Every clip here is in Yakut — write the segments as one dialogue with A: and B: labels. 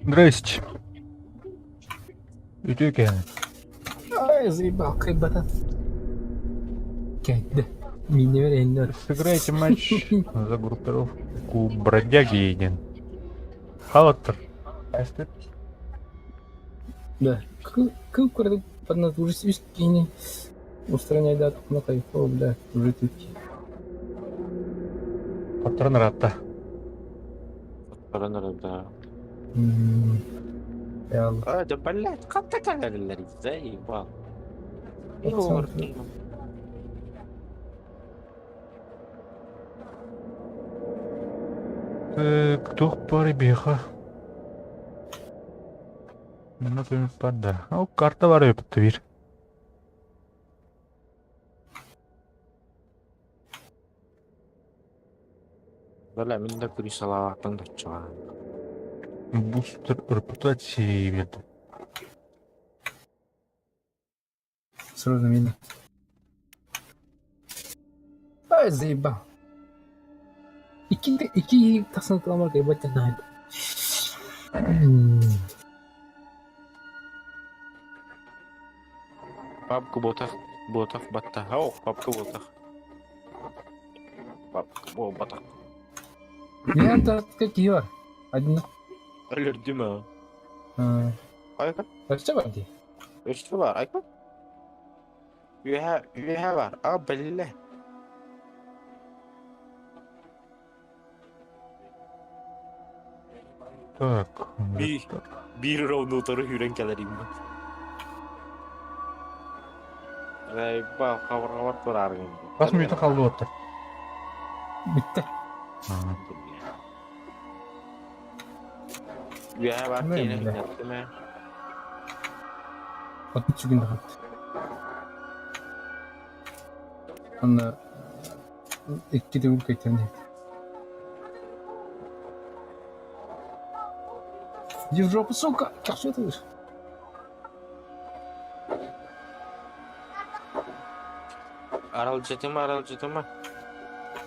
A: Здрасте. Үтүө киэһэ.
B: Ай, заебал, кайбата. Кэйдэ. Минневер эһиннэр.
A: Сыграйте матч за группировку Бродяги диэн. Халаттар. Астыт.
B: Да. Кыл курдук поднатужись үс киһини устраняйдаат на кайфово, бля, уже тут.
A: Патрон ыраатта.
C: Патрон ыраатта.
B: Реал.
C: А, да блядь, как такая заебал.
A: Туох баар биһиэхэ? Манна көмүс баар да. Ол карта баар эбит биир.
C: Бля, мин да күрүс салаалаахпын доччоҕо.
A: Бустер репутации биэрдим.
B: Сразу видно. Ай, заебал. Икки, икки тахсан кыламар кайбат знает.
C: Папка ботах, ботах баттаха, ох, папка ботах. Папка буолбатах.
B: Мен какие бар? Один.
C: Өлөрдүм аа. Айка.
B: Өссө бар дии.
C: Өссө бар, айка. Үөһэ, үөһэ бар. А, биллэ.
A: Так.
C: Биир, биир ровно утары сүүрэн кэлэр иммин. Заебал, хабарҕабар турааргын.
A: Хас мүнүүтэ хаалла уоттар?
B: Бүттэ.
C: Үөһэ бар
B: Кимэ
C: киэнэ
B: биллэ.
C: күннэттим ээ.
B: Отут сүгүн даҕат. Онно икки төгүл кэйтэн иһит. Иди в жопу, сука! Чахчы ты?
C: Аралдьытыма, аралдьытыма.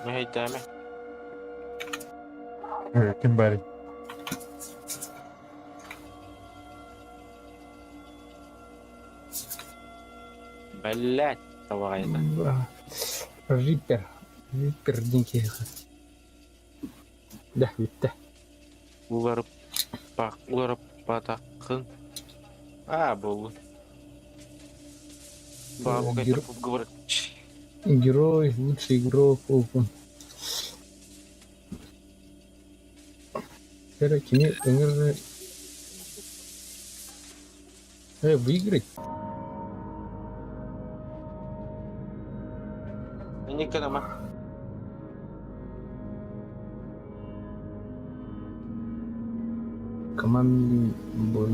C: Мэһэйдээмэ.
A: Ким баарый?
C: Бэллээт, табаҕайда.
B: Риппер. Риппер диэн киһиэхэ. Да, бүттэ.
C: Уларыппах, уларыппатаххын. Аа, буоллун. Бабука
B: Геро-
C: говорит.
B: Герой, лучший игрок, Open. Эрэ кини ыҥырыы выиграть?
C: Никогда.
B: Командный бой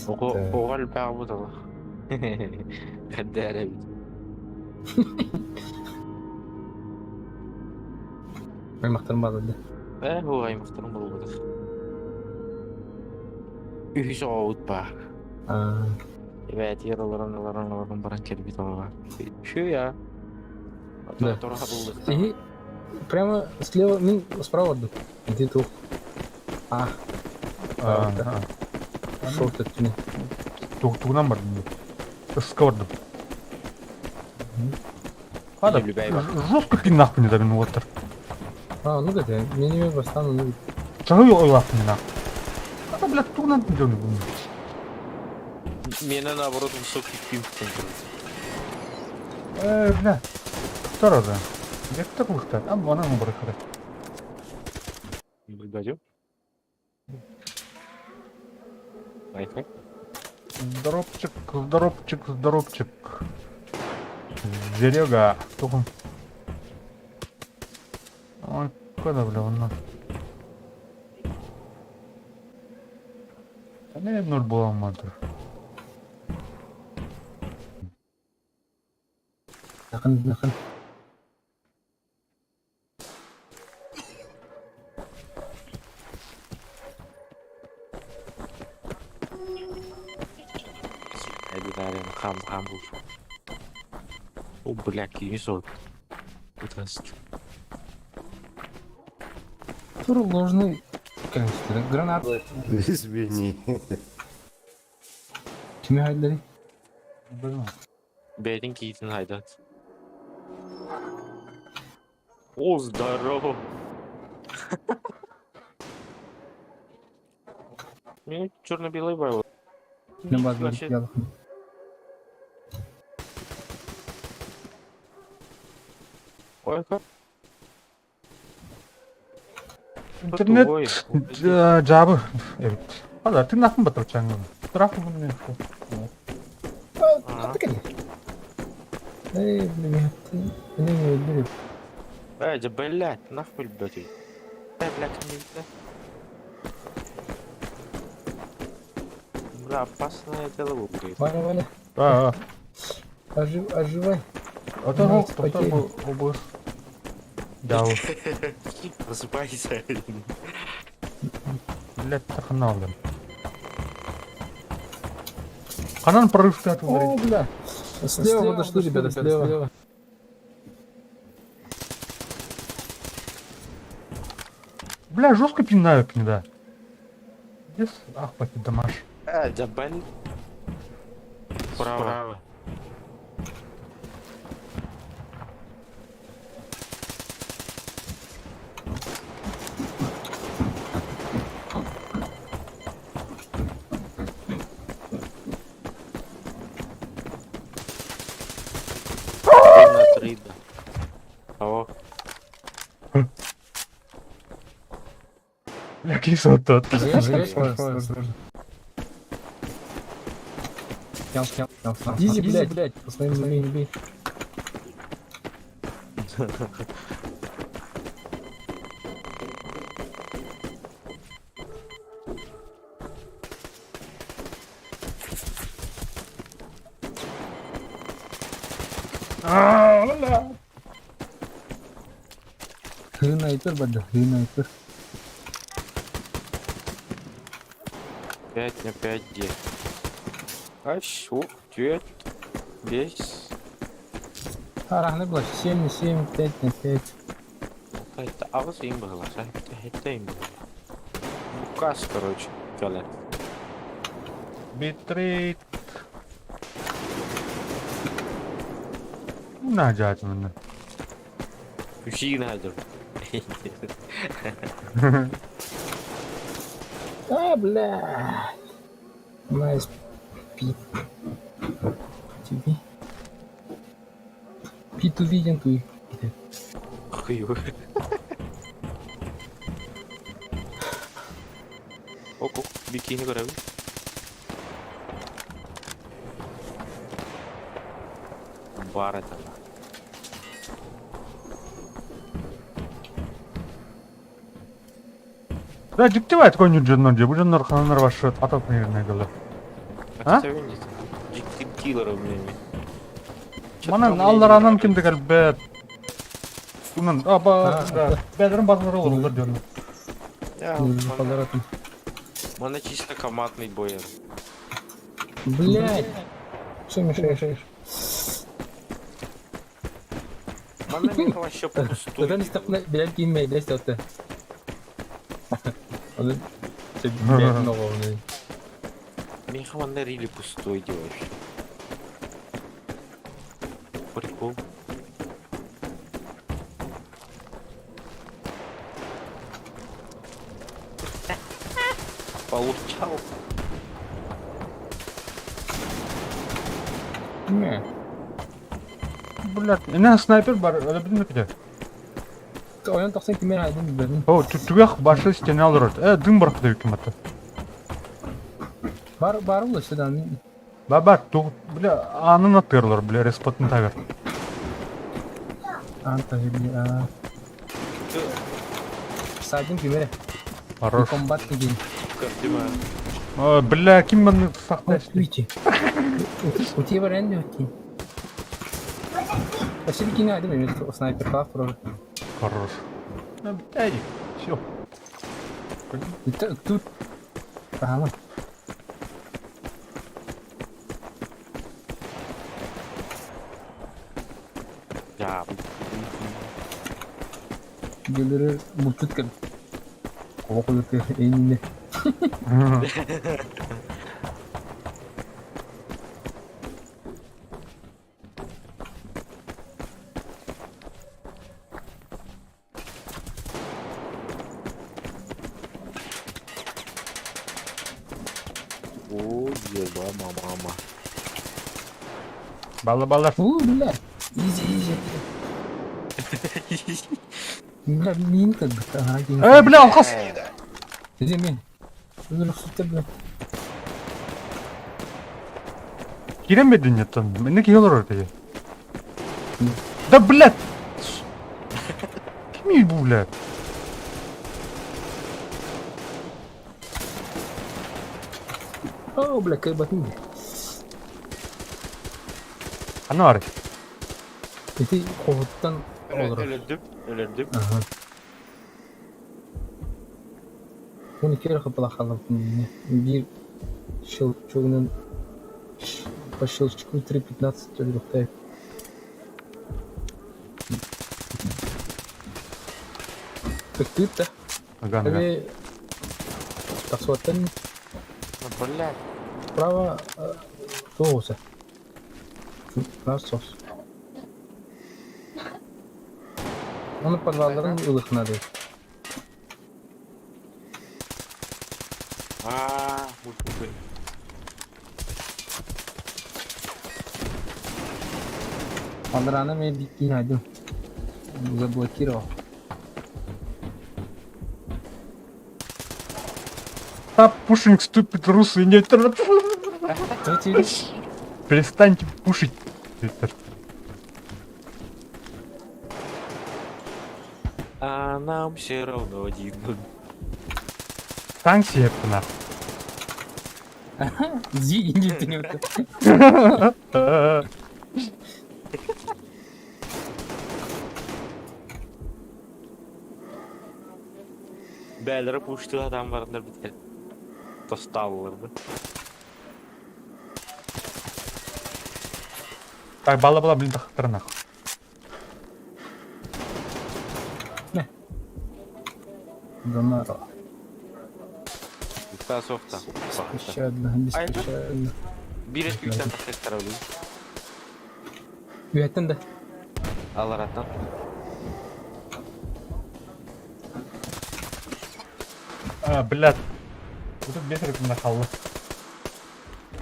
C: Оҕо оҕо элбэх буолла. Эрдэ эбит.
B: Аймахтарым бааллар да?
C: Ээ, бу аймахтарым буолбатах. Үһүс оҕобут баар.
B: Аа,
C: Эбээтигэр олорон олорон олорон баран кэлбит оҕо. Үчүгэй аа.
B: Да.
C: Торо хабыллыахтаах.
B: И прямо слева, мин справа ордук. Иди туох. А,
A: Аа,
B: шорт өттүнэн.
A: Тугунан бардым. Ыска бардым. Хада,
C: Любэй бар.
A: жестко киннахпын деді мен уоттар.
B: А, ну да, мен еме бастан ну
A: Чаһы ойлаахпын нах. А, блядь, тугунан дьону бу.
C: Меня наоборот высокий пинг центр.
A: Э, бля. Второго. Где так выхтат? А, вон она брахара.
C: Наблюдатель. Лайфхак.
A: Здоровчик, здоровчик, здоровчик. Серега, тухун. Ой, куда, бля, он Не, ноль была матер.
B: Накын, накын.
C: Эдитарин хам хам буш. О, бля, кини сот. Утаст.
B: Тур ложный. кэлэн сытар. Гранат.
D: Извини.
B: Кими хайдары?
A: Блин.
C: Бэйэтин киитин хайдат. О, здорово! Мне черно-белый байл.
B: Не базар
C: Вообще,
B: ялах.
C: Ой, как
A: Интернет
C: тупой.
A: жабы эбит. Хада тыҥнаахпын батырчаҥҥын. Тыраахпын мин.
C: Ага.
B: Эй, блин, ты не бери.
C: Эй, да блядь, нахуй, блядь. Эй, блядь, не видно. Бля, опасное дело будет.
B: Ваня, Ваня,
A: Аа.
B: ожив, оживай.
A: Ото
B: Ну,
A: ол тоқтар бу обус. Жабы.
C: Просыпайся.
A: Блядь, тахана алдым. Ханан прорыв
B: О, бля. Слева подошли, ребята, слева.
A: Бля, жестко пинаю книда. Здесь, ах, пати дамаш.
C: Э, да блядь. Справа. Три на три, да. О,
A: Бля, кисо тот.
B: Изи, блядь, блядь, по своим не бей, не бей.
A: Аа, бля.
B: Снайпер, бля, снайпер.
C: 5 на 5 где? Аш, ух, 9, 10.
B: Арахны было 7 на 7, 5 на 5.
C: Это аҕыс им быһылар, это им быһылар. Букас, короче, кэлэр.
A: Битрейт. На, дядь, мене.
C: Үчүйін хадыр.
B: А, бля. Nice. Пи. TV. P2V диэн туй.
C: Хуй. Ок, ок, бикини көрөбүн. Бар это.
A: Да, дьиктивайт конью дьоннор дии, бу дьоннор хананар башыт атап неріне кэлэ. А?
C: Дьикти киллер у меня.
A: Манан алларанан кимди кэлбэт. Унан аба да. Бэдэрин базлары олороллор дьоннор.
B: Подарок.
C: Мана чисто командный бой.
B: Блядь. Что мешаешь?
C: Мана мен вообще пустую.
B: Одан истапна блядь кийинмей десь отты. Оны блядь нового.
C: Меха мана рили пустой делаешь. Прикол. Получал.
B: Не.
A: Блядь, ина снайпер бар, öyle bilmiyorum ki.
B: Ойон тахсан кимер айдын билбедим.
A: О, түгэх башы стене алырыр. Э, дым барах деп ким аты.
B: Бар бар бұл сюда.
A: Баба, ту, бля, анын атырлар, бля, респотын тавер.
B: Анта бля. Садим кимер.
A: Хорош.
B: Комбат деген.
C: Картима.
A: О, бля, ким маны сакташ?
B: Уйти. У тебя в аренде уйти. Спасибо, кине айдын мен снайпер клав тоже.
A: Хорош. Эй, все.
B: Тут. Ага.
C: Да.
B: Гелері булчут кел. Куба куйутур иннинэ.
C: О, еба, мама.
A: Балла баллар.
B: У, бля. Изи, изи. Бля, мин как бы. Ага, один.
A: Бля, алхас!
B: Иди, мин. Өлөрөхсүттэр, бля.
A: Кирен бедин яттан. Менне киһи олорор этэ. Да, блядь! Кимий бу, блядь?
B: О, бля, кайбатын.
A: Ханна баарый?
B: Ити хоһуттан олорор.
C: Өлөрдүм, өлөрдүм.
B: Ага. 12 эрэ хапылахалабытын биир щелчогунан по щелчку 3.15 өлүөхтэй. Тыктыыр да.
A: Ага, ага.
B: Эби тахсыбаттан
C: Блядь.
B: справа соуса. Насос. Оны подвалларын ылыхнады.
C: А, мультик.
B: Алраны мен биккин айдым. Заблокировал.
A: Stop pushing stupid русы не
B: Давайте
A: Перестаньте пушить.
C: А нам все равно один.
A: Танк сиэптина.
B: Зи,
C: Бәлері пушты адам барындар бітер. Тосталыларды.
A: Так, бала бала, блин, тахтар нахуй.
B: Донора.
C: Бұқта соқта.
B: Беспощадно, беспощадно.
C: Bir et yükten taktik tarafı.
B: Үөттен да.
C: Алараттан.
A: А, блядь. Вот тут бесер нахалла.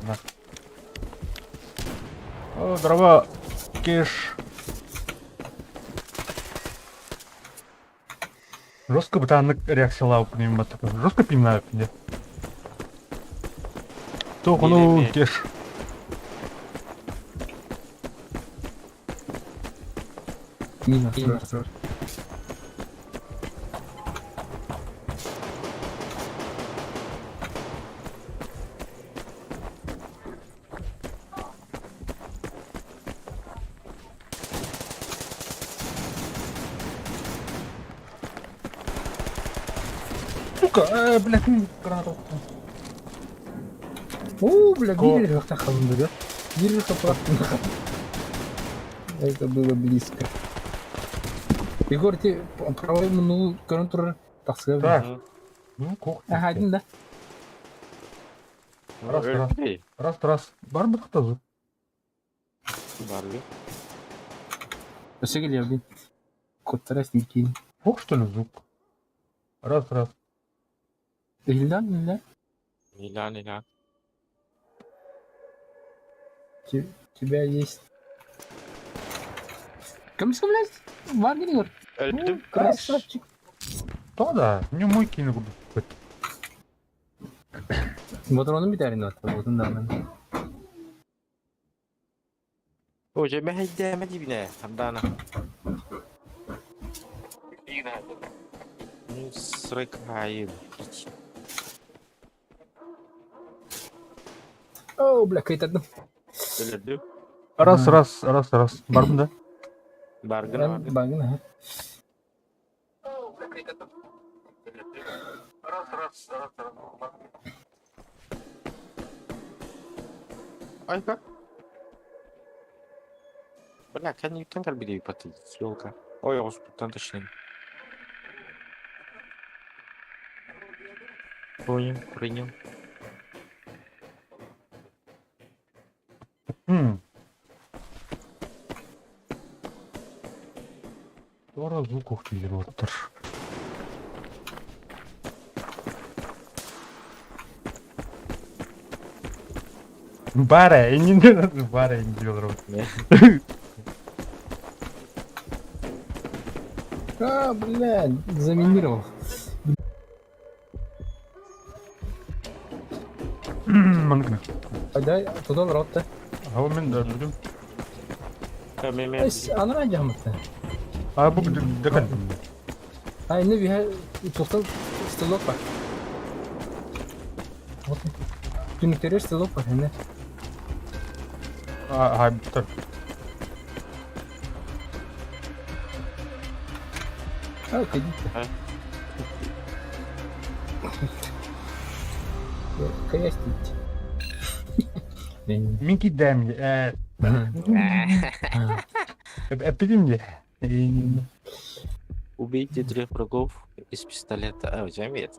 A: На. О, дрова. Кеш. Жестко бы там реакция пневматика. Жестко пинаю, нет. Только ну,
C: Не-не-не.
A: кеш.
B: Мина.
A: Сука, блядь, гранату.
B: О, бля,
A: Ко-
B: биир да? Биир хапылах. Это было близко. Егор, ты правый ну контур так сказать.
A: Так. Ну, кухня.
B: Ага, один, да?
A: Раз, раз. Раз, раз. Бар бы кто
C: Барби.
B: Өсө келер Коттара сникин.
A: Ох, что ли, звук? Раз, раз.
B: Илдан, илдан.
C: Иля, иля.
B: Тебя есть. Кім блядь? Бар Егор.
C: Өлдüm.
B: Красавчик.
A: То да, не мой кину.
B: Моторону битәрин атты, отын да мен.
C: О, же мәһәйдә дибине. Хамдана. Ну, срыкайым.
B: О, бля, кайтардым.
C: Өлдüm.
A: Раз, раз, раз, раз. Барбын да?
C: Баргын, баргын.
B: Багын, ага.
A: Раз, раз, раз, раз.
C: Ай, как? Бля, кән кәлбиде паты, елка. Ой, оспуттан точнее. Понял, принял.
A: Туора звук киирэр уоттар. Бара, иннин бара иннин олорор.
B: А, блядь, заминировал.
A: Маныкна.
B: Дай, туда рот-то.
A: А мен да дүм.
B: Ас, ана жамыты.
A: А бу декан.
B: А, не биһэ туохтан стрелок бар. Вот. Түнүктэрэр стрелок бар, эне.
A: А, а,
B: А, кадите. Каястить.
A: Мин кидэм э эпидем де.
C: Убейте трех врагов из пистолета. А, у тебя нет.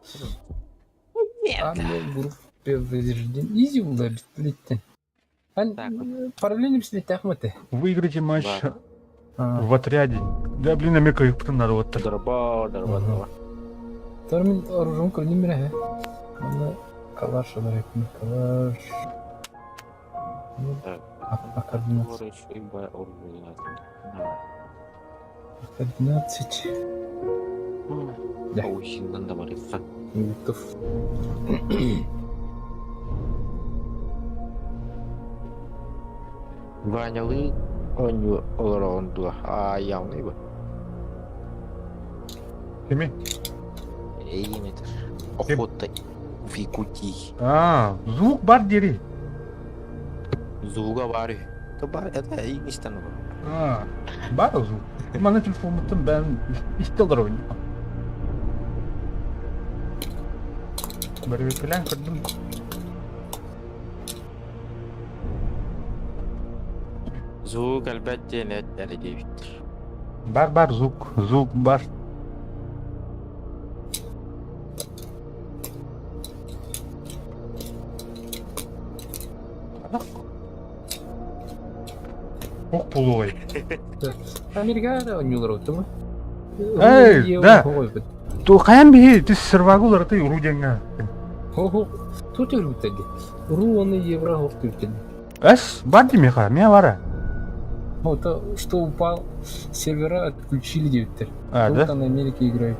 B: А мне в группе поврежден. Изи было пистолетте.
C: Так.
B: Параллельно пистолет ахматы.
A: Выиграйте матч
C: Да.
A: в отряде. Да, блин, амека их потом надо вот так.
C: Дорба, дорба, дорба.
B: Тормин оружием көрдүм бирэ. Аны калаш алар калаш.
C: Так.
B: А координат.
C: Короче, ибо оружие. Да.
B: 12. Да.
C: Ой, да барыца.
B: Готов.
C: Ванялы оню олоронду. А явный бы.
A: Кими?
C: Эй, метр. Охота в Якутии.
A: А, звук бар дери.
C: Звуга бары. То бар, это и не стану.
A: А, бар звук. Мана телефонуттан бен истелдер ойын. Бір план көрдүм.
C: Звук әлбәттә нәт дип.
A: Бар бар звук, звук бар. Ох, полуой.
B: Америкада ойнуулар оттуму.
A: Эй, да. То каян бихи ти сервагулар ты уруденга.
B: Хо-хо. Тут үрүтеги. Ру оны евро хох түртеги.
A: Эс, бар димеха, мия бара.
B: Вот, что упал, сервера отключили девяттер.
A: А,
B: Тут
A: да?
B: на Америке играет.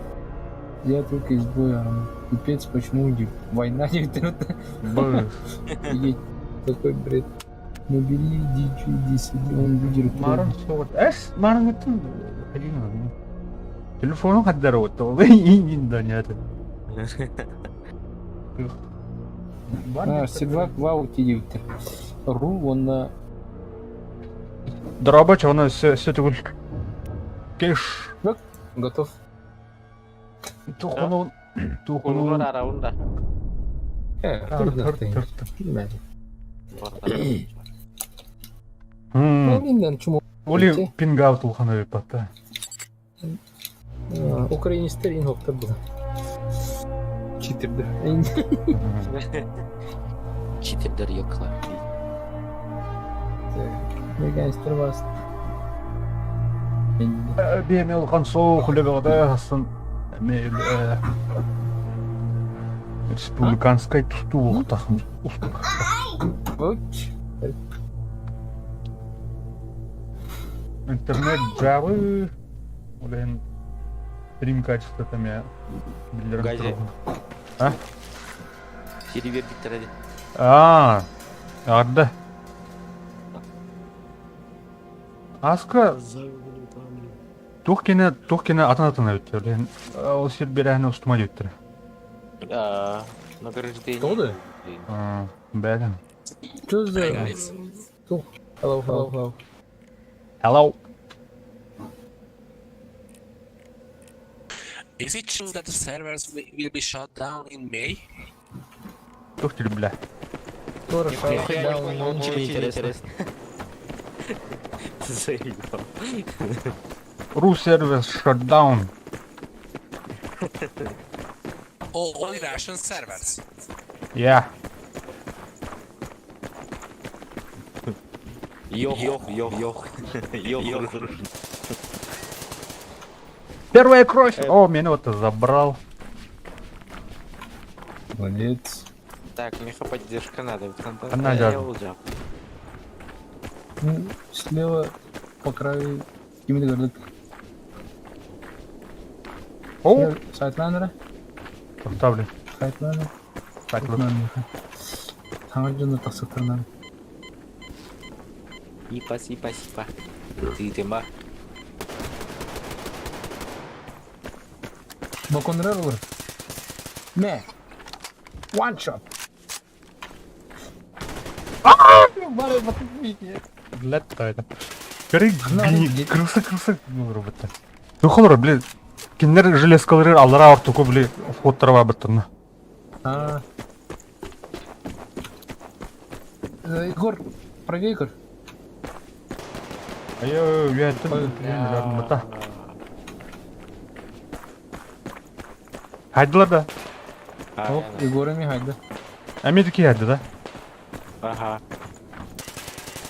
B: Я только из боя. Пипец, почему дев- война девяттер?
A: Б.
B: Такой бред. Набери DJ 10, он лидер.
A: Марон соғыр. Эс, марон өттін. Телефону хаддар отты. Ол индин да нет.
B: А, сервак в ауте девяттер. Ру он на...
A: Дробач, оны все түгіл. Кеш.
B: Готов.
A: Тухуну. Тухуну.
C: Кулгар араунда.
B: Трудно.
A: Хм.
B: Чему?
A: Оли пингаут улханы батта.
B: Украинистер инхоктар было. Читердер.
C: Читердер йокла.
B: Американецтер бас.
A: Биэме улхан соу хулебеғда хасын. Республиканскай тусту уқтахын.
B: Вот.
A: Интернет Java. Олен стрим качество там я.
C: Гази.
A: А?
C: Сервер биттереди.
A: А, арда. Аска тух кене тух кене атын атын өттөр. Олен ол сир берәһне устума өттөр.
C: А, награждение.
B: Что да?
A: А, бәлем.
B: Что за... Тух. Hello, hello, hello.
A: Hello.
D: Is it true that the servers will be shut down in May?
A: Тух тебе, бля.
B: Тоже
C: Нихуя не
B: да,
C: понял,
B: он-
C: очень интересно. Заебал.
A: Ру сервис shutdown.
D: Oh, only Russian servers.
A: Yeah.
C: Йох, йох, йох, йох. Йох, йох.
A: Первая кровь! О, меня вот забрал.
B: Молодец.
C: Так, меха поддержка надо.
A: Она
C: Я
B: Ну, слева по краю именно говорит.
A: О,
B: Сайтланера.
A: Поставлю.
B: Сайтланер.
A: Так, вот.
B: Саҥа дьону тахсыктарынан.
C: Ипа, сипа, сипа. Ты тема.
B: Балконнары олор. Мэ. One shot.
A: Блядь, это. Көрі,
B: Ана,
A: крысы, крысы, ну, роботта. Ну, холор, блин, кинилэр железкалары аллара ортоку, били, входтара бабыттырна.
B: А. Егор, правее, Егор.
A: Айо, үйәттін,
B: Ой,
A: бата. Хайдылар да.
B: Оп, Егорами хайда.
A: Әмедікі хайды да.
C: Ага.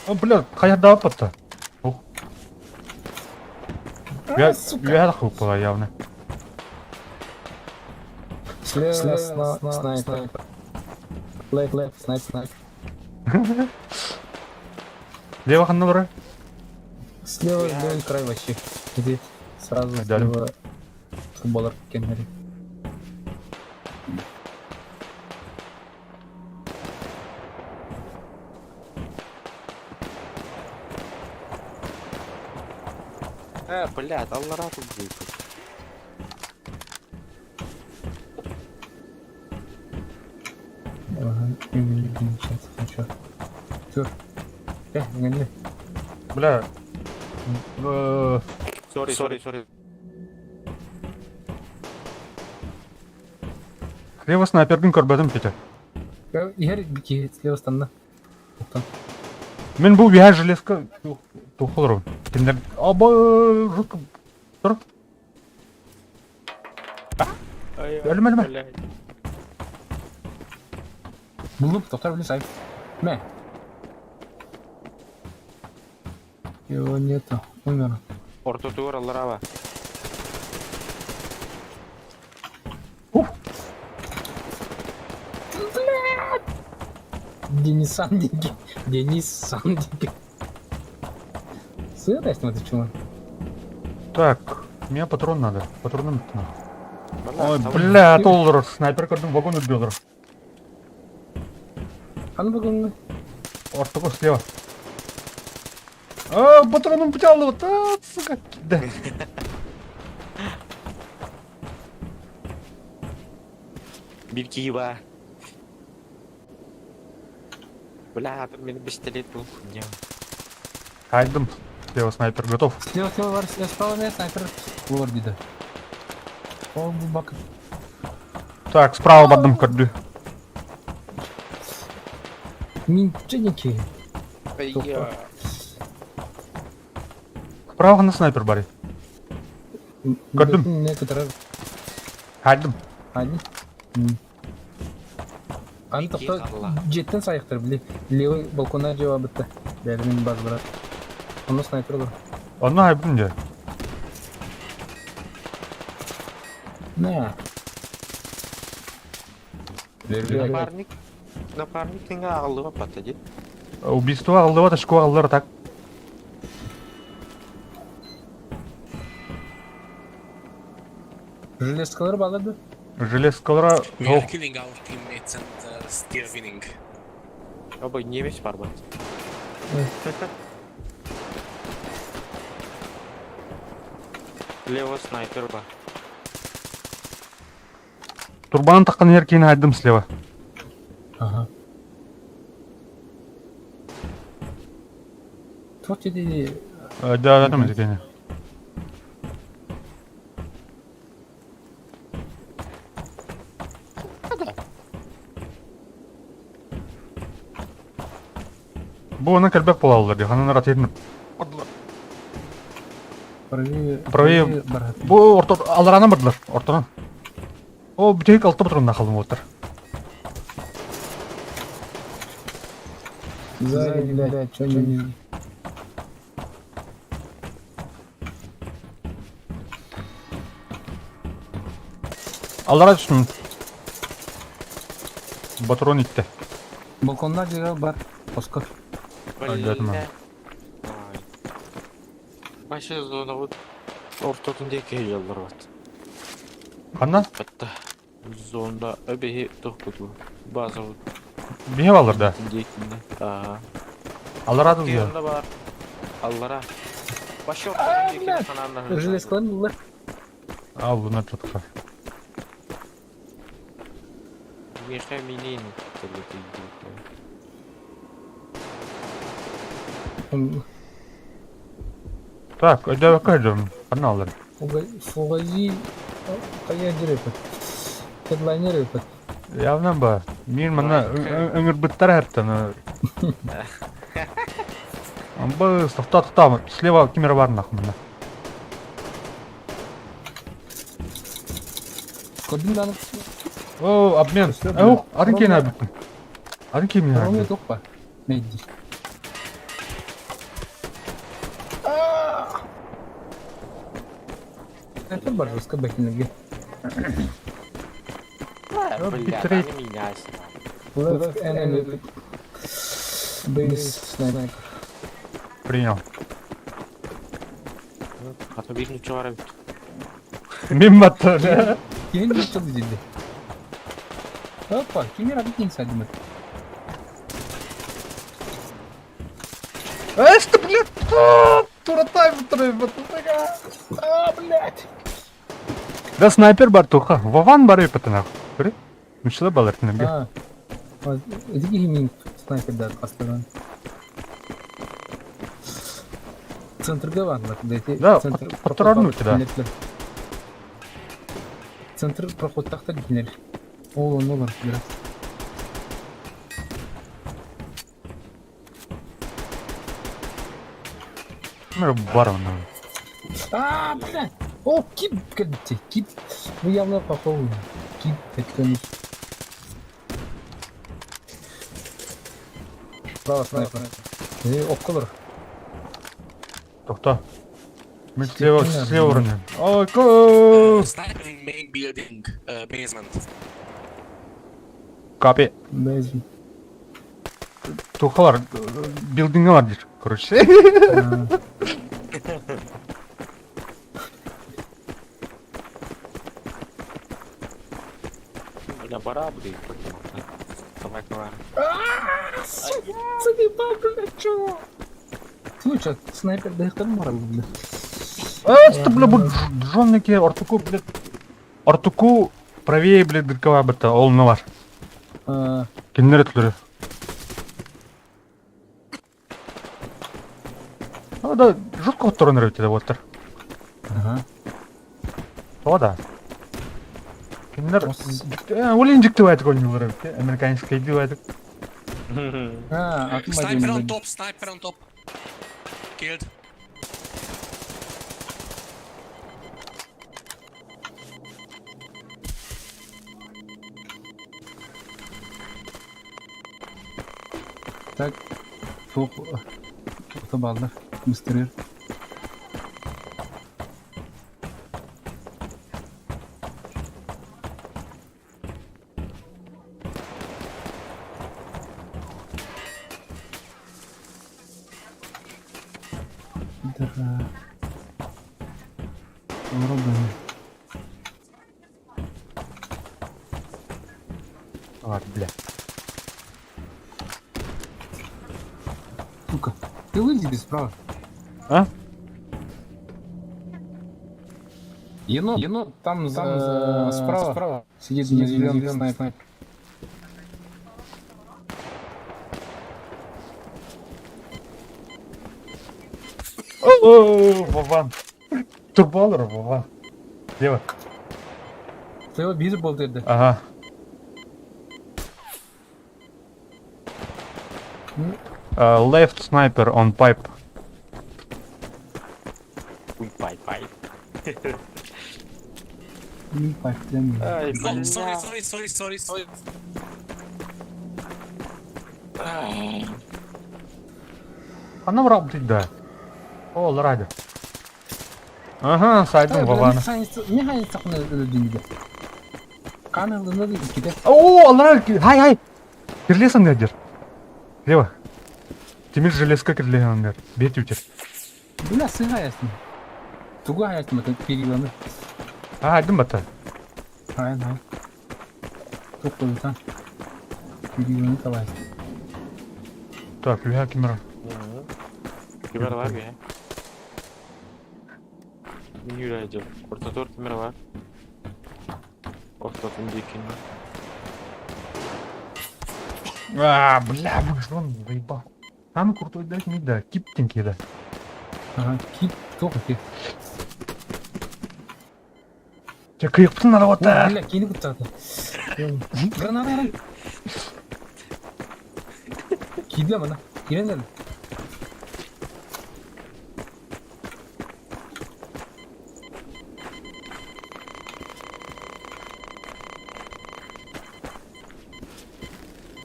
A: О, бля, қаярда апатта. О.
B: А, сука.
A: Үйә қылып явно.
B: Слева, слева, снайпер. Left, left, снайп, снайп.
A: Лево ханналары?
B: Слева, левый край вообще. Иди сразу
A: Айдалим.
B: слева футболер кеннери.
C: Блядь, аллара тут будет.
B: Ага, именно сейчас, Все. Не.
A: Бля.
C: Сори, сори, сори.
A: Слева снайпердин көрбөтүм Петя.
B: Егер бики слева станна. Тоқтан.
A: Мен бұл үйә железка тухолор. Киндер аба жутко. Тұр. Өлме, өлме.
C: Блядь.
B: Булып, тоқтар біле сайып. Мә. Его нету. Умер.
C: Ортотугар аллараба.
A: Ух.
B: Денис Сандики. Денис Сандики. Сырость, смотри, чувак.
A: Так, мне патрон надо. Патроны надо. Ой,
C: Ой,
A: бля, толлар, снайпер көрдүм, вагон өтбей
B: Аны бүгін
A: Ортого слева. А, патроном путялы, вот, а, сука. Да.
C: Биркиба. Бля, мени пистолет был хуйня.
A: Хайдым. Слева снайпер готов.
B: Слева, слева, бар, слева, справа не снайпер. Олар дейді. Ол бұл бак.
A: Так, справа бардым көрдү.
B: Минченики.
C: Я.
A: Справа на снайпер бар. Көрдүм.
B: Некоторые.
A: Хайдым.
B: Они. Аны тоқта жеттен сайықтыр, біле. Левый балконна жауап бітті. Бәрінің баз брат. Оны снайпер бар.
A: Онна хайдым де.
B: На.
C: Напарник. Напарник теңге ағылыға патады.
A: Убийство алды очко алдылар так.
B: Железкалар балады.
A: Железкалара.
D: We are killing our teammates and still winning.
C: Оба немец бар бат. Лево снайпер ба.
A: Турбанын таққан еркейін айдым слева.
B: Ага. Туох деді
A: Да, да, там екен. Бу оны кәлбәк бола алды. Ханын рат ерін.
B: правее
A: Правее.
B: барат.
A: Бу орто аларанан бардылар. Ортонан. О, бүтэһик алта патронна халым уоттар.
B: Сзади, блядь, что не...
A: Аллара түстүм. Патрон итте.
B: Балконна дьиэҕэ бар, хоско.
A: Өлбөтүм.
C: Бля. Ай. Вообще зонабыт ортотун диэки ыйаллар бат.
A: Ханна?
C: Хатта зонда өбеһи тохпуту базабыт
A: Биһи баллар да.
C: диэкинне. Аа.
A: Аллара да.
C: Киянда бар. Аллара. Вообще ортотун диэки санаанна.
B: Железкалар булла.
A: Ал буна четко.
C: Миша минин.
A: Так, өйдөбөккө өйдөм. Ханна аллар?
B: Фугази хайа дирепет. Хедлайнер эпет.
A: Явно ба. Мин манна өңүрбүттэр хэптэн. Амбы тоқта тоқта слева кемера бар нахуй мына.
B: Көрдүм дааны.
A: О, обмен. Ау, атын кейін әбіттің. Атын кейін
B: Роме
A: әбіттің.
B: топпа. Медди. Это бар жестко бэкинге.
C: Бля,
A: битрейт.
C: они меня
B: Left enemy. Base sniper.
A: Принял.
C: А то бир ничего бар бит.
A: Мин батты.
B: Кийин чыл диди. Опа, кимер абитин садимы.
A: Эш ты, блядь! Туратай бутыры,
B: А, блядь.
A: Да снайпер бар туха. Вован бар епетін Көрі? Мүшілі балар тінемге.
B: А. Эдиги мин снайпер да астырган. Центрга барлар, дети.
A: Да, патронну да.
B: Центр проход тахта динер. Ол он олар бират.
A: Мир бар оны.
B: А, блядь. О, кип, кәдте, кип. Вы явно похожи. Кип, это Право, снайпер. Э, окколор.
A: Тоқта. Мен слева, слева уронен. Ой, ко!
D: Sniper in main building, basement.
A: Капи.
B: Безм.
A: Тухалар, билдинги бар дир, короче.
C: Бля, бара, блин. Давай, давай.
B: Заебал, блядь, чё? Слушай, снайпер дыхтан морал, блядь.
A: Эс ты, бля, бу джонники, ортуку, блядь. Ортуку правее, блядь, дыркова бітті, ол не бар.
B: А,
A: Киндер өтілері. А, да, жутко отторын өтеді оттыр.
B: Ага.
A: О, да. Киндер... Олен жікті айтық ойнылар өтті. Американский деп айтық.
B: А, атын
D: Sniper on top, sniper on top. Killed.
B: Так, фух, балдар, мистерер. Дыра. Вроде.
A: Ладно, бля.
B: Сука, ты вылези справа.
A: А?
B: Енот, енот там, там за, справа, справа сидит, сидит зеленый снайпер.
A: О, Вован. Турбалер, Вован. Слева.
B: Слева бейсбол деді.
A: Ага. Left sniper on pipe.
C: Уй, пай, пай.
B: Мин партиям.
C: Ай,
D: Oh, sorry,
C: бля.
D: sorry, sorry, sorry, sorry.
A: Ханна бырахпытый да? О, ларайды. Ага, сайдым Вованы.
B: Не сахна өлдүнү. Кан ылына да иккитэ.
A: О, аллара, хай, хай. Кирлесан дедер. Лево. Тимир железка кирлесан дер. Бет үтер.
B: Бля, сыга ясны. Тугу аясны это периланы.
A: А, айдым бата.
B: Хай, хай. Тук койсан. Периланы табай.
A: Так, лүһә кимера.
C: Кимер бар бе. Мин yürüyeceğim. Orta kimер бар. Ортотун дикин.
A: А, бля, выжжен, заебал. Самый крутой дать не да, киптенький да.
B: Ага, кип тук ки.
A: Че, кыйыктын надо вот так.
B: Бля, кини куттаты. Граната. Кидле мана. Кирен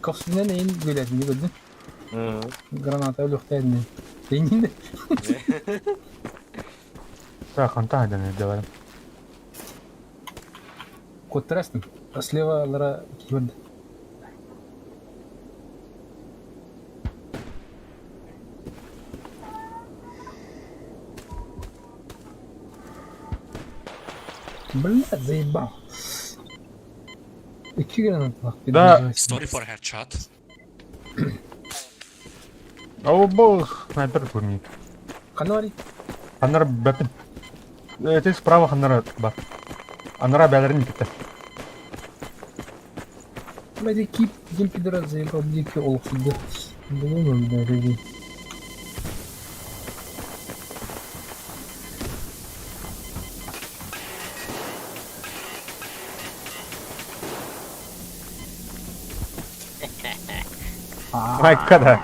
B: Көхсүнэн эйин гүлэтини көрдүм. Граната өлүөхтээдин. Эйнин
A: Так, ханта айдан делаем.
B: Куттарастым. Слева лара киверди. Блядь, заебал. Икки граната.
A: Да.
D: Sorry for headshot.
A: О, бог, снайпер турник.
B: Канари.
A: Ханнара бәпин. Эти справа ханнара бар. Аннара бәлерин китте.
B: Блядь, кип, дим пидорас заебал, дикий олух сидит. Булуну, бля, люди.
A: Майка да.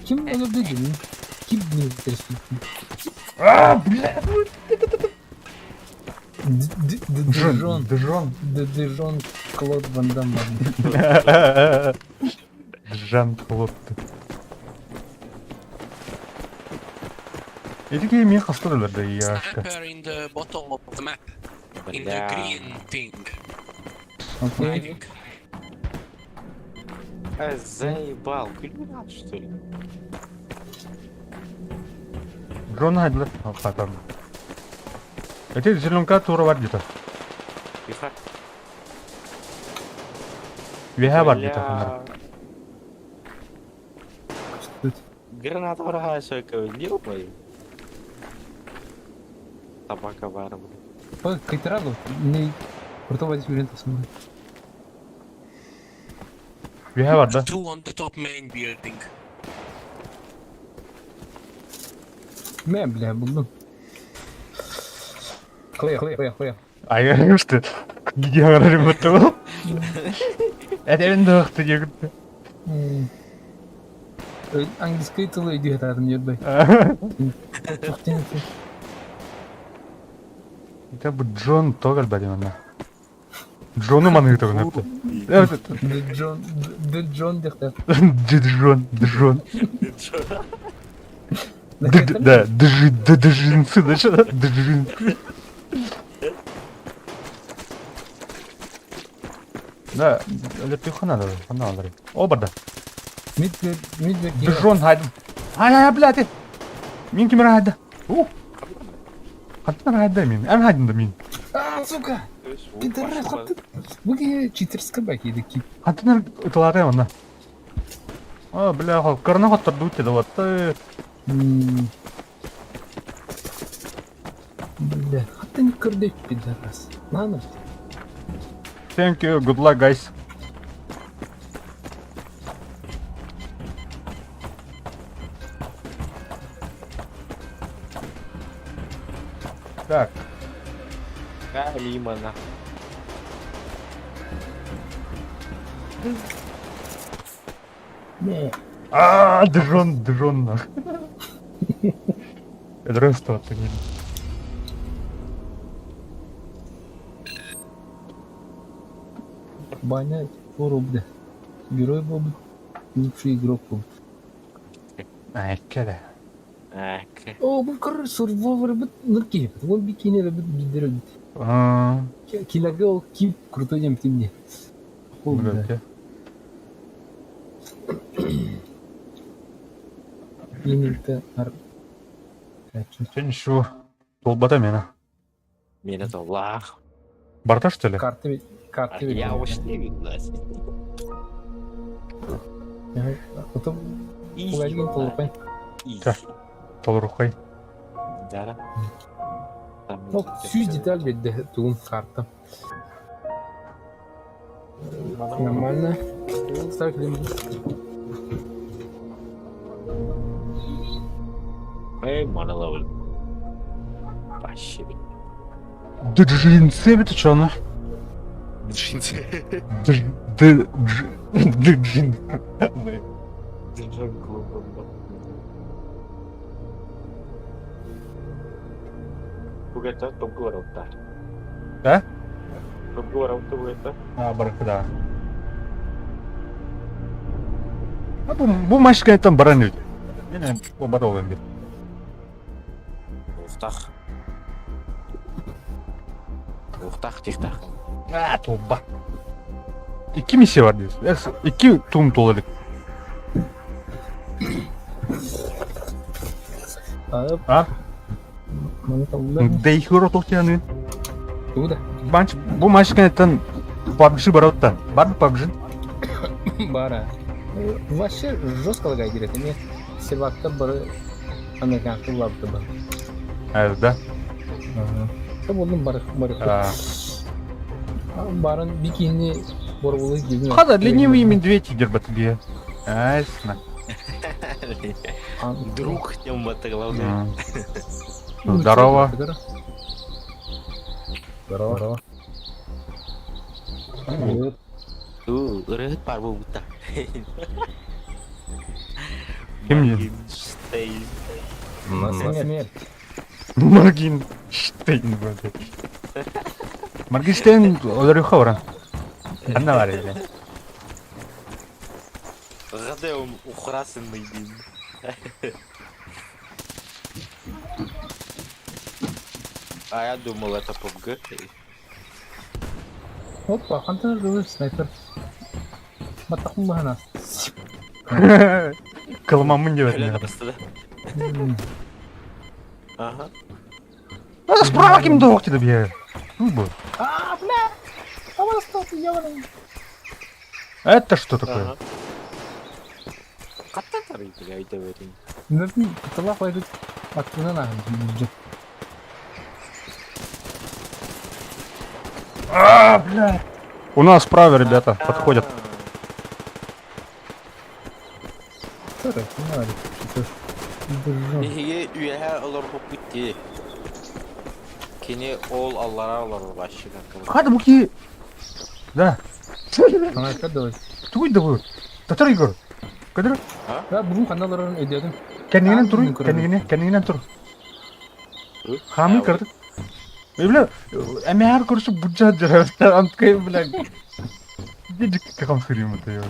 B: Ким өлөрдү дедим? Ким не интересует?
A: А, бля.
B: Джон.
A: Джон.
B: Джон Клод Ван Дамм.
A: Жан Клод. Эти мен хастадылар да яшка.
D: Sniper in the bottom of the map. In the
C: Бля.
D: green thing.
B: Окей.
D: Hiding.
C: Ай, заебал. Кульминат, что ли?
A: Дрон хайдылар. Хатам. Эти зеленка тура бар где-то.
C: Тихо.
A: Веха бар где-то. ханнара.
B: Что это?
C: Граната врага ё-моё. Табака бар, бля.
B: Ой, Кайтараду. Не крутого здесь варианта смотрит.
A: Веха бар да.
D: Two on the top main building.
B: Мэ, бля, буду. Клея, клея, клея.
A: Ай, что? Гидианар бутыл. Это енді ты
B: Английский тылы иди это не бай.
A: Это бы Джон тогал бадим Джону маны тогал.
B: Джон, Джон дехте.
A: Джон, Джон. Да, джи, да, джинсы, да, что? Джинсы. Да, это хана да, хана алар. О, барда.
B: Мид, мид,
A: Джон хайдым. Ай, ай, блядь. Мин кимер хайда. У. Хаттан хайда мин. Эн хайдым да мин.
B: А, сука! Пидорас, Вы читерска баки таки.
A: Хаттан ытылары онна. А, бля, карна хаттар дут да вот.
B: Бля, хатта не көрдек пидорас. Ладно.
A: Thank you, good luck, guys. Так,
C: А, мимо, на.
B: Не.
A: а, дрон, дрон, нах. Дрон что ты не.
B: Баня туоруубут герой буолбут, лучший игрок буолбут.
A: Айка да.
C: Ээккэ.
B: Оо, бу көр сурвоварбыт ныр киһибит. Уон бикини өлбүт биирдэр өлбүт.
A: Аа,
B: Кинилэргэ ол кип крутой диэн битим дии. Ол да.
A: Блядь.
B: Иниттэ ар
A: Сен еще толбата мена.
C: Миэнэ толлаах.
A: Барта что ли?
B: Карта карта
C: Я ушли видно.
B: Потом Уларигин толорпай.
A: Толорухай.
C: Да.
B: Ол сүүс деталь биэрдэ тугум карта. Нормально. Ставь лимит.
C: Эй, моноловль. Вообще.
A: Джинсы это что она?
C: Джинсы.
A: Дж... Д... Дж... Д... Джин.
C: Бугета топ-говорил-то.
A: Да?
C: Топ-говорил-то бугета.
A: А, барахда. А бу, бу машина там баран ведь. Мен бу бар ол бир.
C: Ухтах. Ухтах, тихтах.
A: А, толба. Икки миссия бар дейсіз. Икки туым толы элек. А? Дейхуро тохтяны.
B: Тугу да?
A: Манч, бу машинаттан PUBG бар оттан. Бар PUBG?
B: Бара. Вообще жестко лагает дире. Эми сервакта бары американцы лапты бар.
A: А, да?
B: Ага. Болдум бар бар. Барын бикини борбулы дибин.
A: Хада ленивый медведь идет тебе. Ясно.
C: Друг тем это главное.
A: Здорово.
B: Здорово. Привет.
C: Ырыт бар бута.
A: Ким не?
C: Штейн.
B: На смерть.
A: Моргенштейн, блядь. Моргенштейн өлөрүхэ баран. Ханна бар или?
C: Гадеум украсенный дин. А я думал, это PUBG.
B: Опа, хантан рылы снайпер. Матахуллахана.
A: Кылмамын деп
C: Бля,
A: этим.
C: просто да. Ага.
A: А, справа ким дох тебе бе. Ну бу.
B: А, бля! А вот что ты ёбаный.
A: Это что такое?
C: Ага. Каттан бля, айта берин.
B: Ну, талах пойдут. Откуда на?
A: А, бля. У нас справа, ребята, подходят.
B: Что это? Не надо.
C: Биһиги үөһэ олорбуппут дии. Кини ол аллара олорор вообще как.
A: Хада буки. Да.
B: Снайпер давай.
A: Тугуй да бу. Татар Игорь. Кадыр.
B: Да, бүгүн каналларын өйдөдүм.
A: Кэннигинэн тур, кэннигинэн, кэннигинэн тур. Хамы көрдүк. Бля, эмээр көрсө буджа жара. Анткай, бля. Дидик каком хрим это я.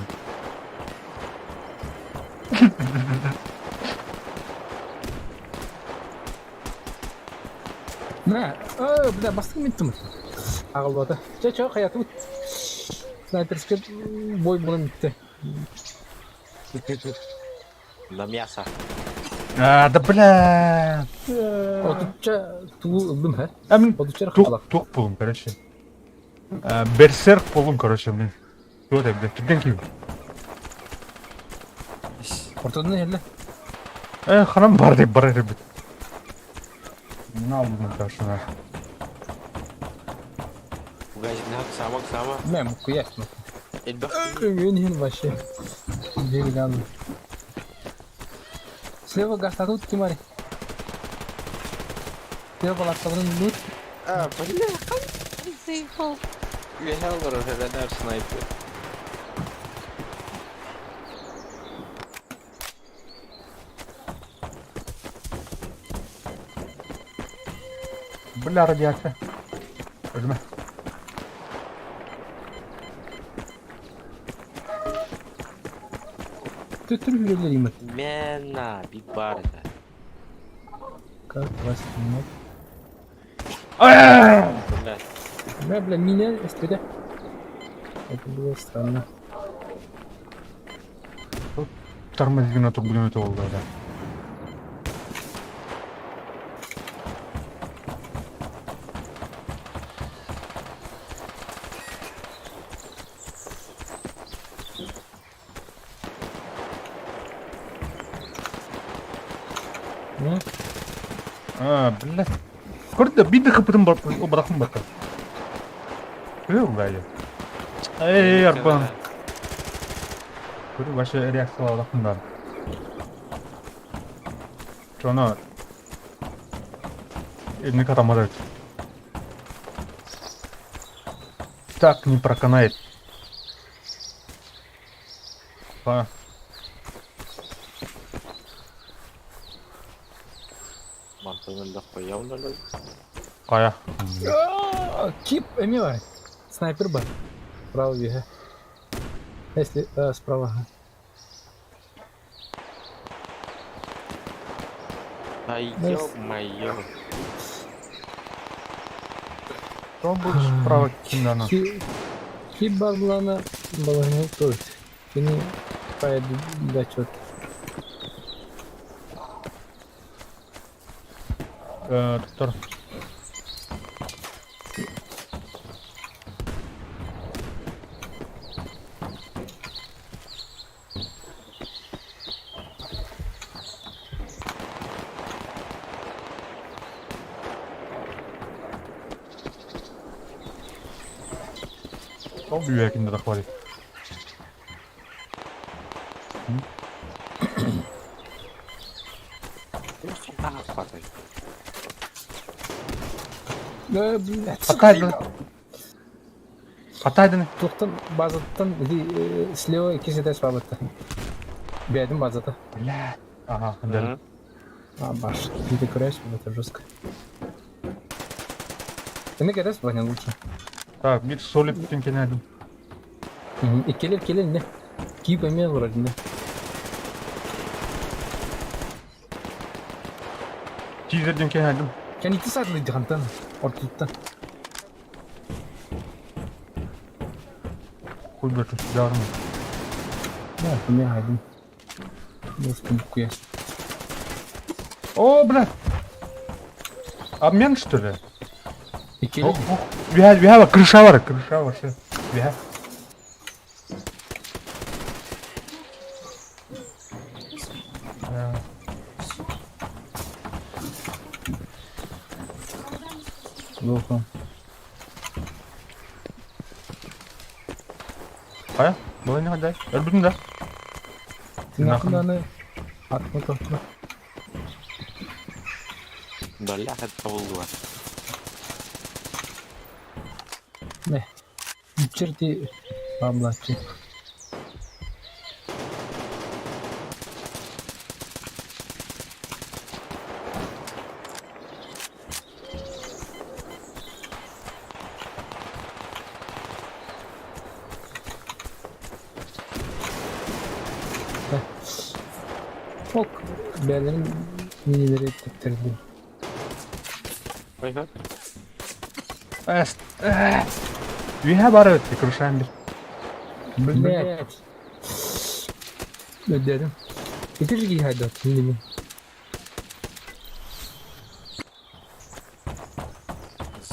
B: На, э, бля, бастым миттим. Агалбата. Чэ, чэ, хаятыбыт. Снайперский бой булан битте.
C: На мясо.
A: А, да бля.
B: Отучча туу ылдым, хэ?
A: А мен
B: Отучча
A: тух
B: халак.
A: тух болум, короче. Берсерк болум, короче, блин. Тух это, бля, түрген киім.
B: Ортодон эле.
A: Э, ханам бар деп бар ребят. На, алдым, короче, на.
C: Угазинак, самак, сама.
B: Мэ, мукуяк.
C: Элбэх.
B: Мен вообще. Деревянный. Слева гастатут кимари. Слева балактабын лут.
C: А, бля, Үөһэ олорор һэлэнэр снайпер.
A: Бля, радиация. Возьми.
B: Төттөрү үрэллэр имат.
C: Мена, бит бар это.
B: Как вас снимать?
C: Блядь.
B: Бля, бля, меня СПД. Это было странно.
A: Тормозин турбулин это oldu да.
B: Ну,
A: А, блядь. Көрдө, биир хыпытын бырахын бата. Көрү бәле. Эй, арбан. Көрү вообще реакция алахын Чоно. Не катамарат. Так не проканает. Па.
C: Мантын өлдөх қоямын өлі.
A: Кая.
B: Кип, эмилай. Снайпер бар. Справа вега. Если справа.
C: Ай, ё-моё.
A: Кто был справа киндана?
B: Кип барлана баланы тоже. Кини поеду дачет.
A: Доктор. Кто бүйәкінде да хвалит?
C: Хватай.
B: Да, блядь.
A: Хатайдын. Хатайдын.
B: Туқтан базаттан слева кесете справа-то. Бәдім базата.
A: Бля. Ага, да.
B: А, баш. Ты куряешь, это жестко. Ты на КТ спавнил лучше.
A: Так, бир солид тенкенедим.
B: И келер, келер, не. Кип имел вроде, не.
A: Тизерден кенедим.
B: Кән ити сатлы дихантан. Ортуттан.
A: Хуй бля, что жарно.
B: Да, у меня один. Может, куяс.
A: О, бля. Обмен, что ли?
B: И келер.
A: Вява, крыша бар, крыша вообще. Вя.
B: Плохо.
A: Кая? Была не ходай. Өлбүтүн да.
B: Ты нахуй аны атма тохтма.
C: Бля, это было.
B: Не. Черти баблачи. Ок, бәлерин минилери тектерди.
C: Ой,
A: Үйе бар өтті, крышан бир.
B: Блять. Өддедим. Ити же хайдат, неме.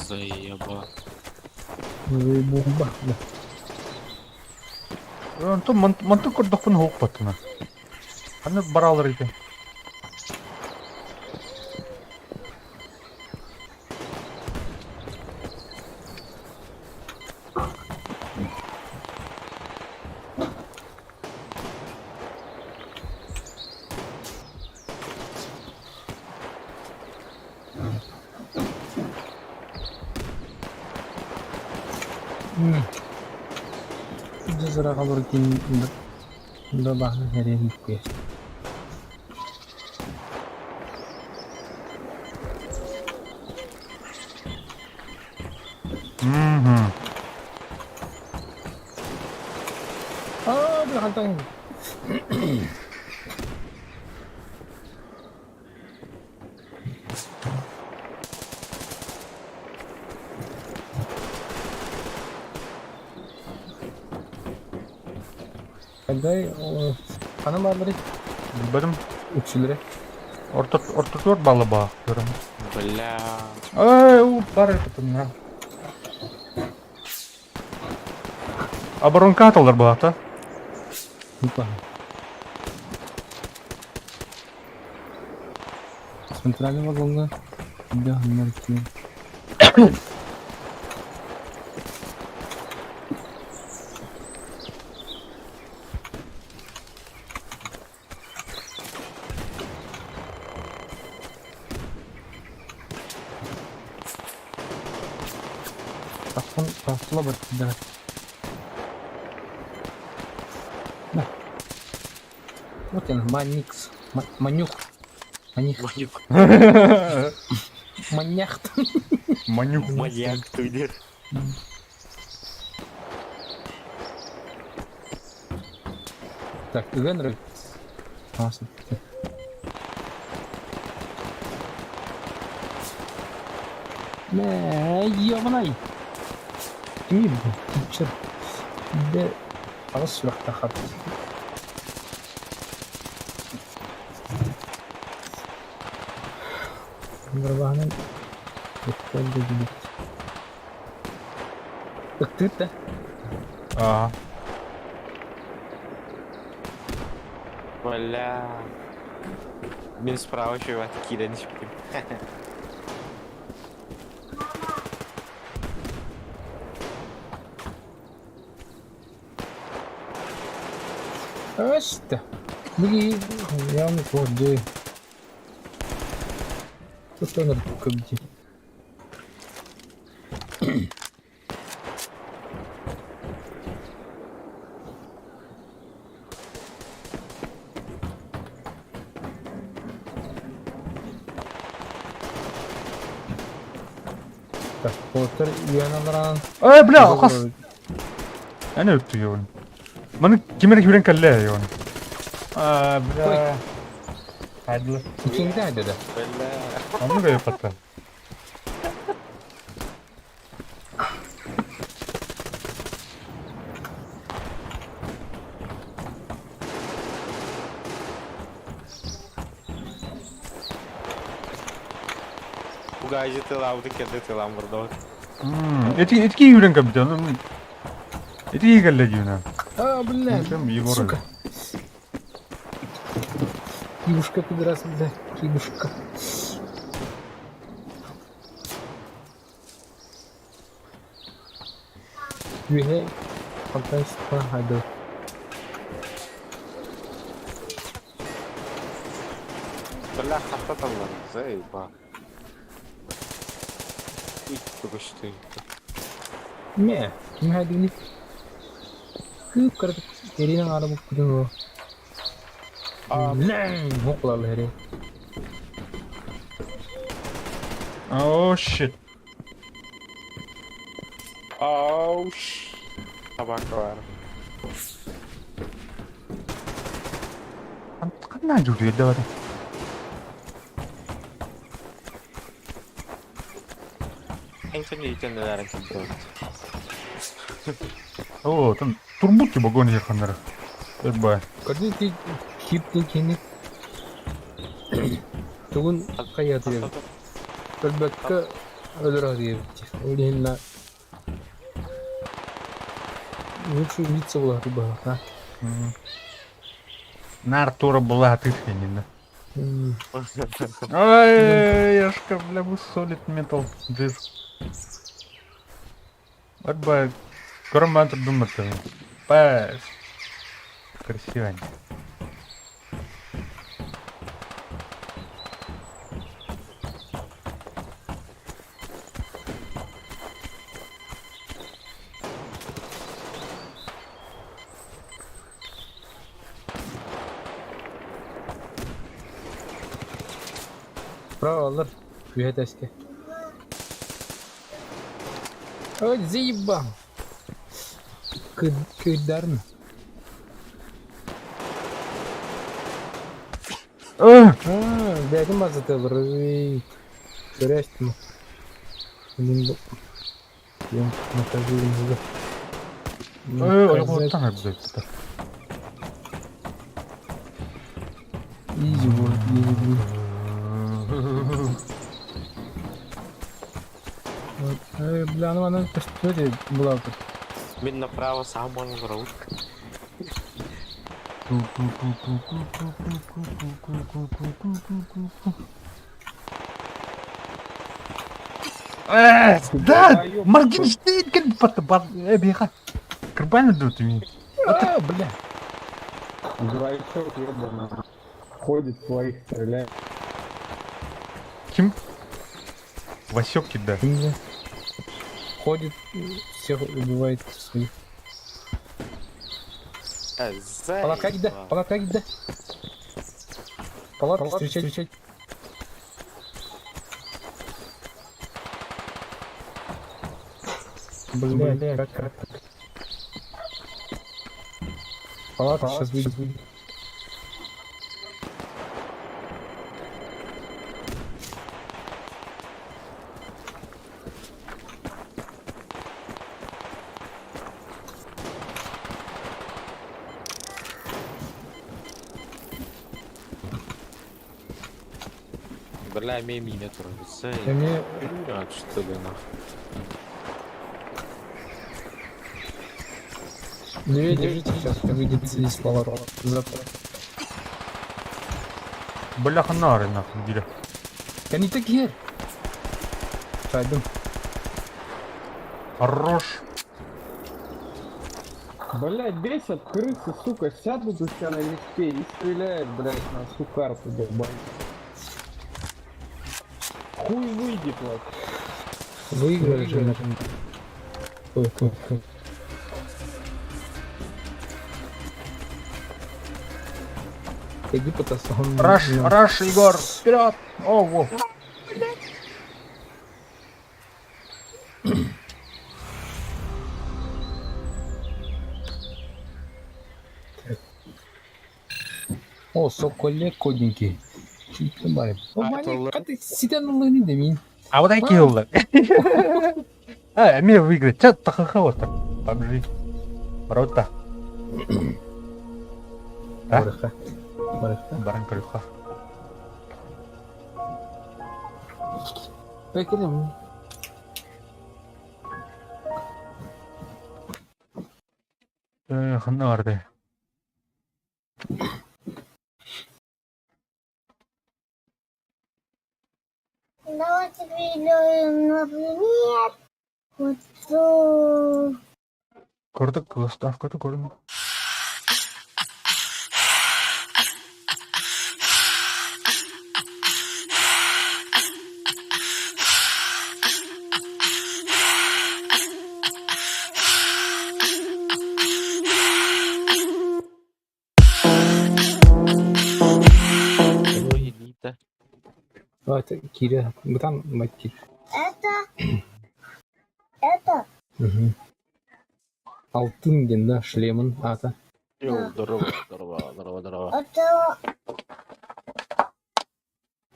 C: Заеба.
B: Бомба.
A: Онтон мантык көрдөхпүн хоок баттына. Аны баралар екен.
B: Жызыра қалыр кейін да бахны хәрен куя.
A: Мгм.
B: А, бля, хантан. Хагай ханан баалларый?
A: Билбэтим.
B: Үксүлэрэ.
A: Орто ортотугар балла баа көрөн.
C: Бля.
A: Ай, у бар это Оборонка аталар баата.
B: Центральный вагонга да, номер Тахсан тахсыла бардылар. На. Вот он, Маникс. Манюх. Маних.
C: Манюк.
B: Маняхт.
A: Манюх.
C: Маньяк ты
B: Так, Генри. Мэ, ёбанай. Кими бу? Чыр. Дэ аҕыс сүрэхтээх хат. Нырбаһынан ыттан дэгибит. Ыттыыр да?
A: Аа.
C: Бля. Мин справа чувак киирэн испитим.
B: Өстө. Били явно көрдү. Тутаныр көбдү. Так, Поттер үөн
A: Эй, бля, хас. Аны өттү йон. Маны кимер киберен кэллэ йон. Аа, бля. Хайдылар.
B: Иккиҥдэ да.
C: Бля.
A: Аны да япатта.
C: Угажи тылаабыты кэллэ тылаан бурдабыт.
A: Эти этки юрен кабитан. Эти кэллэ дьюна.
B: А, бля,
A: Чем Егор?
B: сука. Кибушка, пидорас, бля, кибушка. Үөһэ хантан хайда.
C: Бля, хатта таллар. Заеба. Ит
B: Мэ, ким хайдыгыный? Кыып кыратык эринэн аара буккутун о. Лэң, хоқлалы эре.
A: Oh shit.
C: Оу, Табака бар.
A: Ханна жүр давай.
C: Энтони итеннелерин килдибит.
A: О, там турбут вагон еханнар. Эрбай.
B: Көрдүн ти киптин кини. Тугун хайа диэбит. Көрбөккө өлөрө диэбит. Ол иһин лучше убиться была рыба,
A: Нар тура была ты хренина. Ай, яшка, бля, бу solid metal жир. Арбай. Көрөм турдум Пэс. Красиво.
B: Право алар. Үһэ тэске. Ой, заебал. Кыдарны. А, бэйэтин базата бырый. Көрөөстүм. Блин, бу. Юм, накажи им
A: Ойоҕуттан арбыта.
B: Изи будет, изи будет. Вот. Бля, ну она что была тут.
C: Мин направо сам олорабын.
A: Да, Моргенштерн кэлбит бар эбиэхэ. Кырбаан дуу түмин.
B: А, бля.
E: Дурачок ебаный. Ходит своих стреляет.
A: Ким? Васек кида.
B: Ким Ходит, всех убивает своих. Палатка гиде, палатка гиде. Палатка встречать, встречать. Блядь, как, как, как. Палатка сейчас выйдет. выйдет.
C: Бля, эмиэ миинэ турар.
B: Эмиэ
C: Что ли нах.
B: Дверь держите, сейчас выйдет из палатки. Завтра.
A: Бляха нары нахуй дире.
B: Я не такие. Пойду.
A: Хорош.
E: Блять, бесят крысы, сука, сядут у тебя на листе и стреляют, блять, на всю карту, долбоеб. Хуй выйдет, вот.
B: Выиграли же. нахуй. Ой, ой, ой. Иди потасован.
A: Раш, раш, Егор, вперед! О, во.
B: О, соколе коденький. Чуть О, маленький, сидя на луне, демин.
A: А вот такие улы. А, мне выиграть. Чат тахаха вот так. Побжи. Рота. А?
B: Барыха. Барыха.
A: Баран крюха.
B: Пекелем.
A: Ханна барды.
F: Давайте перейдем, например, вот то.
A: Көрдүк, ставкаты көрдүм.
B: А, это Киря. Там мать Киря.
F: Это, это,
B: Угу. Алтын диэн да шлемын аата.
C: Йоу, здорово, здорово, здорово, здорово.
F: это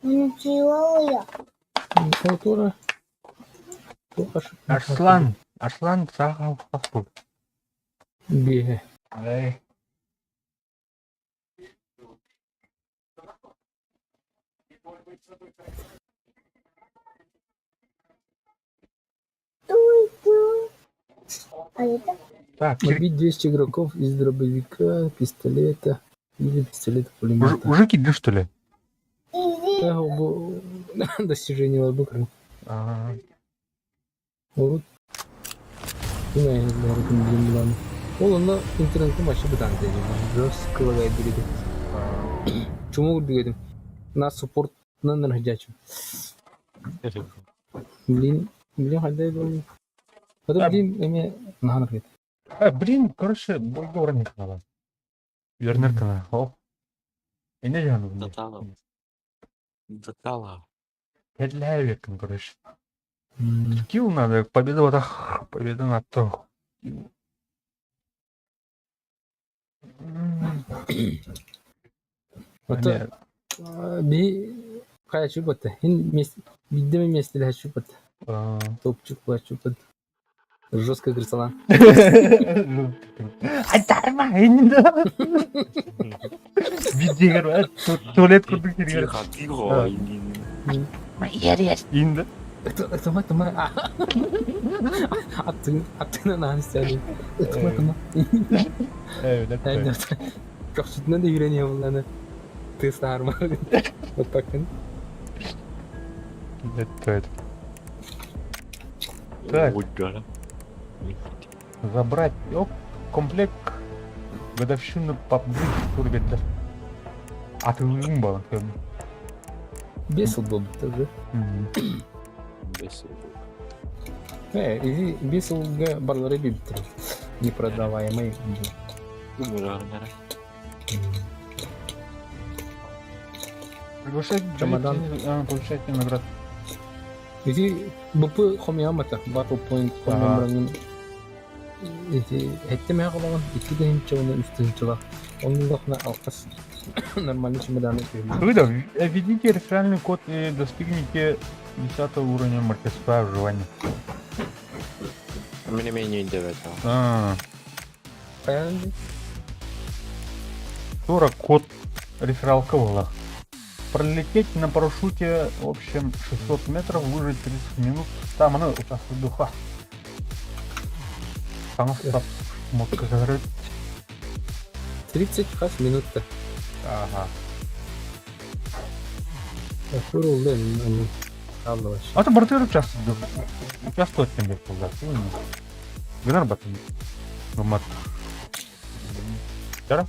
F: ничего я.
B: Култуура.
A: Арслан. Арслан сахал хахпу.
B: Биэ.
A: Эй.
F: Туй, туй. А это?
A: Так, кир...
B: Убить 200 игроков из дробовика, пистолета или
A: уже,
B: пистолета-пулемета.
A: уже киды, что ли?
F: Иди.
B: Да, бу- Достижение лабыкры.
A: А,
B: Урут. Ол онно интернетке вообще бытаан диэн. Жестко лагает диэти. Чуму диэтим. На суппорт на нырхадьаачым. Блин, блин, хайда был. Это
A: А,
B: блин, эме нахан
A: а, блин, короче, бойга уран канала. Вернер канал. О. Эне жану.
C: Датала. Датала.
A: Петлявиком, короче. Скилл надо, победа вот ах, победа на то.
B: Это
A: Ане,
B: Би хайа чупата. Ин биддеме месте чупат. Топчик чупат. Жестко крысала.
A: Айтарма, инде. Видеогер туалет курдук киргер.
C: Тихо, тихо.
A: Инде.
B: Это ма, это ма. Аттың, аттың на сәли. Это ма, это ма.
A: Evet.
B: Көхсүтүнэн да үйрениэ булланы. Тыс таарма. Вот так.
A: Это. Так. Забрать. Оп, комплект годовщину PUBG турбетler. Атылым балан.
B: Бесил был тоже.
C: Бесил.
B: Иди бесил барлары бибтер. Непродаваемый.
A: Приглашать
B: Чемодан.
A: Получать наград.
B: Иди БП хомиамата Battle Point хомиамраңын ити хеттеме хагалаган икки дehинче оны үстүнчела. Onun лохна алкас нормальный чемоданы көрүнү.
A: Когда введите реферальный код и достигните 10 уровня мастерства выживания.
C: Мне менее 9.
A: А,
B: Каян
A: 40 код рефералка была. Пролететь на парашюте, в общем, 600 метров, выжить 30 минут. Там она участвует духа. Там стоп. Мог говорить.
B: 30 хас минутта.
A: Ага.
B: Вообще.
A: А то бартер участвует. Участвовать тем более. Гынар батын. Гумат. Тара?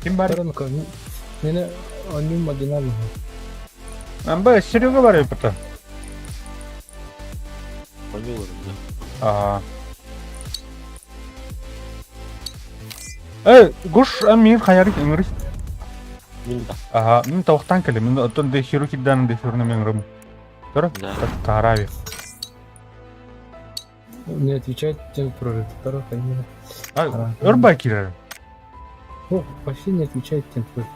A: Ким бар?
B: Таранка, мене они магинал.
A: Амба Серега бар это.
C: Понял, да.
A: Ага. Эй, Гош, а мин хаярик иңрис.
C: Мин да.
A: Ага, мин тавақтан келе, мин оттон де хируки дан де хируна мен рым. Тара?
C: Да.
A: Тарави.
B: Не отвечает тем прорыв. Таранка, именно.
A: А, өрбай кирер.
B: О, вообще не отвечает тем прорыв.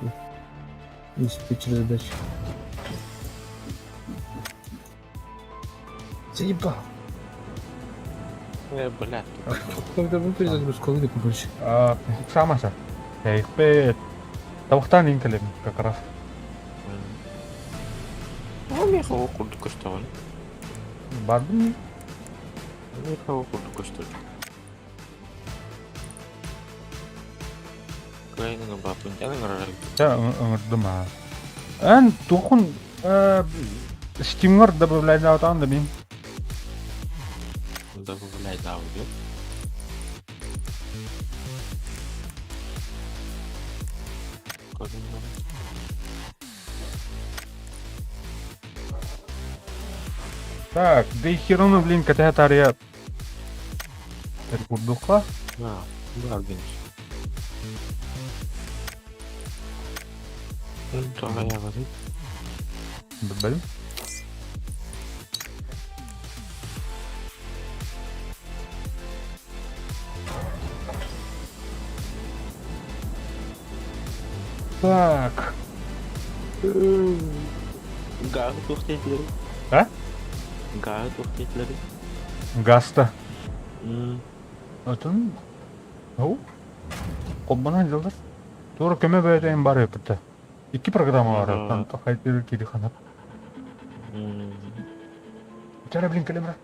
B: Диспетчер задачи. Заебал.
C: Бля.
B: Когда вы перезагрузку лыли побольше.
A: А, самаса. Эй, пе. Тавақтан ин келе как раз.
C: Ну, меха курдук көстөҕүн.
A: Бардым.
C: Меха курдук көстөр. Кайнын бапын жаның.
A: Да, ыңырдым а. Эн тухун стимгар добавляй да отан да бин.
C: Добавляй аудио.
A: Так, да и херуну, блин, катя тария. Курдука.
C: А, барбин. Тоҕо ябатын.
A: Блин. Так.
C: Гааһы туох диэтилэри?
A: А?
C: Гааһы туох диэтилэри?
A: Гаста. Отын. Оу. Қолбанан жылдар. Тура көмө бөйтейін бар өпітті. Iki программа бар. Там тохайтыр кири ханап. Чара блин келемра.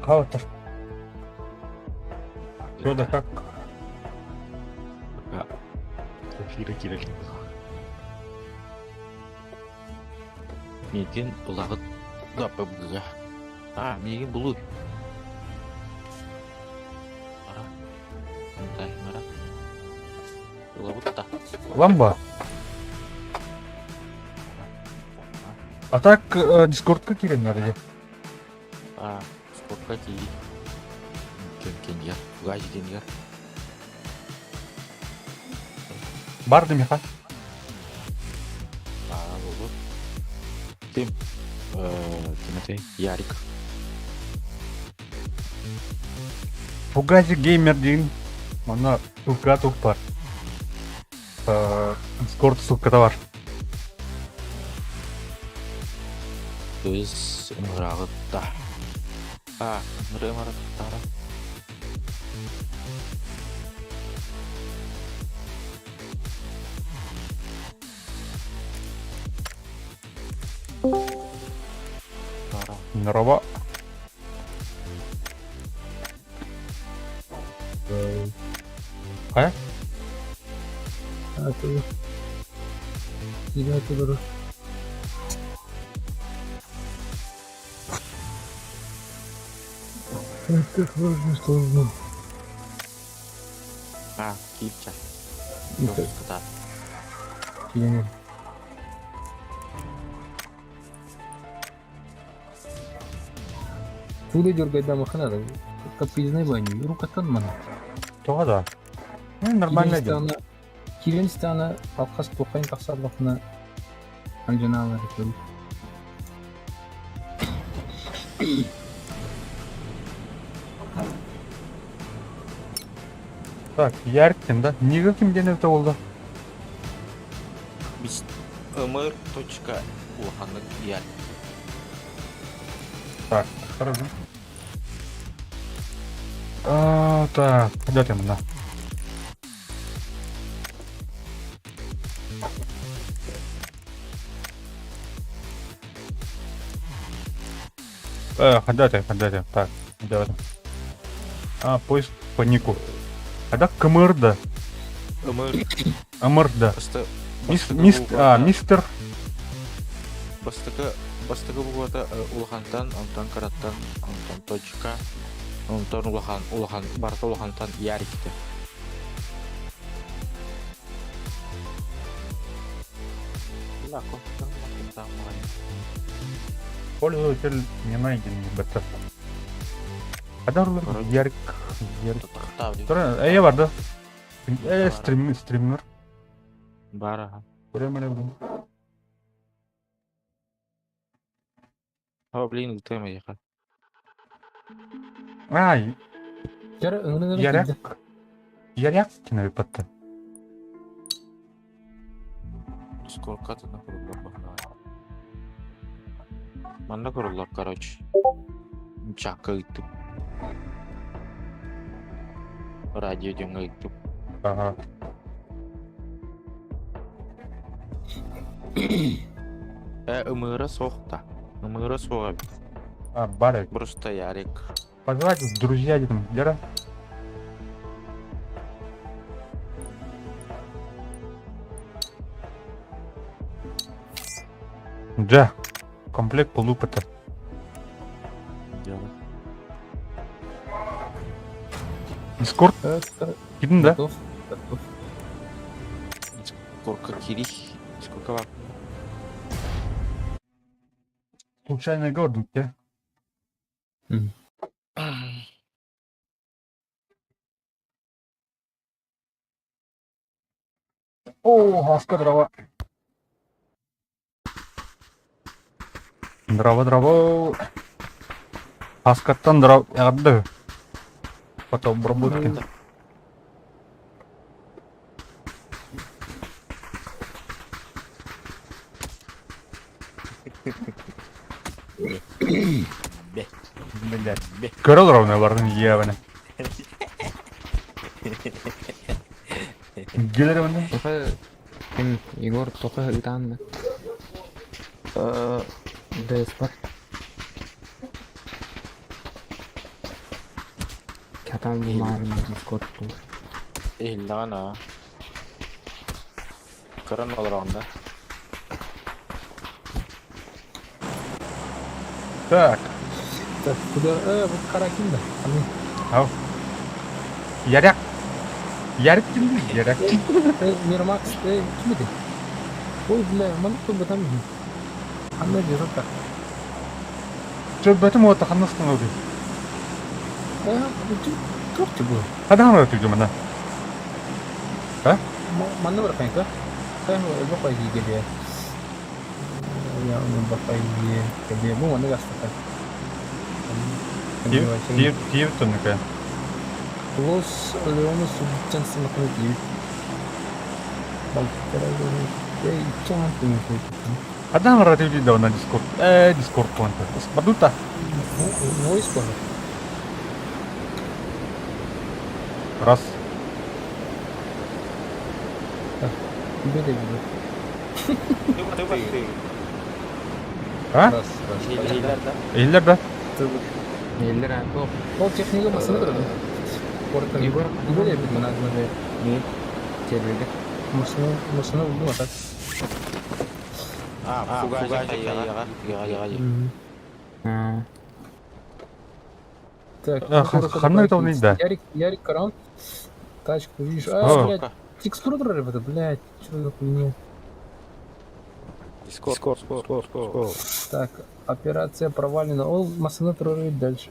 A: Хаутер. Что да как?
C: Эфира киирэр. Миигин улаҕыт да быга. А, миигин булуй.
A: Ламба. А так Дискордка киирэн дии.
C: А, Дискордка киирии. Кем кемгер, Фугази кемгер.
A: Бар да Миха.
C: А, вот. Ким? Тимофей, Ярик.
A: Фугази геймер диэн манна ссылка тух бар. Дискорд ссылката бар.
C: Кыыс ыҥыраҕытта. А, ыҥырыы ыҥыратахтара.
A: Здорово. Хайа?
B: Аты. Киирэ турар. Это сложно, сложно.
C: А, киирчэ.
B: Это
C: Кытаат.
B: киирэн. Тугу да дьоргойдаамаххына да, капризнай баанньыы, уруккаттан манна.
A: Тоҕо да? Ну, нормально
B: Киирэн
A: дьон.
B: истэҕинэ, киирэн истэҕинэ алхас туоххайын тахсаатаххына. Альдиналар тыл.
A: Так, Ярик ким да? Нига ким диэн эбитэ буолла?
C: Мис ымыр точка улаханнык Ярик.
A: Так, хорошо. А, так, пойдете мына. Ходите, ходите. Так, давайте. А, поиск по нику. А КМР да.
C: Ымыр.
A: МР да.
C: Просто
A: Мис, мис, а, мистер.
C: Бастакы бастакы буквата улахантан, онтон кыраттан, онтон точка, онтон улахан, улахан, барыта улахантан ярикте.
A: Пользователь не найден БТ. Адар Ярик, Ярик. Э, бар да. Э, стрим, стример.
C: Бар.
A: Көрөмөр
C: О, блин, тема ехать.
A: Ай. Ярик. Ярик кино патта.
C: Сколько ты на Манна көрүллэр, короче. Чакка ыйттым. Радио дьоҥҥо ыйттым.
A: Ага.
C: Э, ымыыра суох да. Ымыыра суох эбит.
A: А, бар.
C: Просто Ярик.
A: Позвать в друзья где-то, Лера? Да. Комплект полупата. Дискорд? Кидин, да?
B: Готов. Готов.
C: Сколько кирих? Сколько вам?
A: Случайно гордон, да? О, хаска дрова. Дрова, дрова. Хаскаттан дрова. Ягды. Потом обработки. Блять. Көрөл ровно бардым ебаный. Гелер онда.
G: Тоха ким Егор тоха ытаанна.
B: ДСП.
G: Катан булмаарым Дискорд бул.
C: Иһиллэҕин аа. Көрөн олороҕун да.
A: Так.
B: Так, куда? Вот Каракин да.
A: Ау. Ярик. Ярик ким? Ярик.
B: Мирмакс, ким эти? Ой, бля, маны кто там. Анна держит
A: Чё, бэтим вот ханна становится.
B: А, туох ти бу?
A: Хада хана түгү мана. А?
B: Манна бар хайка. Хай бакай геле. Я бакай геле. Бу манна гаста.
A: Тип тип тоннука.
B: Лос Леонос убитен сымакны диир.
A: Хада хана түгү да на Дискорд. Дискорд понта. Бадута.
B: Войс бар.
A: Раз.
B: Беде беде.
A: А?
B: Раз, раз.
C: Иһиллэр да.
A: Эйлер да.
G: Эллер ато.
B: Ол техника масына көрөдүм.
G: Егор
B: Егор бит мына мына.
G: Не? Серверге.
B: Масына масына булдум ата.
C: А, фугажа хайяға. Яға
G: А,
B: Так.
A: Ханна это да.
B: Ярик, Ярик Каран. Тачку видишь. А, блядь, текстура это, блядь, что за хуйня?
C: Дискорд, Дискорд, Дискорд.
B: Так, операция провалена. Ол масына прорывит дальше.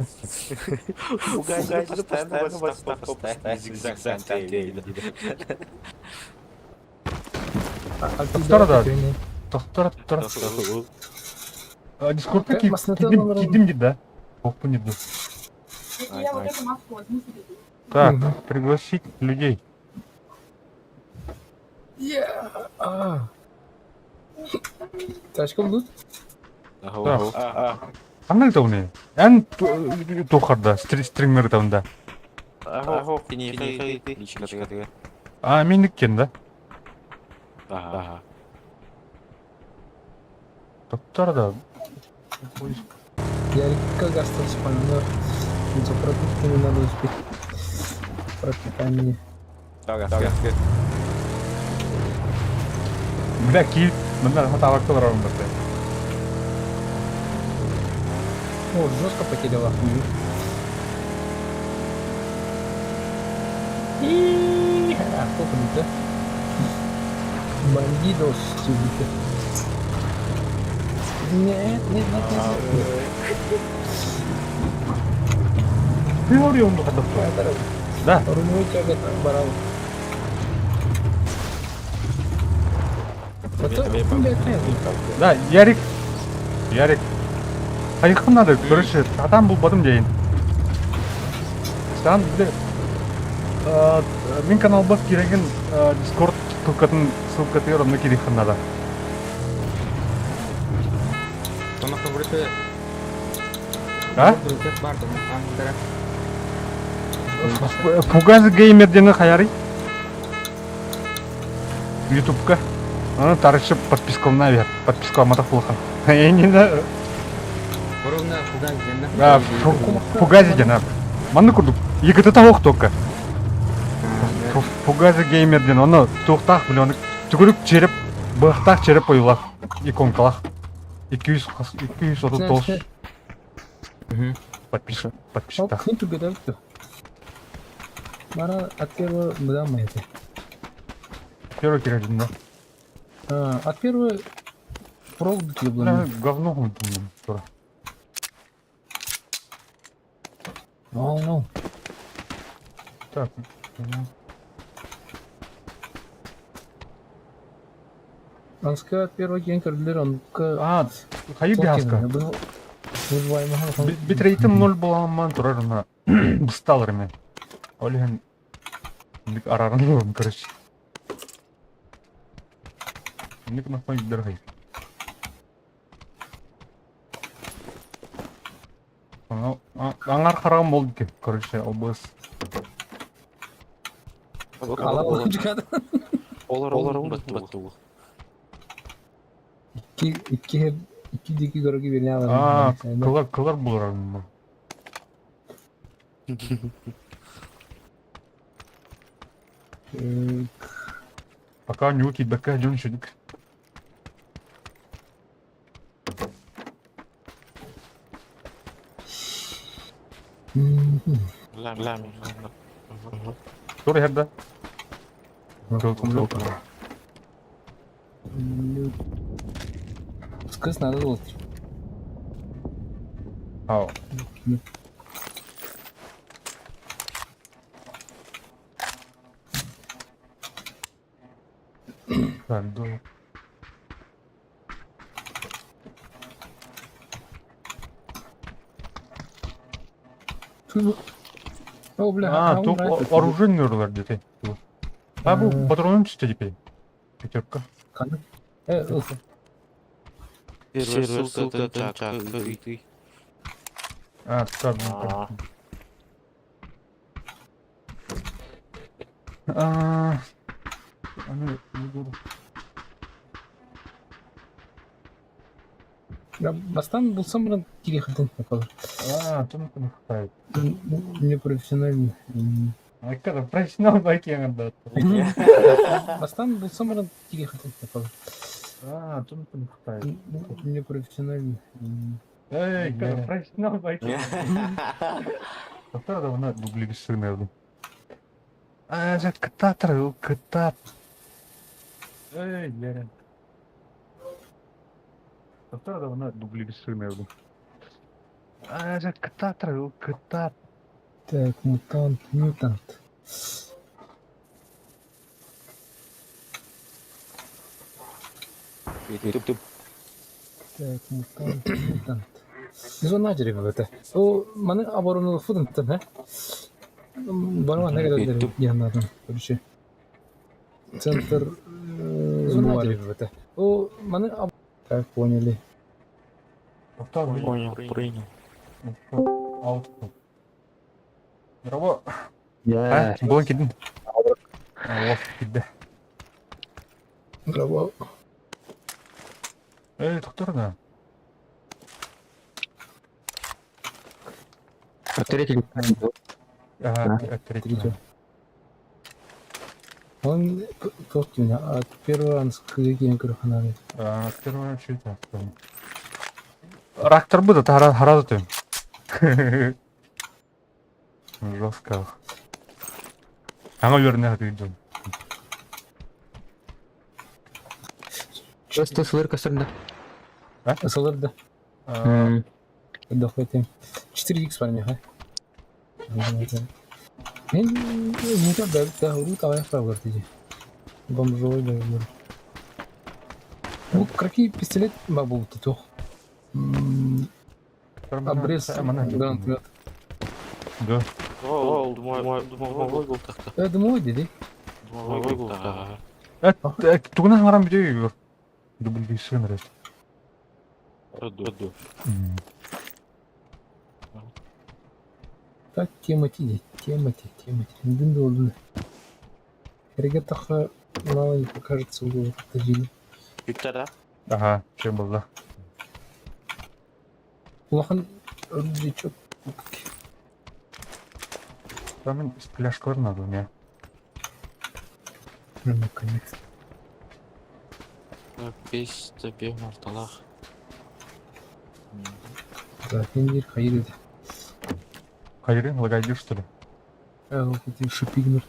C: Фугажа постоянно зигзаг
A: Второй да. Тохтор тура. Дискордка
B: Маснатын
A: киирдим,
B: олорон.
A: киирдим диир да? Суохпун диир дуу? Так, пригласить людей.
B: А. Тачка будут?
A: Так. Ханна ыытабыный? Эн туохарда стример ыытабын да? А, миниккен да? Топтор да.
B: Ярика гастон спально. За продуктами надо успеть. Пропитание.
A: Бля, киит. Мында хатабакта барарым барды.
B: О, жестко потеряла хуй. И а, сколько да? Бандидос сидите. Нет, нет, нет, нет.
A: Теория онду хатап. Да.
B: Рулевой тяга барал.
A: Да, Ярик. Ярик. Хайыххын надо, короче, сатаан булбатым диэйин. Сатаан, бile, мин каналбар киирэгин Discord ссылкатын ссылкатыгар онно киириэххин надо.
G: Онно фавориты
A: А?
G: бар да.
A: Фугаз геймер диэни хайарый? Ютубка. Аны тарычы подпискалана бер. Подпискаламатах улахан. Я не знаю.
G: Ровно Фугаз диэн.
A: Да, Фугази диэн. Манны курдук. ЕГТ ох только. Фугази геймер диэн. Оны туохтаах били оны түгүрүк череп быһахтаах череп ойуулаах иконкалаах. 239 подписчик подписчиктаах.
B: Ол түгедәбит. Мара от первого быдан это.
A: Первый кирәдин да.
B: А, от первого прог
A: Бля, говно думаю, тура.
B: No, no.
A: Так.
B: Анска от первого день көрдүлөр, онка
A: А, хайы биаска. Битрейтим 0 буламан турар на бысталар мен. Ол иһин арааран ылым, короче. Ник нахуй дорогой. Аңар харагым болды екен, короче, ОБС.
C: Олар олар батту.
B: Икки икки икки дики көрөгү берне
A: А, кылар кылар булар. Пока не укит, пока дьон шүдүк.
C: Лам лам.
A: Тур херда.
B: Скыс надо было.
A: Ау. Так, да.
B: О, бля,
A: А, тут оружейный урлар где-то. А, бу патроным түсті теперь. Пятерка.
C: Первая ссылка чак ты.
A: А, так. А,
B: Бастан булсам бұрын кире хатын
A: А, тут не хватает.
B: Не профессиональный.
A: А как профессионал байки аңарда.
B: Бастан булсам бұрын кире хатын
A: А, тут не хватает.
B: Не профессиональный.
A: Эй, как профессионал байки. Тоқтар да мына дублиги сырмердім. А, же кытатыр, кытат. Эй, Лерен. Тоқтар да мына дублиги сырмердім. А, же кытатыр, кытат.
B: Так, мутант, мутант.
C: Ютуб.
B: Так, мутант, мутант. Зона деревья. О, маны оборону фудантан, ha? Барма не kadar yanlardan. Короче. Центр Зона деревья. О, маны Так, поняли.
C: Понял, принял.
A: Аут. Браво. А, буолан киирдин. Олох киирдэ.
B: Браво.
A: Эй, доктор да.
G: А третий
A: Ага, третий.
B: Он тот меня, а первый раз кыгин көрөхананы.
A: А, первый чуть Рактор будет, а хара ты. Жестко. Аңа үөрэнэ сатыыр
G: Просто сылыр касырда.
B: Сылыр да. Дохватим. 4х бар миха. Мен не да да урут авай фравгар тиди. Бомжовой да бар. Ну, какие пистолет бабу ты тох. Обрез гранатомет.
A: Да.
C: Ол, дымовой был так-то.
B: Дымовой диди.
C: Дымовой был так.
A: Тугунан хаҥаран бүтэ Дубльдейсин эрэ.
C: Ду.
B: Так, Тимати, Тимати, Тимати. Дын долдун. Регетаха мало не покажется угол один.
C: Виктора?
A: Ага, чем был, да.
B: Улахан рюкзачок.
A: Там пляшка надо мне.
B: Ну, наконец.
C: Бес тебе марталах.
B: Да, Индир хайыр
A: Хайрын, лагайдишь, что ли?
B: А, вот эти шипигнер.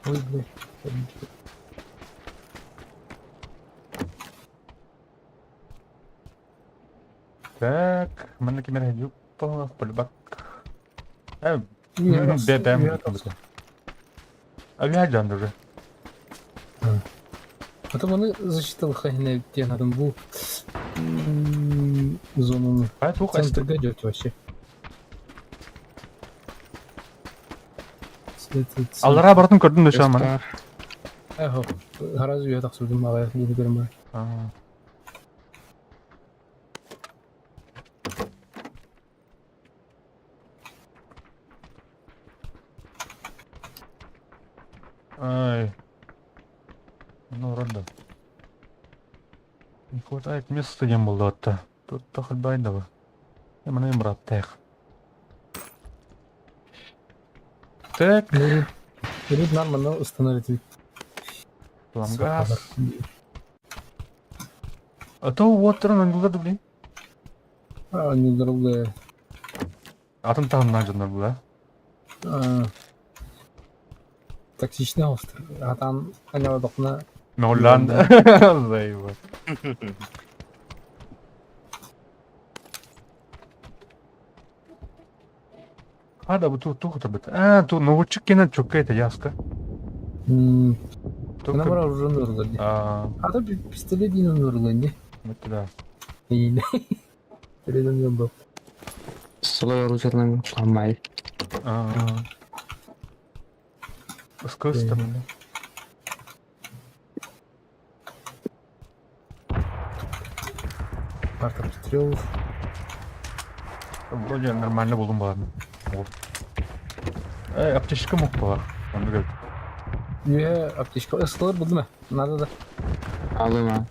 B: Ой, блядь.
A: Так, манна кимэр юппа полбак. Э, бэбэм. Авиаджан уже.
B: Потом он засчитал хайна тенарым бу зону.
A: А тух
B: Центр гадет вообще.
A: Аллара бартын көрдүм да шаман.
B: Эхо, гаразы я так судым ага, не көрөм.
A: Ай. Ну, рада. Не хватает места не было то. Тут тахальбайдова. Я маны брат тех. Так.
B: Перед нам оно установит.
A: Пламгаз. А то вот он не блин.
B: А, не дорогая.
A: Атын таһымнаах дьоннор була.
B: Токсичный остр. А там анялодохна.
A: Ноллан. Заеба. А, да, бу тух табыт. А, ту новучик кенен чокка это яска.
B: Она бара уже нурлы.
A: А,
B: А то пистолет не нурлы, не?
A: Вот да.
B: Пистолет был.
G: Солай оружияларын куламай.
A: А. Скыстым.
B: Артобстрел.
A: Вроде нормально булдум баҕар. Э, аптечка мог была. Он говорит.
B: Не, аптечка. Слор буду ма. Надо да.
G: Алыма.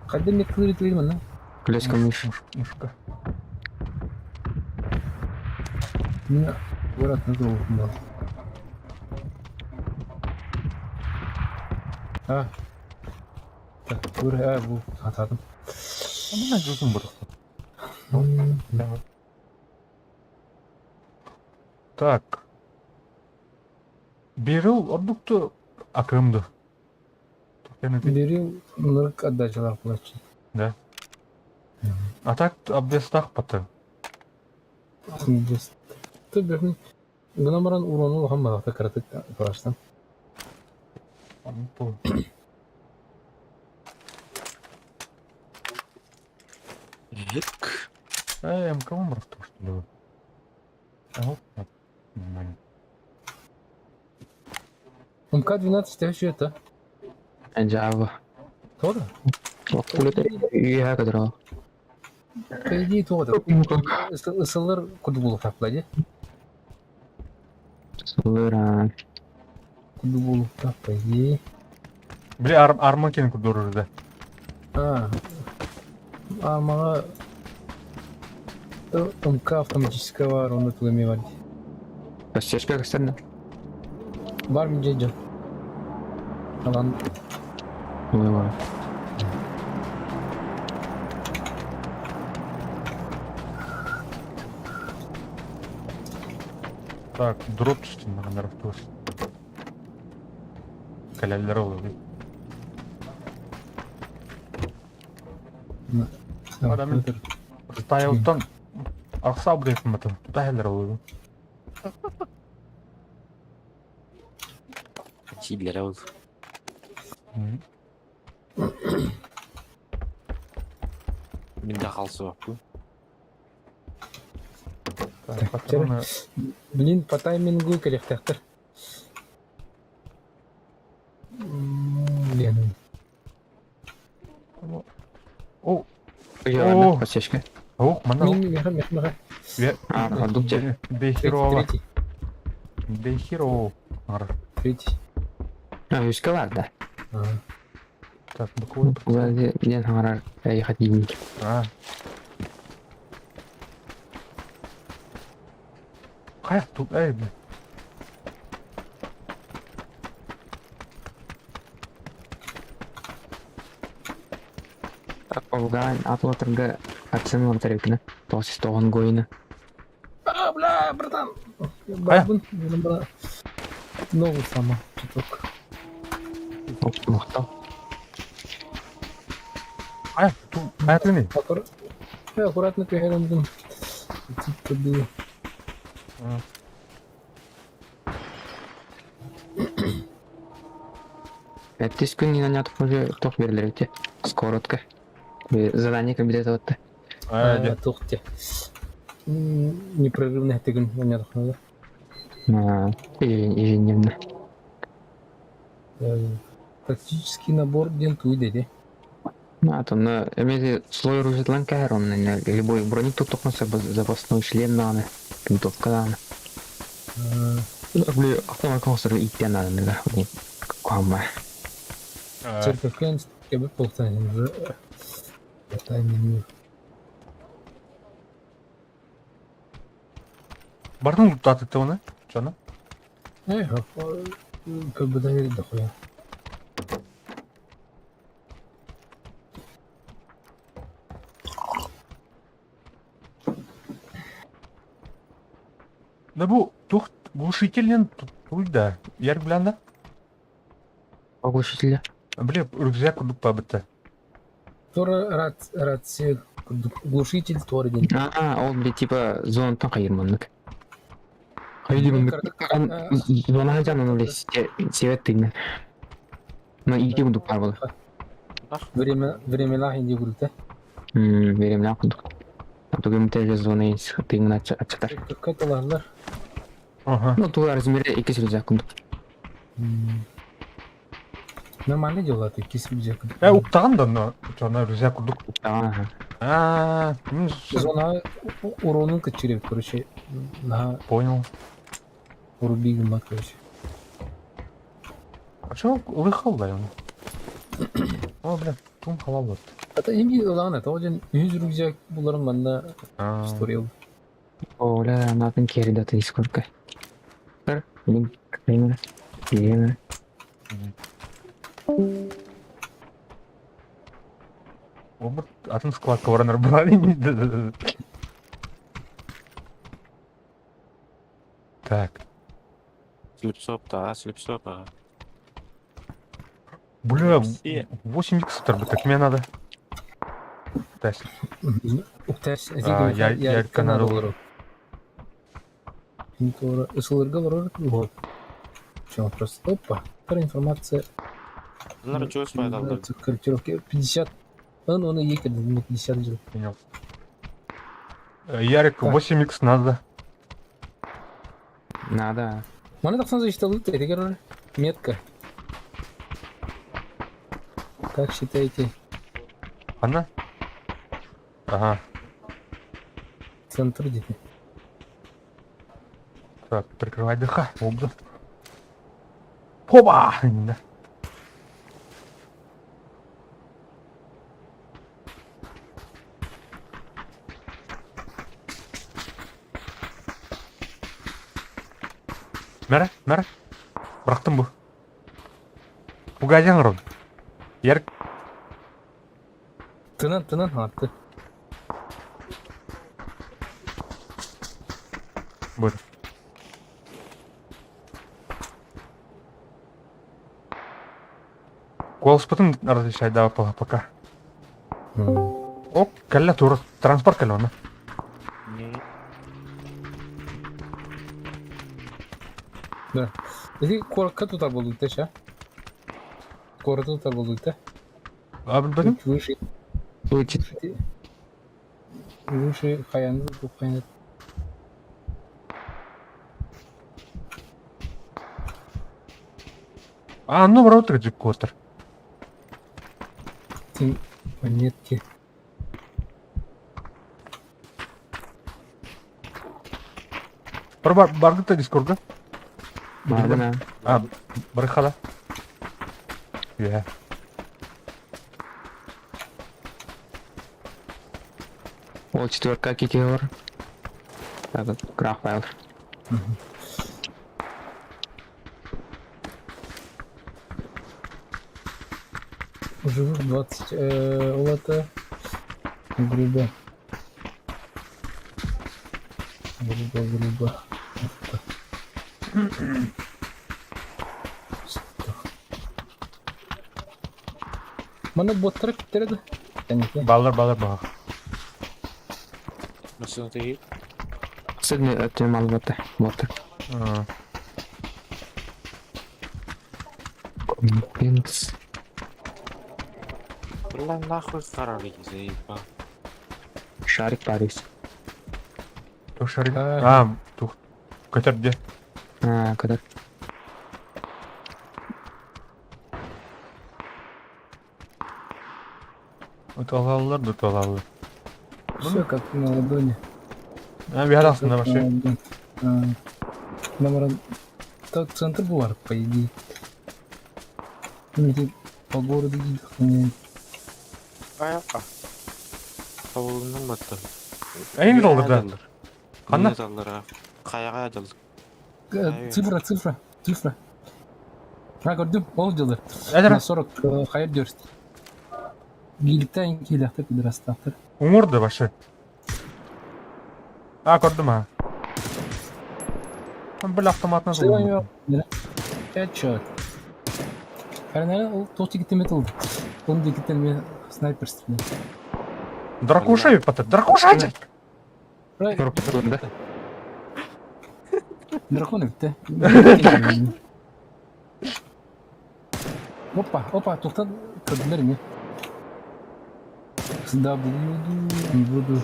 B: Кайда меткалар итилер мана?
G: Коляска мыш.
A: Мушка.
B: Меня город надо был. А. Так, бур, а, бу, атадым.
A: Мына жүзүм бар. Так. Берил ордукту акымды.
B: Бери ынырык отдачалаах буолааччы.
A: Да. А так обвестах потом.
B: Ты бэрин гынан баран урону улахан балахта кыратык флаштан.
C: Эк.
A: Эй, МК умер, что ли? А, нормально.
B: МК-12 төһө это?
G: Жаба.
B: Тода?
G: Пулета үйә кадра.
B: По идее тода. Ысыллар куду булуктап ди.
G: Сылыра.
B: Куду булуктап, по идее.
A: Бля, ар арма кен кудурur да.
B: А. Армага МК автоматическая бар, онда тугеме бар.
G: Растяжка кастарна.
B: Бар мен жеджи. Алан
G: Ой, ой.
A: Так, дроп түстүн маған автобус. Каляллар олы. Адам Тайылтан арқса абдайфын батын. Тахелер олы.
C: Сидлер ол. Мин да қалсы баппын.
A: Так, патроны.
B: Блин, по таймингу келехтехтер. Блин.
A: О,
G: О, растяжка.
A: ох, мана.
B: Мин меха меха меха.
G: А, продукт.
A: Бехерово.
B: Третий.
A: Бехерово.
B: Третий.
G: А, юскалар да.
B: Ага.
A: Так, буквально.
G: Ден хаңарар ехать деймін.
A: А. Қая, тут, эй, бля.
G: Олган атлатырга ацен латарекна. Тосис тоғын гойна.
B: А, бля, братан. Бабын, бра. Ногу сама, чуток.
G: Мақтау.
A: Қая, тут, қая ты
B: Аккур... Аккуратно түһэрэн Типа было.
G: Әттес күн инанятов уже тоқ берілер өте. Скоротка. Задание комитета отты.
A: А, де.
B: Тух те. Непрерывный тыгын нанятов
G: А, Ежедневно.
B: Тактический набор ден туй деди.
G: А, то на эмеде слой оружия кәһәр, он любой броник тут тоқмаса запасной шлем наны, винтовка наны. Бли, автомат конструктор иттен наны, да, куамма.
B: Церковь кебе полтан уже. Тайминг.
A: Бардың лутаты ты оны? Чоны?
B: Эх, как бы доверить дохуя.
A: Да бу тух глушительнен туй да. Яр билән да?
G: Оглушителя.
A: Бля, рюкзак кудук пабыта.
B: Тора рация глушитель тора ден.
G: А, ол бли типа зона тан кайырманнык. Кайырманнык. Зона хажан оны бли себет тыгны. Но ике кудук бар болды.
B: Время времена инди гурта.
G: Времена кудук. Тугым теже зона тыгны ачатар.
B: Каталарлар.
A: Ага.
G: Ну, ту размере ике рюкзак кудук.
B: Нормально дела ты кис рюкзак.
A: Э, уктаган да, но чоны рюкзак кудук.
G: Ага.
A: А, ну,
B: Зона уронун качырып, короче, на
A: понял.
B: урубигма, короче.
A: А чё лыхал да он? О, бля, тум халал вот.
B: Ата имги ылаан это один жүз рюкзак буларын манна
A: А,
B: история.
G: Оля, натын керида ты сколько. Бір, блин, кремер, кремер.
A: Обыр атын складка баранар была. Так.
C: Слепсоп та, слепсоп а.
A: Бля,
C: Все.
A: 8 икс так мне надо. Тест.
B: Үктәс,
A: А, я- я Канада
B: олорор. Ысылырга олорор вот. Чем просто? Опа, вторая информация.
C: Bunlar чего спайдалды?
B: Корректировки 50. Он, он и екер, 50 жыл.
A: Понял. Ярик,
B: Так.
A: 8 икс надо.
G: Надо.
B: Маны тақсан защиталды, это метка. Как считаете,
A: Она? Ага.
B: центр где-то?
A: Так, прикрывай ДХ. Обзор. Хоба! Да. Мәрі, мәрі. Бырақтым бұ. Бугазян рон. Ярик,
B: Тынан, тынан атты.
A: бұр. Голос потом разрешать, да, пока. О, калля тур, транспорт калля, она.
B: Да. Эти корка тутар болду те, Корка тутар болду те.
A: А, блин,
B: Выше,
G: Лучше.
B: выше хаянды, бу хаянды.
A: А, ну, роутер декотер.
B: Тин монетки.
A: Бар барды дискорда.
G: Бардына.
A: А, бархала. Я.
G: Ол четверка кикер. Так, граф файл.
B: Живых 20 лата. Грубо. Грубо, грубо. Мана боттар киттерedi.
A: Баллар, баллар, баллар.
C: Nasıl değil?
G: Сидни өтем алып атты. Боттар. Компенс.
C: Бля, нахуй карары заебал.
G: Шарик Парис.
A: Тух шарик. А, тух. Көтер где?
G: А, когда
A: Уталалар, дуталалар.
B: Все как на ладони.
A: А, бир астында вообще.
B: Номер Так, центр был, по идее. Ну, по городу не
C: Аяққа. Тавылының батты.
A: Әйін алды да. Қанна?
C: Қаяға адылды.
B: Цифра, цифра, цифра. А, көрдүм, ол жылы.
A: Әдір.
B: На 40 хайыр дөрст. Гиликтен келяхты пидорастақтыр.
A: Уңурды башы. А, көрдүм а. Бил автоматына
B: Что Пять человек. Харнары ол тоқ жігіттен металды. Оны жігіттен мен снайпер стрелял.
A: Дракуша пата. Дракуша!
G: да?
B: Дракон бітті. Опа, опа, тоқтан көрділер ме? С W, буду.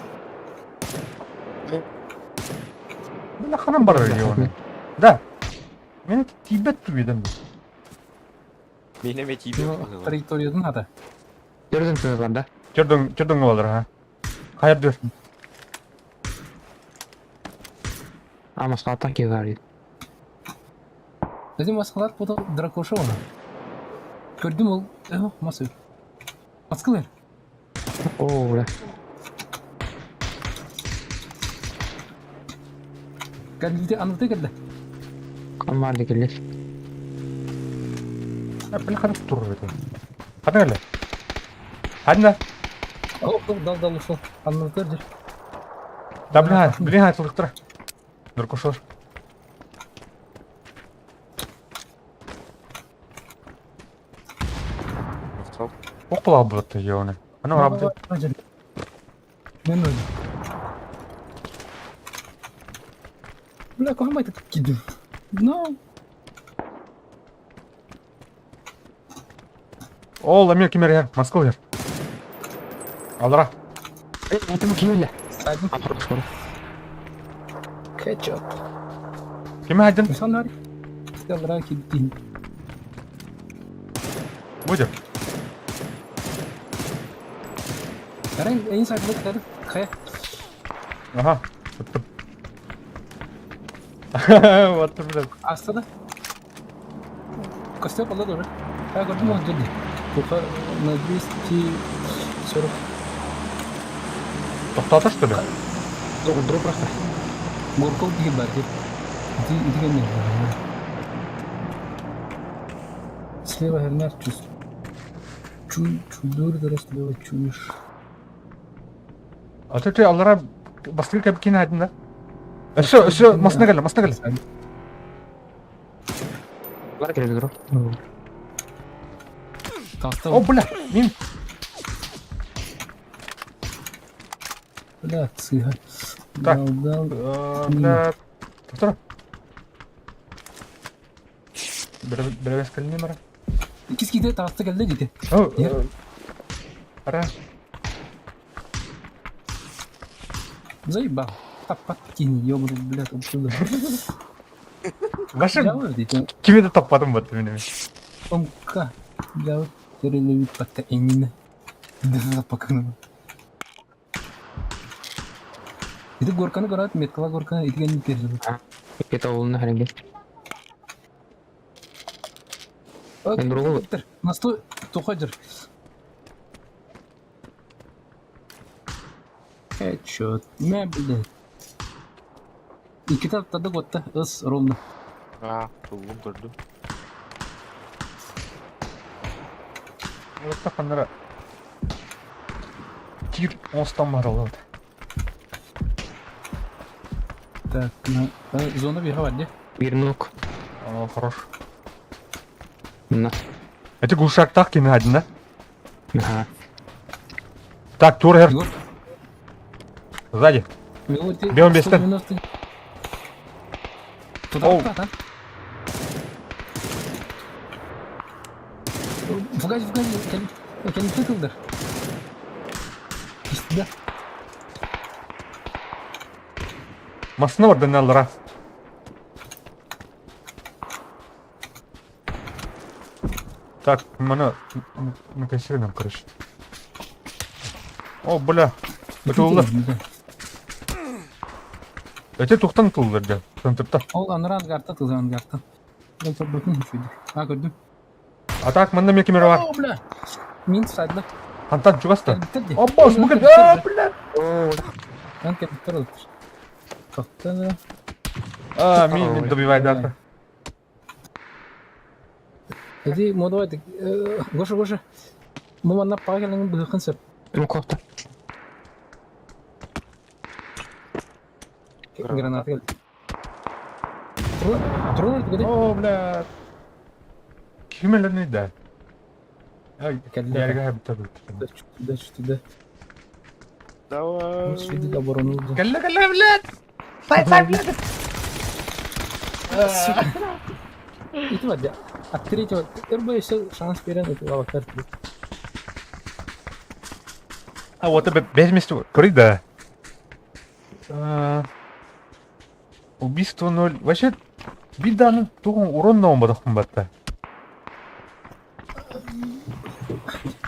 A: Бля, ханам бар регионы. Да. Мен тибет тубеден.
C: Мен эме тибет.
B: Траекториядан ата.
G: Төрдөн түнө бар да?
A: Төрдөң, төрдөң болар, ha. Хайыр дөр.
G: А, Москвадан келер.
B: Өзім басқалар бұда дракоша оны. Көрдім ол, о, масы. Маскалар.
G: О, бля.
B: Кәдімгідей анылды келді.
G: Камарды келер.
A: Бля, ханам тур это. Ханам келе. Ханна.
B: О, дал дал ушел. Анылды жүр.
A: Да, бля, бля, тылыктыра. Дракушалар. Туох булаабыт ёны? Аны барабыт.
B: Не нужно. Бля, кого мать киду? No.
A: Ол эмиэ ким эрэ Москва иһэр. Аллара.
G: Это киһилэ.
B: Сайдын. Кетчуп.
A: Ким айдын?
B: Сонар. Аллара кидин.
A: Будет.
B: Арай inside look there. Хэ.
A: Ага. Вот блядь.
B: Астада. Костер была тоже. Я говорю, ну, где Туха на 240.
A: Тоқтата, что ли?
G: Дроп просто.
B: Горков деген бар деп. Иди, иди ко мне. Слева херня чувств. Чу, чудур, да слева чуешь.
A: А ты аллара бастыр кәп кин айдын да? Все, все, масына кэллэ, масына кэллэ.
G: Бар кэлэ дроп.
A: О, бля, мин.
B: Бля, цыга.
A: Так. Бля, Тоқтар. Бірәбес кәліне мара?
B: Кискиде тағысты келді дейді.
A: Ара.
B: Заебал. Таппат кини, ёбаный, блядь, отсюда.
A: Ваша кими да таппатым бат мени.
B: Омка. Я терелеви пока энина. Да пока. Ити горканы көрөт, меткала горканы итиген терди.
G: Это ол нахрен.
B: Настой, тухадер. Headshot. Мә, блядь. Икки таптады готта, ыс ровно.
C: А, буллум көрдүм.
A: Вот ханнара. Тир онстан бар олады.
B: Так, на зона бега бар,
G: Бир нок.
A: О, хорош.
G: На.
A: Это глушак так кини один, да?
G: Ага.
A: Так, тур Сзади. Бьем без
B: Туда, да? Фугази, фугази, кем тыкылдыр. Да.
A: Масына бар дәнне аллара. Так, мана накосили короче. О, бля. Это улар. Это тухтан туллар да. Центрта.
B: Ол анран гарта тызан гарта. Мен тобутун хүчүдү. А көрдүм.
A: А так, мында мен кемер бар.
B: О, бля. Мин сайдла.
A: Антан чугаста. О, бос, бүгін. А, бля.
B: Мен кеттер олтур. Токтон.
A: А, мин добивай дата.
B: Эди модовай Гоша, Гоша. Бу манна пагелеңин быхын сөп.
G: Ну кофта.
B: Граната кел. Тролль где?
A: О, бля. Кимелер да? Ай, ярга бит.
B: Туда, туда.
C: Давай.
B: Следит оборону.
A: Кэллэ, кэллэ, блядь. Сай, сай, блядь.
B: Ити бар От третьего РБ еще шанс берен это аватар.
A: А вот это без места. Көрей да. Убийство ноль. Вообще, биданы тугун урон на бадахын батта.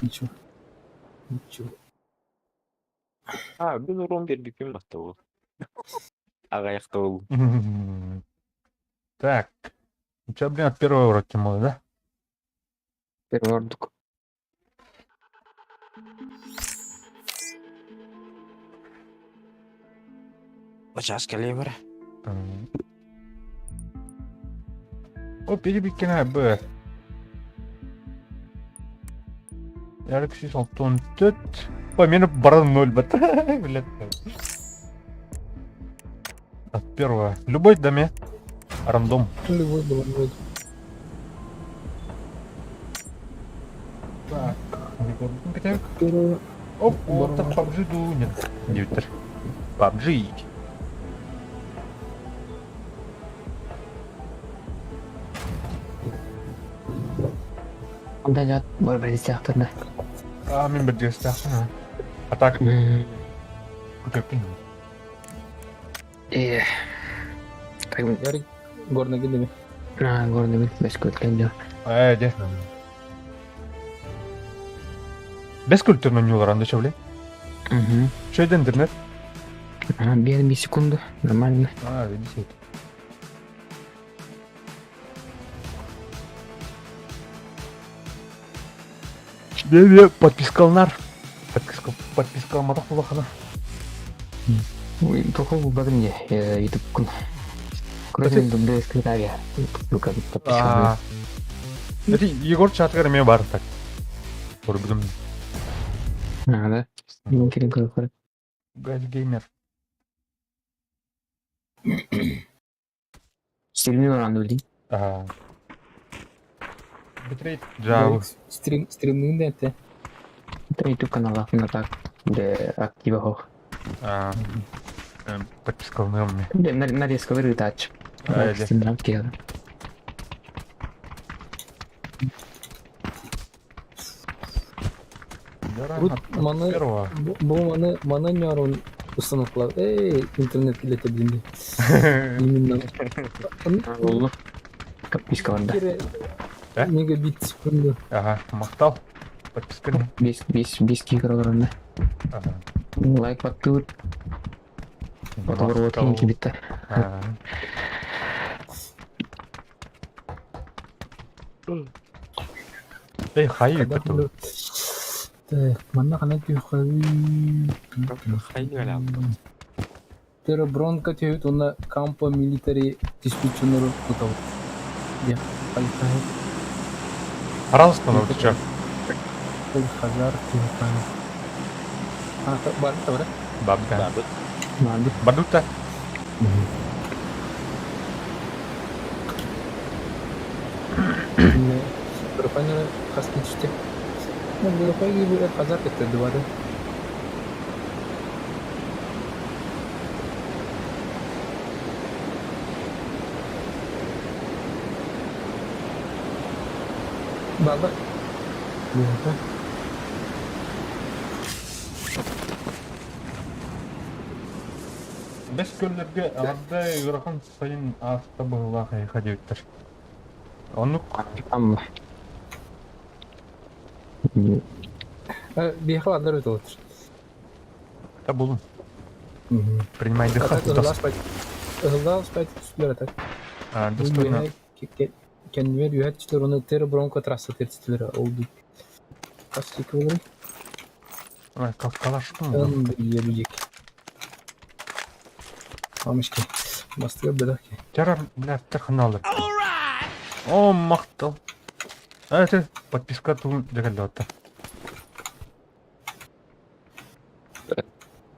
B: Ничего. Ничего.
C: А, бин урон бербиппин батта ол. Ағаяқта ол.
A: Так. У тебя, блин, от первого вроде тимур, да?
G: Первый ордук.
C: Бачас кэлиэмэр.
A: О, перебиккена Б. Ярик алтон төт. Ой, мені баран ноль бат. Блядь. От первого. Любой доме. Рандом.
B: Любой был вроде.
A: Так. Көрбүтүн кэтэбит. Оп, уоттар PUBG дуу, нет, диэбиттэр. PUBG.
G: Онда жат бар бәрдестяқтыр да.
A: А, мин бэрдигэстээхпин. А так, күтөппүн.
G: Э. Так,
B: Ярик горнагы деме.
G: а, горный бес көткен дьон.
A: Ээ, дьэ. Бэс культурно ньууларан да чөбле.
G: Угу.
A: Чөйдө интернет.
G: А, 5 секунду. Нормально.
A: А, видите. Бе-бе, подпискалнар. Подписка, подпискалматах улахана.
G: Ой, Тоқо булбатым не, ютуб күн. Короче, думда скрытавия. Подписка.
A: А, Это Егор чатыгар эме бар так. Көрбүтүм.
G: А, да. Ну, керек көрөр.
A: Гайд геймер.
G: Стримни баран өлдин.
A: А. Битрейт Java.
B: Стрим стримнин да это.
G: Это YouTube канала на так, де актива хох.
A: А, подпискалныам мне.
G: Де нарезка вырытач.
A: А, де.
G: Стримнам киялар.
B: Рут маны
A: Первого.
B: бу маны маны нярон установкалар. Эй, интернет килете билинди. Именно.
G: Болду. Подписка бар да.
B: Кире
A: Э?
B: мегабит в секунду.
A: Ага, мактал. Подписка.
G: 5 5 5 килограмм.
A: Ага.
G: Лайк баттыр. Отор вот кинки битте.
A: А. Эй, хай
B: Когда
A: это.
B: буду- Так, манна хана тюхави.
C: Хайгала.
B: Тера бронка тюхют, онна кампа милитари диспетчеру тутау. Я, аль-Хай,
A: Пожалуйста, ну ты чё?
B: Аль-Хазар тюхай. А, бар, бар.
A: Бабка.
C: Бабыт.
G: Марды.
A: Бадута.
B: Пропанера хаскичте. Ну, Пропаги бу Аль-Хазар кетти дубады. Балда. Бута.
A: Бес көллөргө аҕарда ыарахан сайын ааста быһыылаах эһиэхэ диэбиттэр. Оннук
G: Амма.
B: Биэхэ аллар өтө отыр.
A: та булун. Принимай дыха.
B: Ыһыллаас байт. Ыһыллаас байт түстүлэр атак.
A: Достойно.
B: Кеннибер үһэт түстүлэр, оны тер бронко трасса тертистилер олду. Кастик болар.
A: Калашкын.
B: Ын биебижик. Амышки. Бастыга бедахки.
A: Жарар, бля, таханалар. О, мактал. А, это подписка ту дәгәлләтте.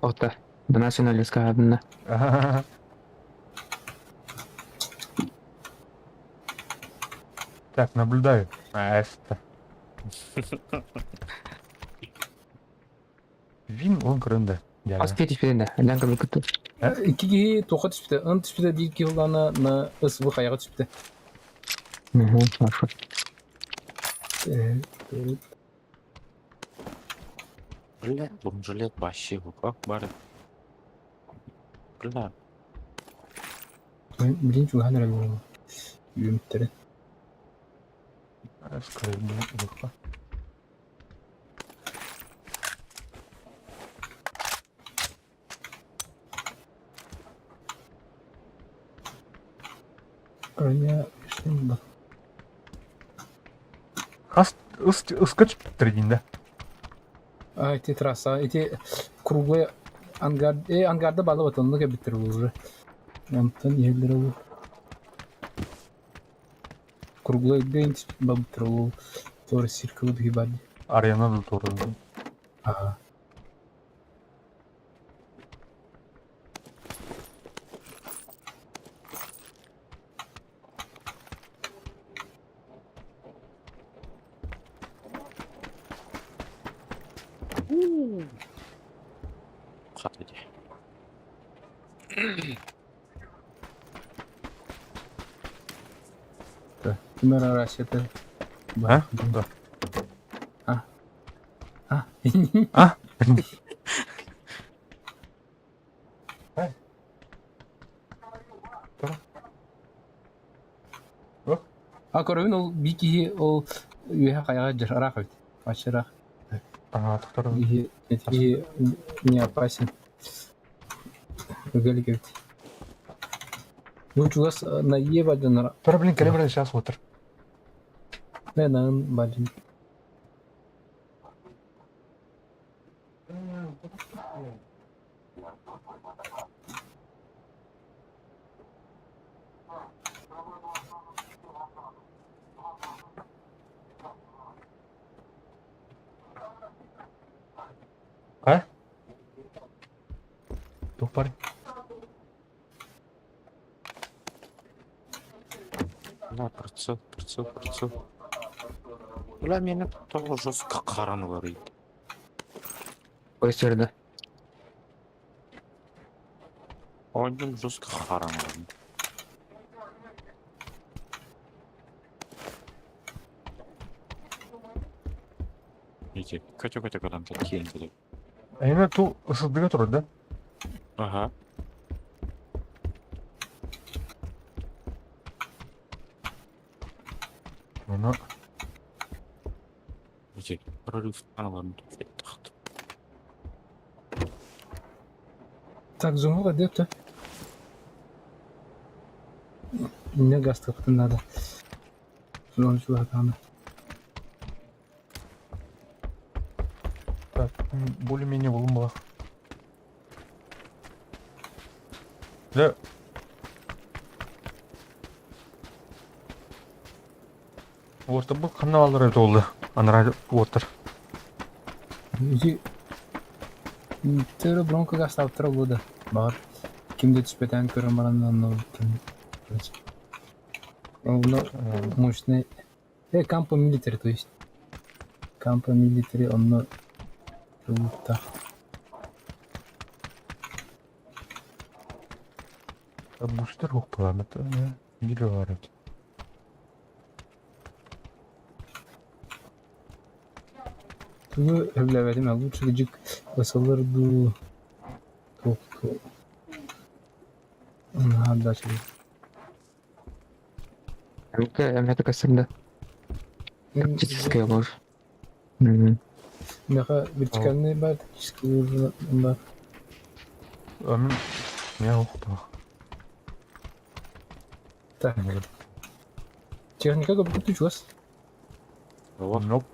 G: Ота. Националистка адына.
A: Так, наблюдаю. А, это. Вин он крында.
G: Аз кетиш биринде. Лян кабыл күттү.
B: Икки киһи туохха түспүтэ, ын түспүтэ биир киһи ыллаана на ысыбы хайаҕа түспүтэ.
G: Угу, хорошо.
C: Бля, бомжилет вообще как бар. Бля,
B: Билин чугаһан эрэ буолуо. Үүмтэрэ.
A: Скорее, блин,
B: Броня что
A: Хас ыскач тридинде.
B: А, эти трасса, эти круглые ангар, ангарда балы вот он кебиттер уже. Онтон елдер ол. Круглый гейнс бабтыр ол. Тор циркл бихибад.
A: Арена да турду.
B: Ага.
C: Хата дии.
B: Ким эрэ рацията
A: А? Да.
B: А? А?
A: А?
B: А көрөбүн ол биир киһи ол үөһэ хайаҕа дьар ыраах эбит. Аччыраах.
A: Ага, тохтор.
B: Киһи киһи не опасен. Ыга илик эбит. Бу чугас Наева дьоннор
A: Тора, блин, кэлэ баран сейчас отыр.
B: Мен бадин.
A: А? Туох баар?
C: На, прицел, прицел, прицел. Бля, меня тоже жестко харан говорит.
G: Көстөрдө.
C: Он жестко харан говорит. Иди, Катя, Катя, катам, киин катя.
A: Эйме ту ысылдыга турар да?
C: Ага.
A: Ону
C: Иди, прорыв аналарын
B: Так, зумуга деп Мне газ надо. Зон чуваканы.
A: так, более-менее булум была. Да. Вот бу ханна баллар эбит олду. Анара уоттар.
B: Ити Төрө бронко гастаптыра бууда. Баар кимде түспэтэн көрөн баран онно ким Онно мощный кампо милитари, то есть кампо милитари онно туутта.
A: Бустер хоппалар. Биир бар эбит.
B: Тугу өблэбэтим лучше дьик ысылыр дуу туох туу Наһаа дача.
G: МК, это көстөрдө. Тактическая ложь. Мгм.
B: Меха вертикальный бар, тактический ложь бар.
A: Мен я хоппа.
B: Так. Техника как чугас.
A: Nope.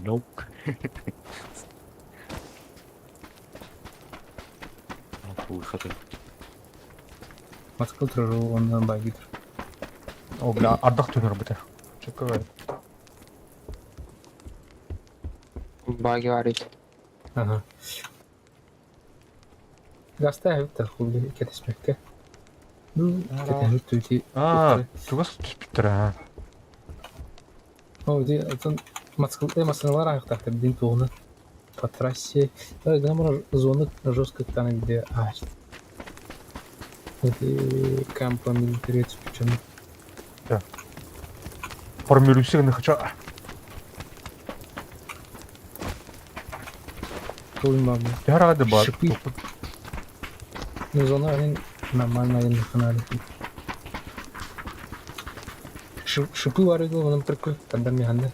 C: Nope. Выход.
B: Москва турару онно багитр.
A: О, бля, ардах түнөр битер. Чекай.
G: Баги бар
B: Ага. Гаста эбит хули кетеспекке. Ну, кетеһит түти.
A: А, тугас түспүттэр а.
B: О, ди отон Москва, масыналар аяктахтар дин тугуна. По трассе. Гамра зоны жестко там где а. Это кампа милитари түспүчөн.
A: Формируйся на хочу.
B: Тулмабы.
A: Ярады бар.
B: Шипы. Ну, зона они нормально они канале. Шипы варыгыл, онун прикол, тогда механды.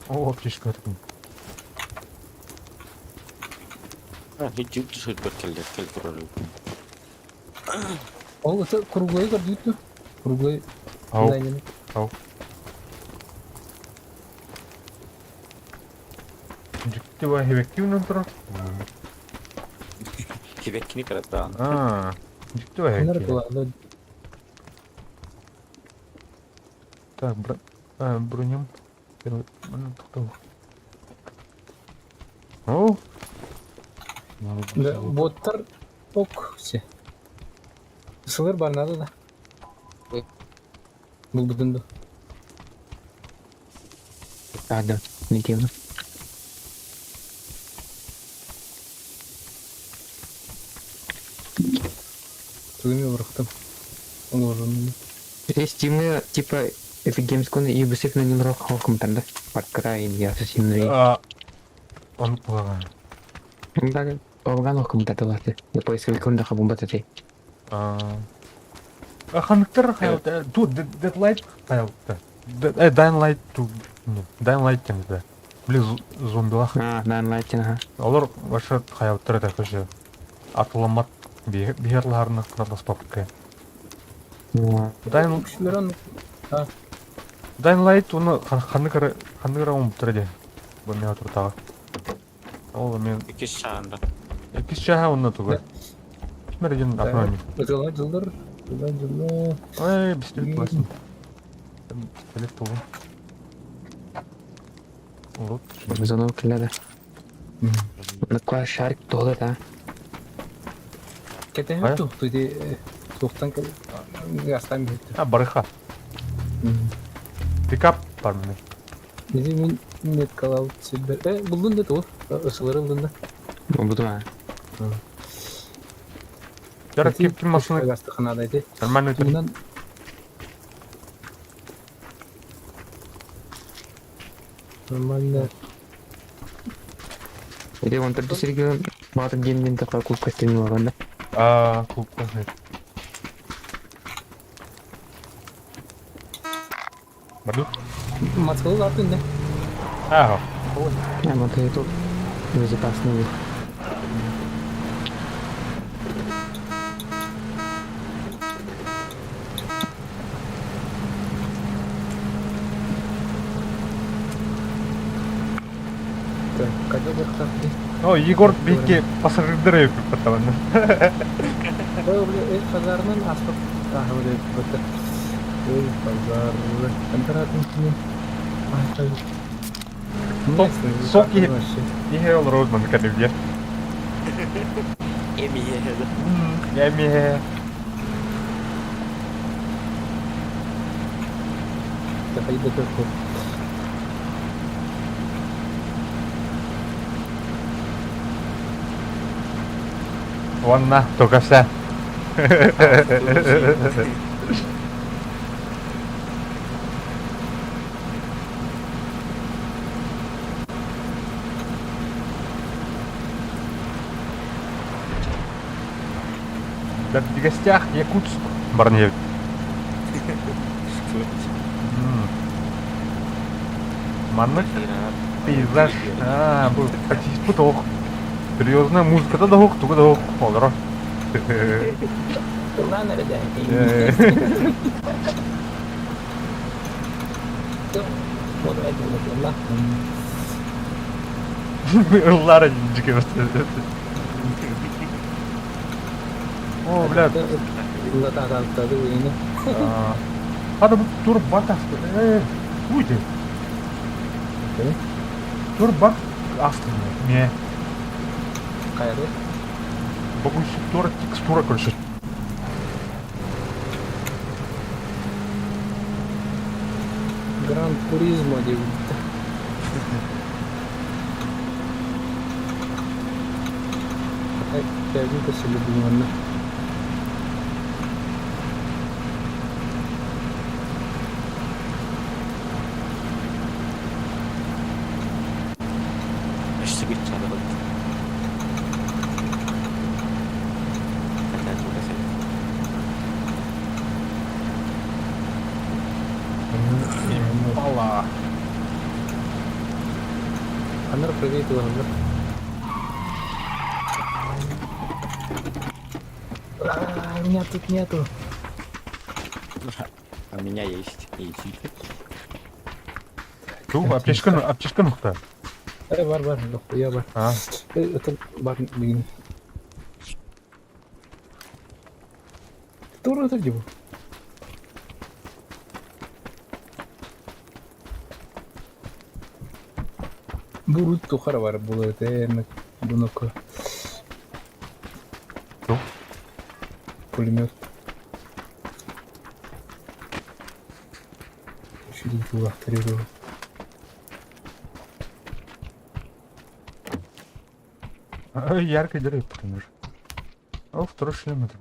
A: О, аптечка такой.
C: Иди, кел, прорыв.
B: Ол это круглый көрдүктү. Круглый
A: Ау.
B: дизайнер.
A: Ау. Дьикти ба хебекки үнөн турар.
C: Хебеккини карата.
A: А, дьикти ба
B: Нер
A: хебекки.
B: кылады.
A: Так, бро... А, бронем. Первый. Ну, О,
B: Да, боттар ок все. Сылыр бар надо да. Булбутун ду.
G: Да, не тема.
B: Тугуми урахтым. Уложенный.
G: Steam'е типа Epic Games кон Ubisoft на нем хохмтан да. Far Cry и Assassin's Creed.
A: Оннук буолаҕа.
G: Да, Орган хохмтатылаты. Я поисковик да хабумбататы.
A: Ханныктар хайалта ту Deadlight хайалта. Dying Light ту Dying Light диэн этэ. Били зомбилах.
G: А, Dying Light ага.
A: Олор вообще хайалттар этэ короче. Атыламмат биһэр лаһарына кынатаспаппыкка. Dying Dying Light уну ханнык эрэ ханнык эрэ оҥорбуттара дии. Бу миэхэ туртаҕа. Ол мен
C: Иккис чаанда.
A: Иккис чааһа онно туга. Ким эрэ диэн атын
B: Дьылла дьыллар, дьылла дьылла.
A: Ой, пистолет буласың. Пистолет тугу. Вот.
G: Звонок кэллэ. Наква шарик туола да.
B: Кэтэһэр туохту ити туохтан гастан биһиттэ.
A: А, барыха. Пикап бар міне.
B: Ити мин меткалал сирбэр. Э, булдун да тугу? Ысылары булдун да.
G: Булдум а.
A: Жарат ким ким машина
B: Гастыханада ити.
A: нормально өтөр.
B: Тунан Нормально.
G: Ити он төрдүс сирге баатыр диэн такой клуб костюм бар да.
A: А, клуб. Барду?
B: Москвы атын да.
A: А,
G: А, вот и тут безопасный.
B: Так, когда бархатты?
A: О, Егор бийке пассажирдары потом.
B: Ой, бля, эл пазарынан аспап. А, бля, вот Эл пазар. Контрактный кини.
A: Сок Ihe ол Роудман кәдімгі.
C: Эми
A: Эми.
B: Хайда такой.
A: Онна, только вся. Да в гостях Якутск, Барневич. Маннык пейзаж. А, был практически ох. Серьезная музыка да ох, туга да ох, олоро. Ыллара дьике О, бля. Хада бу тур бак асты. Уйди. Тур бак асты. Не.
B: Кайры.
A: Богу тур текстура, короче.
B: Гран Туризмо диэбит. Кэбин көсүлү булуонна.
C: Өссө бит
A: Импала.
B: Анар привет ыланнар. А, меня тут нету.
C: А у меня есть. Иди.
A: Ту, аптечка, аптечка нухта.
B: Э, бар, бар, я бар.
A: А.
B: Это бар, блин. Тур это где был? Бурут тухара бар было это буноко.
A: Ту?
B: Пулемет. Үчүгэй туулаахтар үһү.
A: Ой, ярко деревья потому же. О, второй шлем это.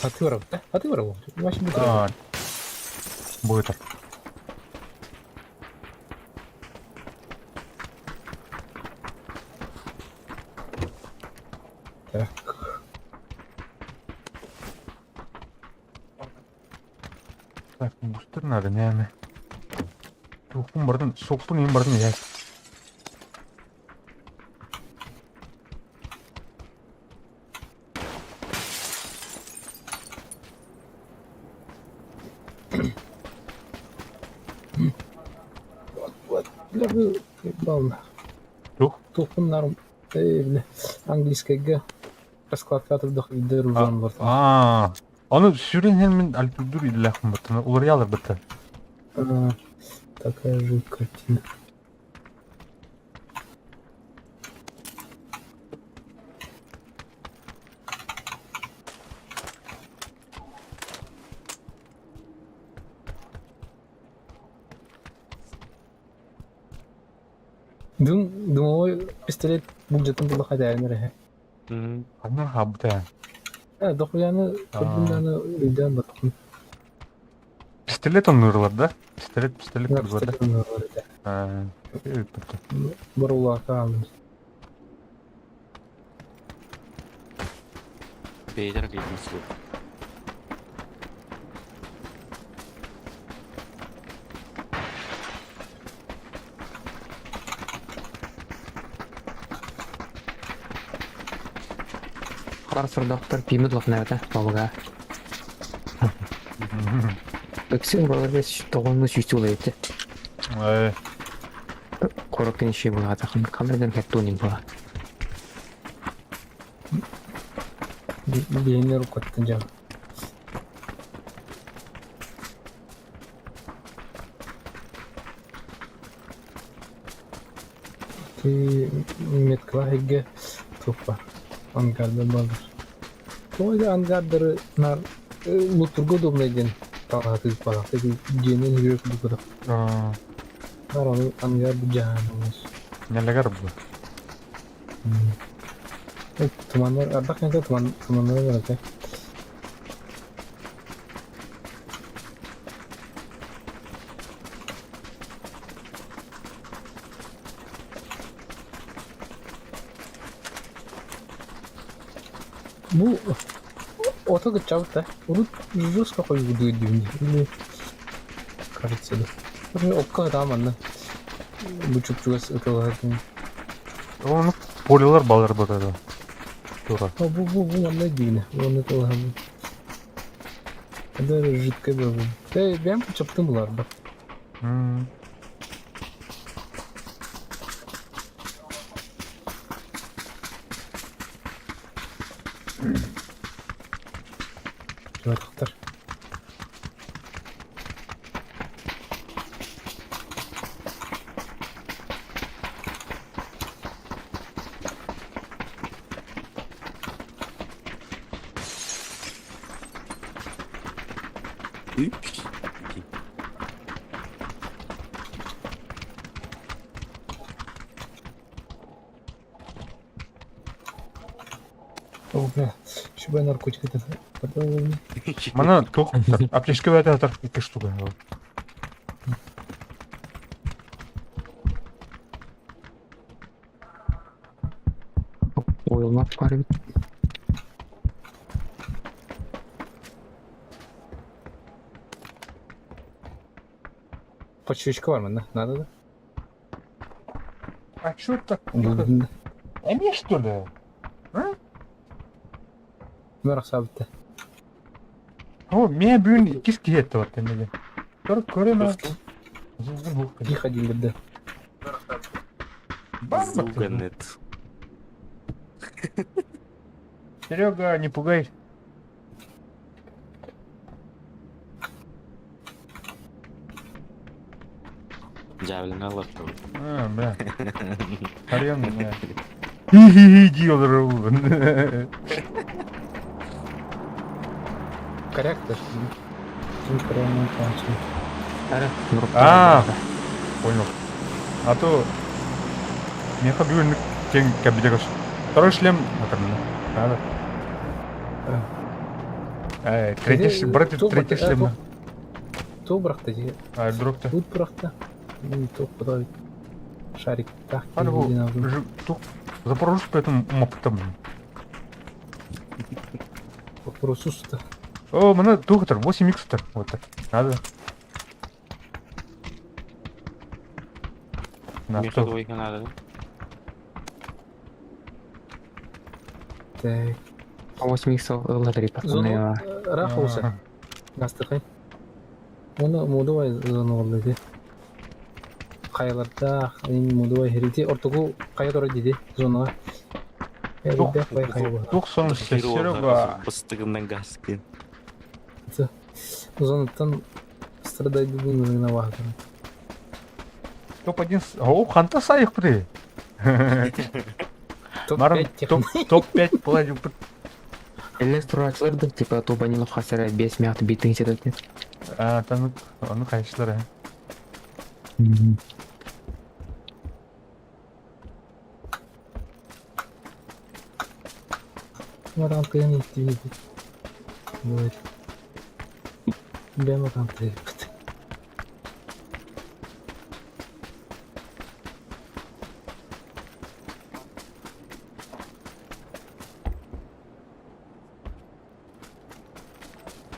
B: Атыы барабыт да? Атыы барабыт. Машина
A: А, будет.
B: Так.
A: Так, бустер надо, не Сукпун бардын, сукпун им бардын я.
B: Бля, бу бална.
A: Тух?
B: Тухпун нар бля, английскайга раскладка турдах видер узан бар.
A: Аа. Аны сүрен хен мен альтудур иллахым баттан. Улар ялар баттан.
B: Такая же картина. Дым, дымовой пистолет булдьатын була хадайын эрэ.
A: Ханнар хабыта.
B: Э, дохуяны көрдүм өйдөөн баттым.
A: Пистолет оннурлар да? Пистолет, пистолет курдук да?
B: Пистолет оннурлар этэ.
A: Аа.
B: Барулака алым.
C: Бэйдэр клип
G: Хар сордохтор пиимит улахнабата бабага. Өксүн баларга тоҕонну сүүстүү улайыты.
A: Э,
G: Короккин иши булаата камерадан хаттуунин була.
B: Биэнер укаттан жа. Ти меткала хегге туппа. Ангарда балар. Тоҕо ангардары нар лутурга удобно диэн талаһатыы балах. Дьиэнин үрүк дукуда.
A: аа,
B: Нар аны ангар жаһанымыз.
A: нелегар бу.
B: Туманнар, ардах нете туман туманнар бар эте. Бу ото гыччабыт да. Урут жестко хойгудуу дивни. Или кажется да. Уже окка да манна. Бу чупчугас ытылатын.
A: Оны полилар балар бу да. Тура.
B: Бу бу бу манна дивни. Оны тылаһам. Это жидкое было. Э, бэм чаптым булар ба.
A: М.
B: Жатақтар.
C: Үпс.
B: О, бля, еще наркотик это. Потом
A: Мана тух. Аптечка бәтә тар ике штука.
G: Ойылмап бар бит.
B: Подщечка бар манна, надо да?
A: А чё так?
B: Булдун.
A: Эме что ли?
B: Мөрөх сабытта.
A: О, мен бүгүн икис киһи бар кемеге. Көр көрөм.
B: Тихо дилерде.
A: Бар
C: Зуганет.
A: Серега, не пугай.
C: Джавелин алар.
A: А, бля. Харьян, бля. Хи-хи-хи дии олоробун.
B: Корректор.
A: А, понял. А то меха бүгүн кең кэбидэгос. Второй шлем надо. Э, третий, брат, третий шлем.
B: Ту бырахта дии.
A: А, дропта.
B: Тут бырахта. Тух подавит. Шарик так.
A: Тух Запорожец поэтому мопытым.
B: Вопросус-то.
A: О, мына тухтар, 8 икс Вот так. Надо. На
C: Меха двойка надо, да?
B: Так.
G: 8 икс ыллар
B: Зону рахуса. Настыкай. Оны мудубай зону олду Хайалардаах, мудубай херити ортоку хайа тура диди зонага.
A: Тух сон Серега.
C: Бастыгынан гаскин.
B: Зонаттан страдать бүгүн вахтан.
A: Топ-1. О, ханта сайых при.
B: Топ-5
A: Топ-5 пладил.
G: Эллес тураачылар типа Тубанилов хасара 5 мяты битин сетет.
A: А, там ну конечно.
B: Матан тыын иттибит. Вот. Бен матан тыйпыт.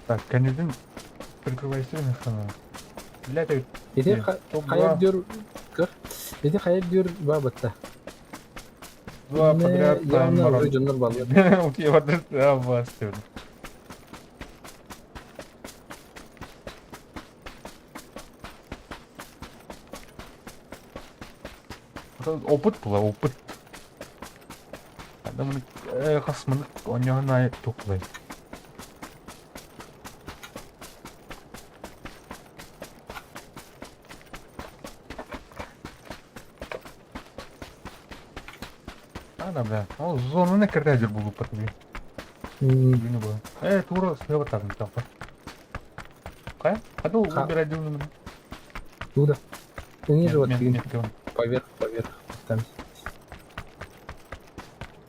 A: Так, кэннитин прикрывайся механа. Бля, ты
B: Ити хайа дүр көр. Ити хайа дүр бабытта.
A: Два подряд
B: явно уже дьоннор баллар.
A: Окей, вот это бастер. Опыт была, опыт. Адамын хасмын оньоһун туклай. Ана, бля, ол зонаны кірдәдір бұл патыби. Бүні бұл. Э, тура сыға тағын тапа. Қая? Қада ол убирать дюны?
B: Туда. Ниже вот поверх, поверх. Там.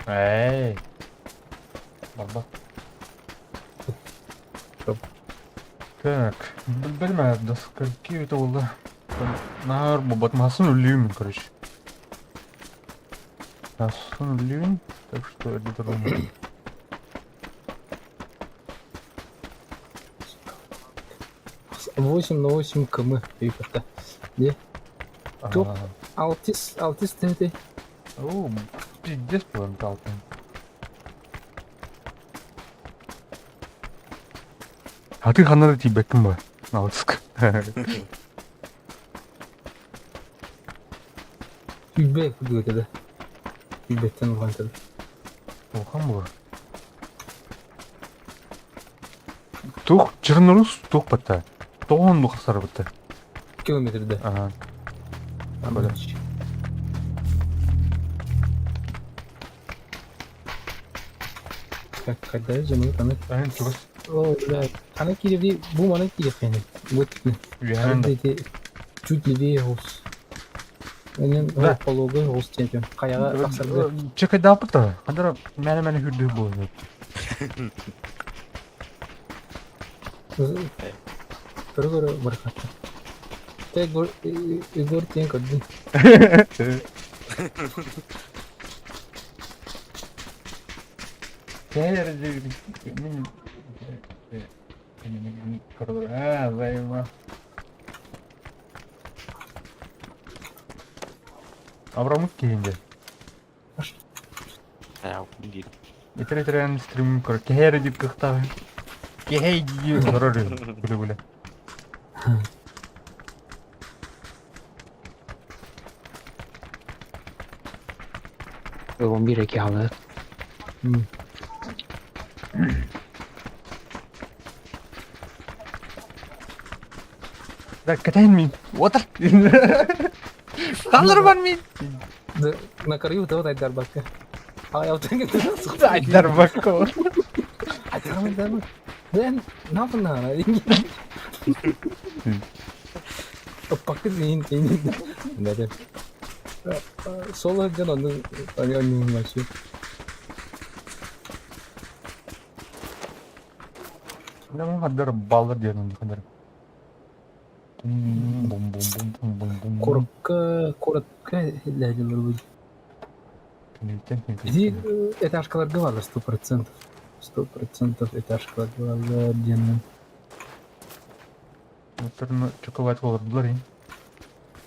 A: Эй. Барба. Так, білмә, до скольки это болды? Нар, батмасын өлеймін, короче. Насын өлеймін, так что это думаю.
B: 8 на 8 км пейперта. Где? Топ. Алтис, алтис ты.
A: О, пиздец был алтын. А ты ханада тибеккин ба? Алтыск.
B: Түбек күдүгөтө да. Түбектен улгантады.
A: Улхан була. Тух чернорус тух бата. Тоон бухасар бата.
B: Километрде.
A: Ага. Бля.
B: Так, когда же мы там?
A: Айн чугас.
B: О, бля. Ана киреби, бу мана кирехени. Вот.
A: Үйәнді.
B: Чуть левее гус. Менен
A: Да.
B: пологой гус чемпион. Каяга тахсарды.
A: Чекай пыта. Хандара мәне-мәне хүрді болду.
B: Көрө-көрө бархатта. Те Егор Егор тен көрдүн.
A: А, займа. Абрамык кейинде. Итер-итерен стрим көр. Кehер дип кыхта. Кehей ди хорор. Күле-күле.
G: Он бир эки алды.
A: Да, катайн мин. Отыр. Қалдырман мин.
B: На краю того айдар бакка.
A: Айдарбакка.
B: Айдарма, Ben ne yapın lan? Bakın neyin neyin. Neden? Сол сылдьан ону оонньуун
A: Хаддар баллар диэн хаддар. Бум бум бум бум бум бум.
B: Куоракка куоракка ләдилер бу. Иди этажкаларга баалар 100%. 100% этажкаларга баалар диэн.
A: Чоколад олордулар ин.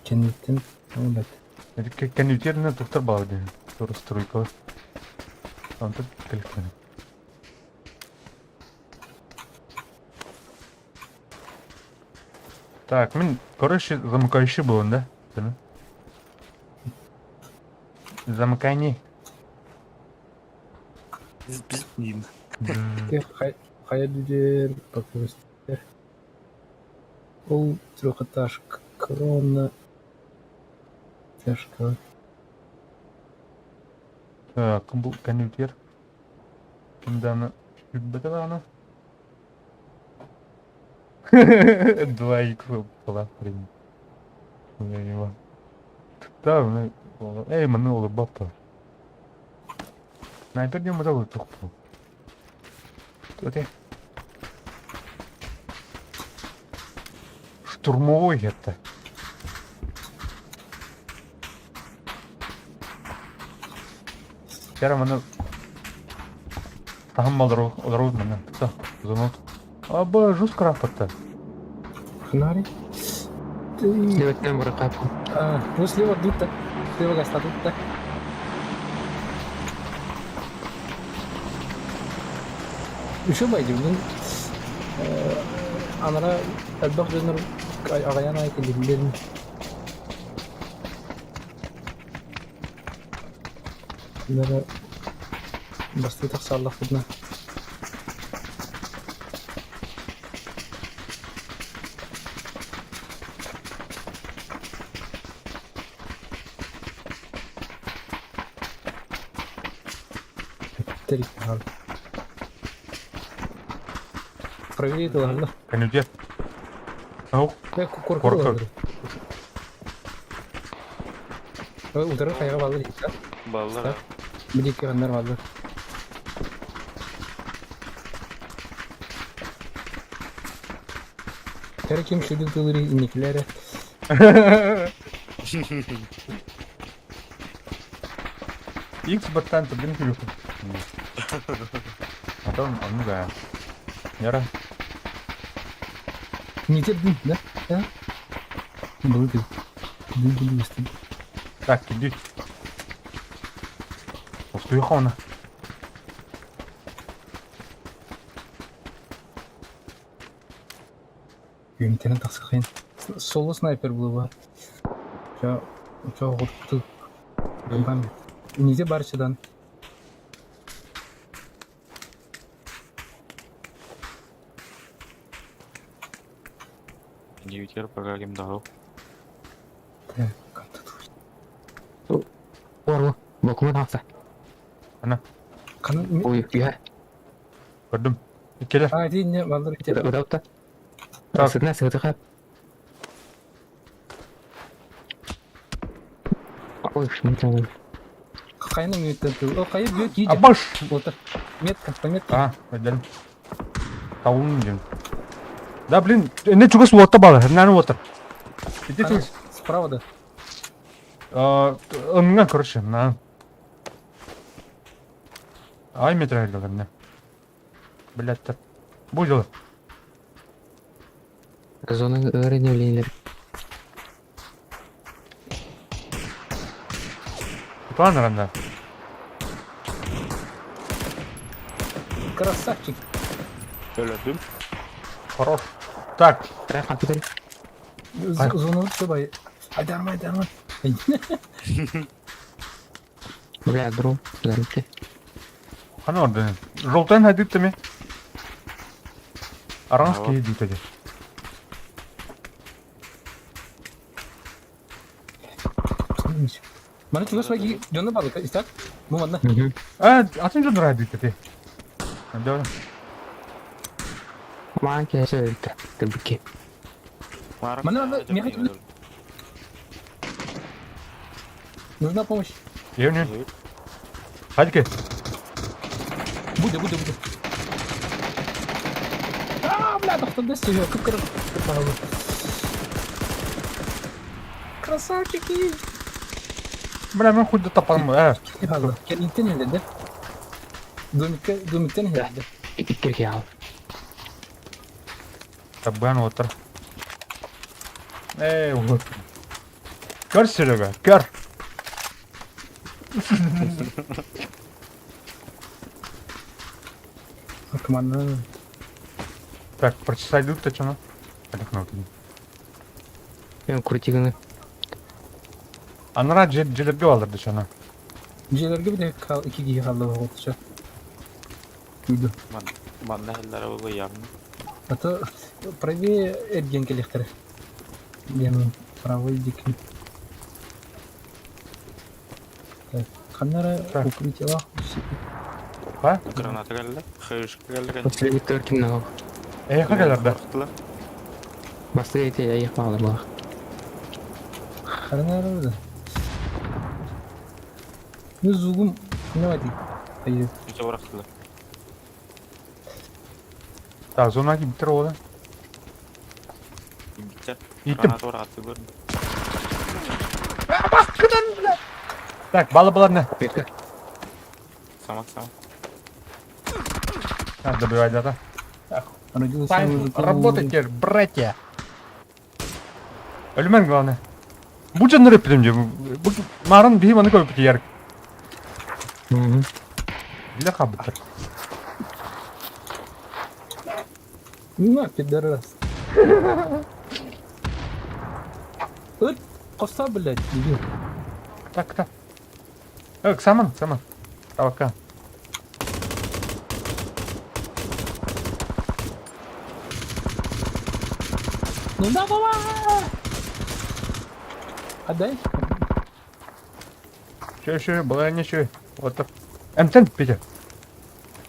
B: Кэнниттэн ол
A: Кэннитеринэ туктар баар диэн. Тура стройкалар. Онтон телефон. Так, мин, короче, замыкающий был он, да? Замыкание.
B: Хайа бүдер покрыстер. Ол трехэтажка крона. Этажка.
A: Так, бұл конвертер. Кімданы сүрбеті аны. Два икс была, блин. Да, эй, маны олар бапта. Снайпер не мазал тухпу. Окей. Штурмовой это. Кәрі маны Тахым олару маны. Все, зонот. Аба, жестко рапорта.
B: Фонари.
G: Слева баракапу.
B: А, ну слева тут-то. Слева гаста тут-то. Еще байдим. Ну, анара элбэх дьоннор аҕайан аайы кэлиллэрин Нара бастыы тахсааллахпытына Тэрик Проверить ладно.
A: Конюте. Ау.
B: Корка. Утары хайга баллар икка.
C: Баллар.
B: Бир икки ганнар баллар. Кәрі ким шүдүк тылыры инникилери.
A: Икс баттан турдун күлүк. Потом, ну да. Яра.
B: Не терпи, да? Да? Былы Дын дын
A: Так, иди. Успеховна.
B: Юнитенен тахсыхын. Соло снайпер было. Ча, ча готту. Бам. Низе барчыдан.
C: Ньютер пока ким дал.
B: Так, тут.
G: Ору, бокума тахса.
B: Канын
G: Ой, я.
A: Көрдүм. Келе.
B: А, ти не балдар ите.
G: Удапта.
A: Так.
G: Сытна сытыха. Ой, шмитан.
B: Кайның үтті. О, кайып бүйөт кийже.
A: Абаш.
B: Отыр. Метка, пометка.
A: А, өйден. Тауын дем. Да, блин, не чугас уотта бала, наны отыр. Иди
B: Ана, Справа да.
A: Ыңга, короче, на. Ай, метр мне. Блядь, так. Будь дело.
G: Зона öğrenevliler.
A: План ранда.
B: Красавчик.
C: Өлөдүм.
A: Хорош. Так,
G: Компьютер.
A: Ай.
B: Зону все бай. Айдарма, айдарма.
G: Бля, дрон. Зарыты.
A: қана орды. Жолтан хайдыттами. Аранский идут
B: Маны чугас байги дьону балыка истат. Бу манна.
A: А, атын дьон радио ти. Да.
G: Маан киһи өлтө. Тыбыки.
B: Маны манна меха Нужна помощь.
A: Евне. Хадька.
B: Буде, буде, буде. А, бля, тохтон десь його, кып Красавчики!
A: Бля, мен хуй да тапам. Э.
B: Кэлинтэн эллэ Домикка, домиктен эллэ.
G: Иккирге ал.
A: Табан отыр. Эй, вот. Көр, Серега, көр.
B: Команда.
A: Так, прочесать тут точно. Отдохнул.
G: Мен крутиганы.
A: Анара дьиэлэргэ бааллар дычана.
B: Дьиэлэргэ бile икки киһи хаалла оҕотча. Үйдү.
C: Манна хеллара була явно.
B: А то правее эрген келихтер. Диэн правый дикин. Так, ханнара укрытиелаах
A: А?
C: Граната кэллэ, хышка кэллэ.
G: Последний төркин нал.
A: Эйха кэлэр да.
G: Бастыгы эти айых бағалар бағ.
B: Ханнара да. Ну зугум не вади. Айы.
C: Бырахтылар.
A: Так, зона киптер ола.
C: Биттер.
A: Иттим.
C: Граната ораатты көрдүм.
A: Так, бала баларны.
G: Бека.
C: Самак самак.
A: Так, добивай дата.
B: Родился
A: Работайте, братья. Өлмән главное. Бу жан репетим же. Бу марын бихи маны көпүт ярык. Для хабыттар.
B: На, пидорас. Ыт, коса, блядь, дебил.
A: Так, так. Э, Ксаман, Ксаман. Тавака.
B: Ну да, давай! Отдай.
A: Шö, шö, была не шö. Вот так. Эмтен, Петя.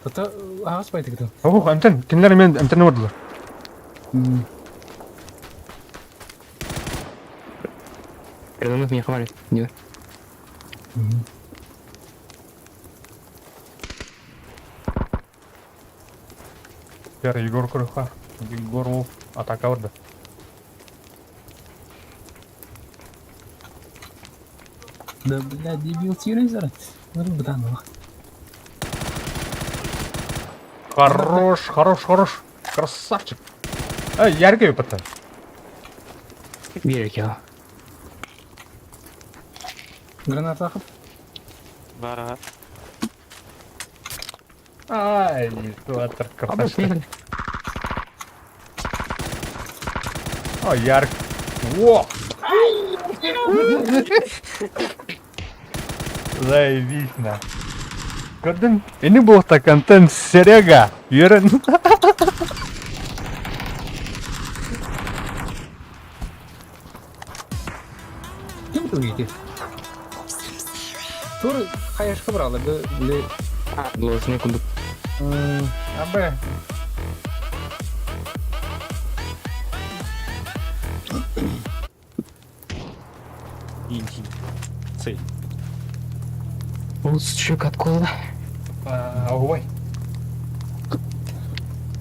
B: Это ага, спайты кто.
A: Ох, эмтен, кинилер мен эмтен ордулар.
G: Передумав меня хвалит. Не.
A: Пер Егор Крыха. Егоров атака орда.
B: Да, блядь, дебил, тирезер. Ну, да, ну.
A: Хорош, хорош, хорош. Красавчик. Эй, яркий выпадта.
G: Берег я.
B: Граната ахып.
C: Бара.
A: Ай, туатыр красавчик. О, ярк. О! Заебись на. Көрдүн? Эни буолта контент Серега. Үөрэн.
B: Ким тугите? Тур хаяшка брала, бе, бе.
G: Должны куду.
A: Абы.
C: Иди. Цель.
G: Ол чөк откола.
A: Ой.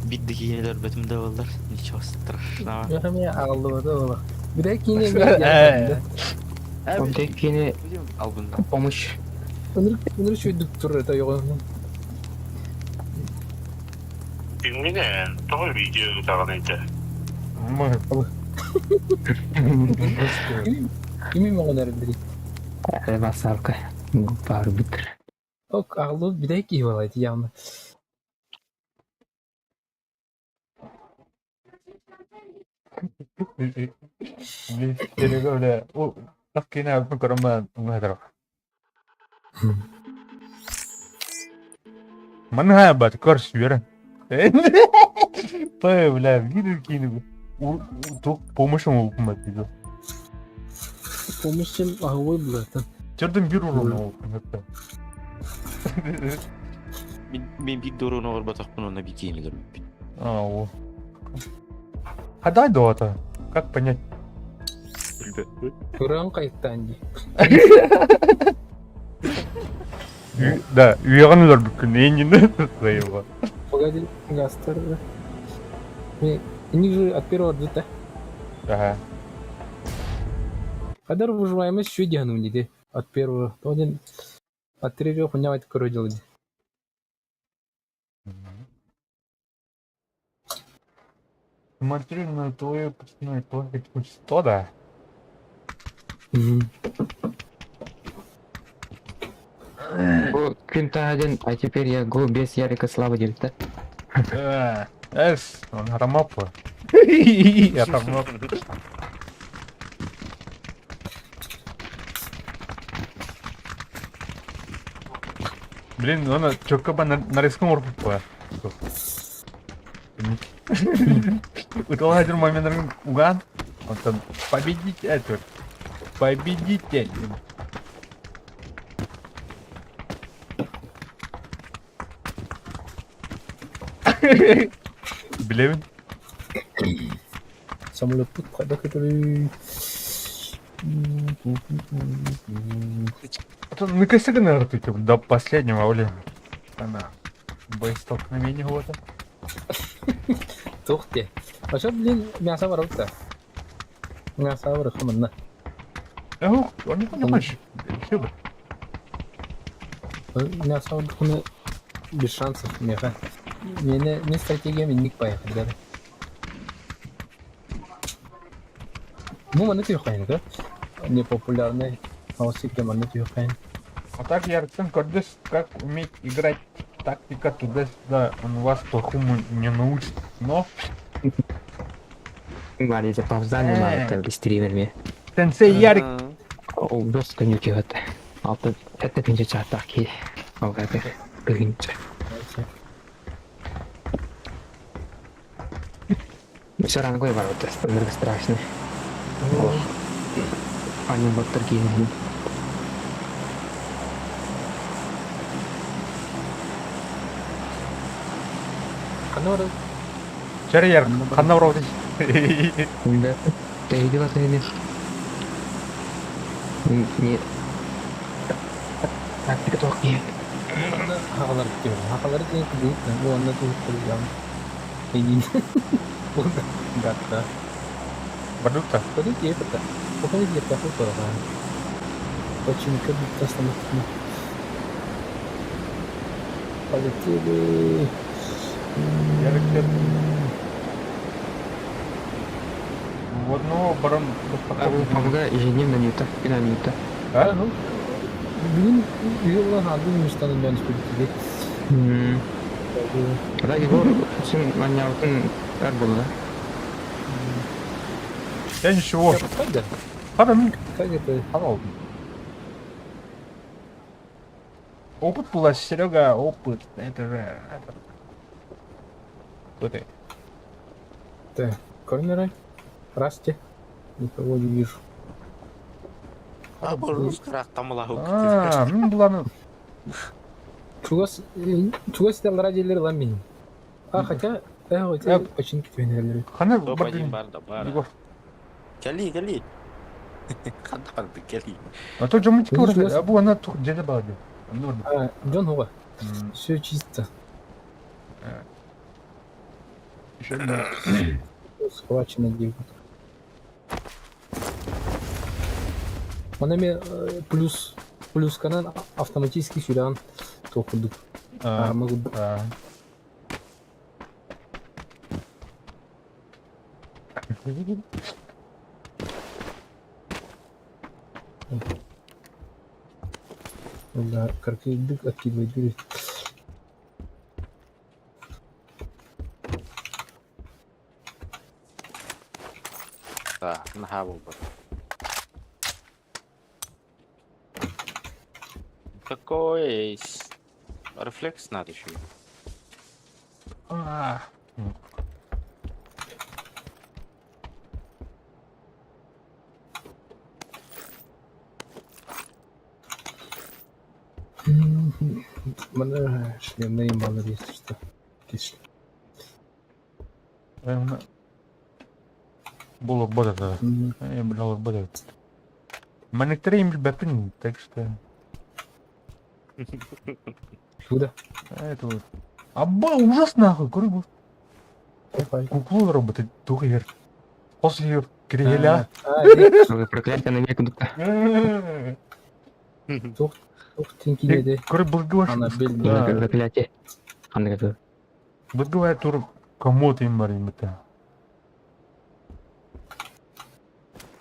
C: Бидди киинелер бөтүм да боллар. Ничего страшного.
B: Яхами алды да ола. Бире кине
G: Онтек кини
C: Албында.
G: помощь.
B: Өнүр өнүр шүйдүк тур это йогон.
H: Билмейді, тоҕо видео ыытаҕын этэ.
A: Мы.
B: Кими могонер бири.
G: Басарка. Бар битер.
B: Ок, алды бире ки болайт явно.
A: Серега, бля. О, так кине албын көрөмөн уңайдыр. Манга бат көрс үөрэн. Той, бля, видео кине. Тух помощь ему упомать видео.
B: Помощь агой блядь.
A: Чердым бир уруну ол.
C: Мин бир дорону оҕорботохпун онно бикиин өлөрбүппүн.
A: А, о. Хадай до это? Как понять?
C: Билбэппин.
B: Ырыаҥ хайыттаан дии.
A: Да, үйэҕин өлөрбүккүн, эйнин заебал.
B: Погоди, гастер. Они же от первого дта.
A: Ага.
B: Хадар выживаемость еще диану не от первого. То один от третьего хуйня это короче делать.
A: Смотрю на твою пацаны, плакать хоть сто, да?
G: Бу күн таһаден, а теперь я го без Ярика Слава диэбиттэр.
A: Эс, он харамапа. Харамап. Блин, он четко бы на риском урпа. Утала один момент уган. Он там победить это. Победите. Блин.
B: Самолет тут который...
A: Накосили, наверное, тут до последнего, блин. Она. Боестолкновение вот.
B: Тух те. А что, блин, мясо воровка? Мясо воровка, манна.
A: Ох, он не понимаешь.
B: Мясо воровка, без шансов, меха. Мне не стратегия, мне поехать, да. Ну, маны түйхайын, да? Непопулярный. Аусике маны түйхайын.
A: А так я Арсен Кордес, как уметь играть тактика туда-сюда, он вас плохому не научит, но...
G: Баар павзан баар стримерми.
A: Сенсей Ярик!
G: Ол дос көнү киһи Алты это тинче чааттаах киһи. Ол это кыһынча. Все равно бар вот ынырык страшный. Они боттар киһи.
B: Ханна
A: Чары Ярик, ханна вроде.
G: Да. Ты видела ты Не. Тактика туох киһи.
B: Хахалар диyor. Хахалар диэн кыдыйт, бу онно туһуттар Эйин. Гатта.
A: Продукта.
B: Кыдыйт епта. Пока епта хуторга. Почему как будто Полетели.
A: Ярик, В одного барон
G: Помогай ежедневно нюта, и на нюта.
A: А?
B: Ну, блин, юла ханды мустаны мен спиртили.
G: Да, Егор, сын маньяутын эр болды.
A: Я ничего.
B: Как
A: Хара,
B: Как это?
A: Хара. Опыт была, Серега, опыт. Это же... Кто ты?
B: Так, корнеры. Расти. Никого не вижу.
C: А, боже, тамалаху.
A: А, ну ладно.
B: Чугас, чугас радиолер ламин. А, хотя, э, починки твои
A: Хана
C: Топ-1 бар да бар.
A: Егор.
C: Кели, кели. Ханна барды, кели.
A: А то жамытки уже, а бу она тут где-то барды.
B: А, Джон Хуга. Все чисто.
A: Еще одна.
B: Схвачено девка. Манами плюс плюс канал автоматически сюда токудук.
A: А,
B: могу.
A: А.
B: Да, каркидык откидывает дверь.
C: Да, на был. Какой рефлекс надо еще.
A: А.
B: Маны шлемный имбалар если что. Киш.
A: Булук бот это. Бля, бот. Манектере им билбэппин, так что...
B: Куда?
A: Это вот. Абба, ужас нахуй, көрү бу.
B: Давай.
A: Куклу работать, тух ер. Хос ер, кириэля.
G: Проклятие на век дукта.
B: Тух, тух тинкинеде.
A: Көрү былгы
B: Ана бел.
A: Да.
G: Проклятие. Ханнык это.
A: Былгы тур комод им бар им это.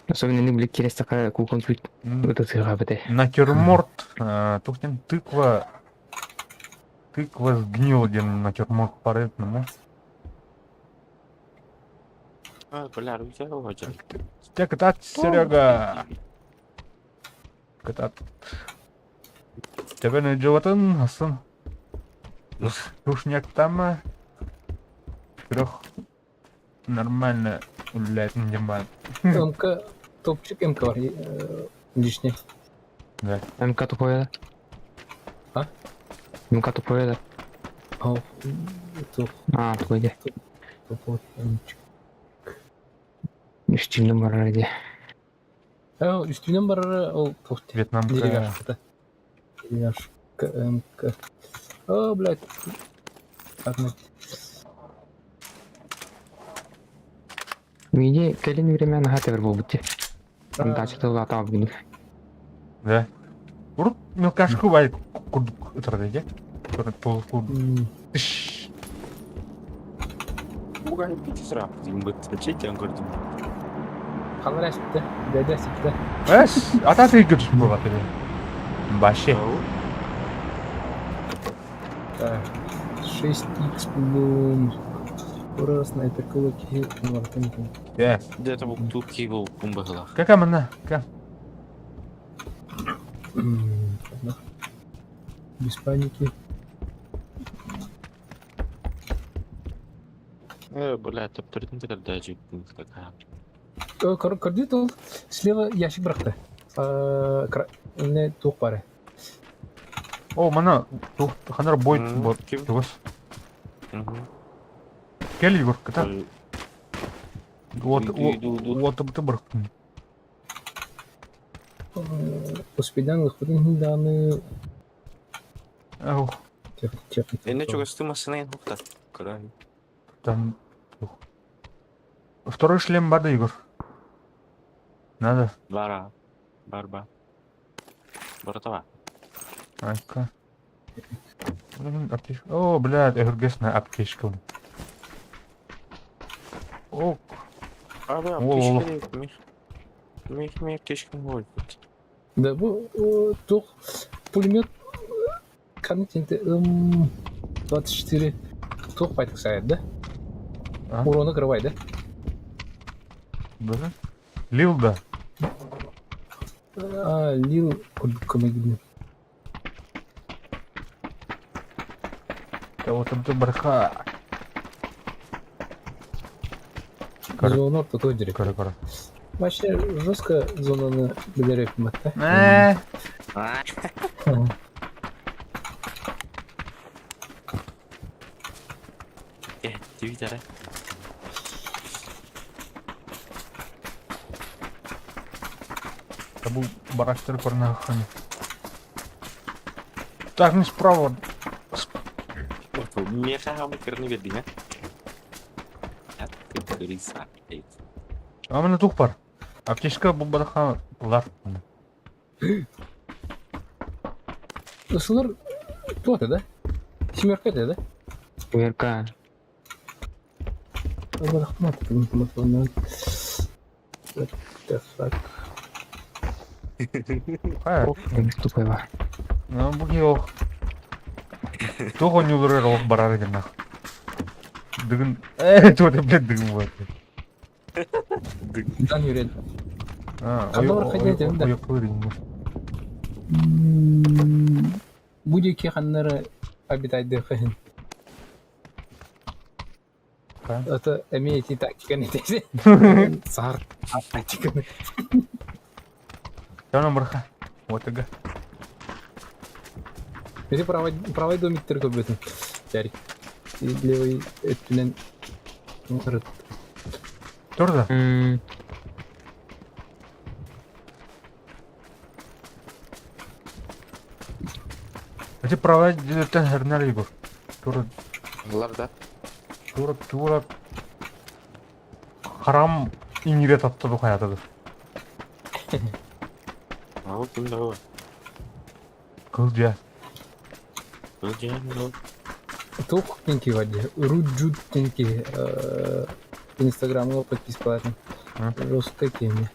G: Особенно не блик через такая кукон тут. Это сыра бте.
A: Натюрморт, тухтен тыква. Тыква сгнила, где натюрморт парет, ну.
C: А, бля, руся хочет.
A: Тебя катать, Серега. Катат. Тебя не животын, асан. Тушняк там. Трех нормально гуляет на
B: МК, топчик МК бар. Лишний.
A: Да.
G: МК тупое, да?
B: А?
G: МК тупое, да?
B: Ау, тух,
G: А, тупое.
B: тупой МЧ.
G: Үстүнөн барар ди.
B: Үстүнөн барара ол тух
A: Вьетнамка.
B: Деревяшка, Деревяшка МК. О, блядь. Одна.
G: Миди кэлин время наһаа тэбэр буолбут дии. Дача тыллаата бүгүн.
A: Да. Урут мелкашку бай курдук ытырды де. Пол Тыш.
C: Бугай пить сразу.
B: Халара ситте. Дәдә ситте.
A: Эс, ата ты гүрс буга теде. Баше.
B: Так. 6х блум. Ура, снайпер кулаки.
A: Э,
C: Где-то был тут кибл кумбагла.
A: кака мана? Ка.
B: Без паники.
C: Бля, топ-3 тогда такая.
B: Көрдүт ол слева ящик бырахты. Не тух бары.
A: О, мана, тух ханар бой бот. Тугас. Кел Егор, ката. Вот, вот ты бырахтын.
B: Успедан лыхпытын даны.
A: Ох.
C: Эне чугасты машина хукта. Край.
A: Там Второй шлем барды, Егор. Надо.
C: Бара. Барба. Баратова.
A: Айка. О, блядь, эгергесна аптечка. О,
C: А, бля,
A: О,
C: аптечка. Мих. Мих, мих, аптечка будет.
B: Да, бу тух пулемет контенте М24 тух байтык сайт, да? Уроны кырбай, да?
A: Да. Лил, да.
B: А, Лил курдук
A: Вот это барха.
B: Зона ортото директ.
A: Кара, кара.
B: Вообще жестко зонаны билерек матта.
C: Ты видела?
A: Табу барактер корнахани. Так, не справа.
C: Меха хамы кырны бердиң, а? Ты крыса.
A: А менә тух бар. Аптечка бу бараха лар.
B: Шулар туаты, да? Семерка да?
G: Семерка.
B: What the fuck?
G: Тупой бар.
A: Ну, бу ох. Тух онюлар ох барар экен нах. Дыгын. Э, туаты, блядь, дыгын вот.
B: Дан юред.
A: А,
B: Хандар ходить, да. Будет ханнары обитать дыхын. Это имеете тактика не те. Сар тактика.
A: Чана барха. Вот ага.
B: Ити правай, правай домиктары көрбөтүм. Ярик. Левый өттүнэн ырыт.
A: Тур да. Эти правай дьиэттэн хэрнэр Егор. Тура
C: Ылар да.
A: тура тура харам иҥире таптады хайатады.
C: Ал ким да бар.
A: Кыл дьэ.
C: Кыл дьэ ну.
B: Туох тинки бар дии. Руджут тинки инстаграмҥа подпискалаатым. Русская теме.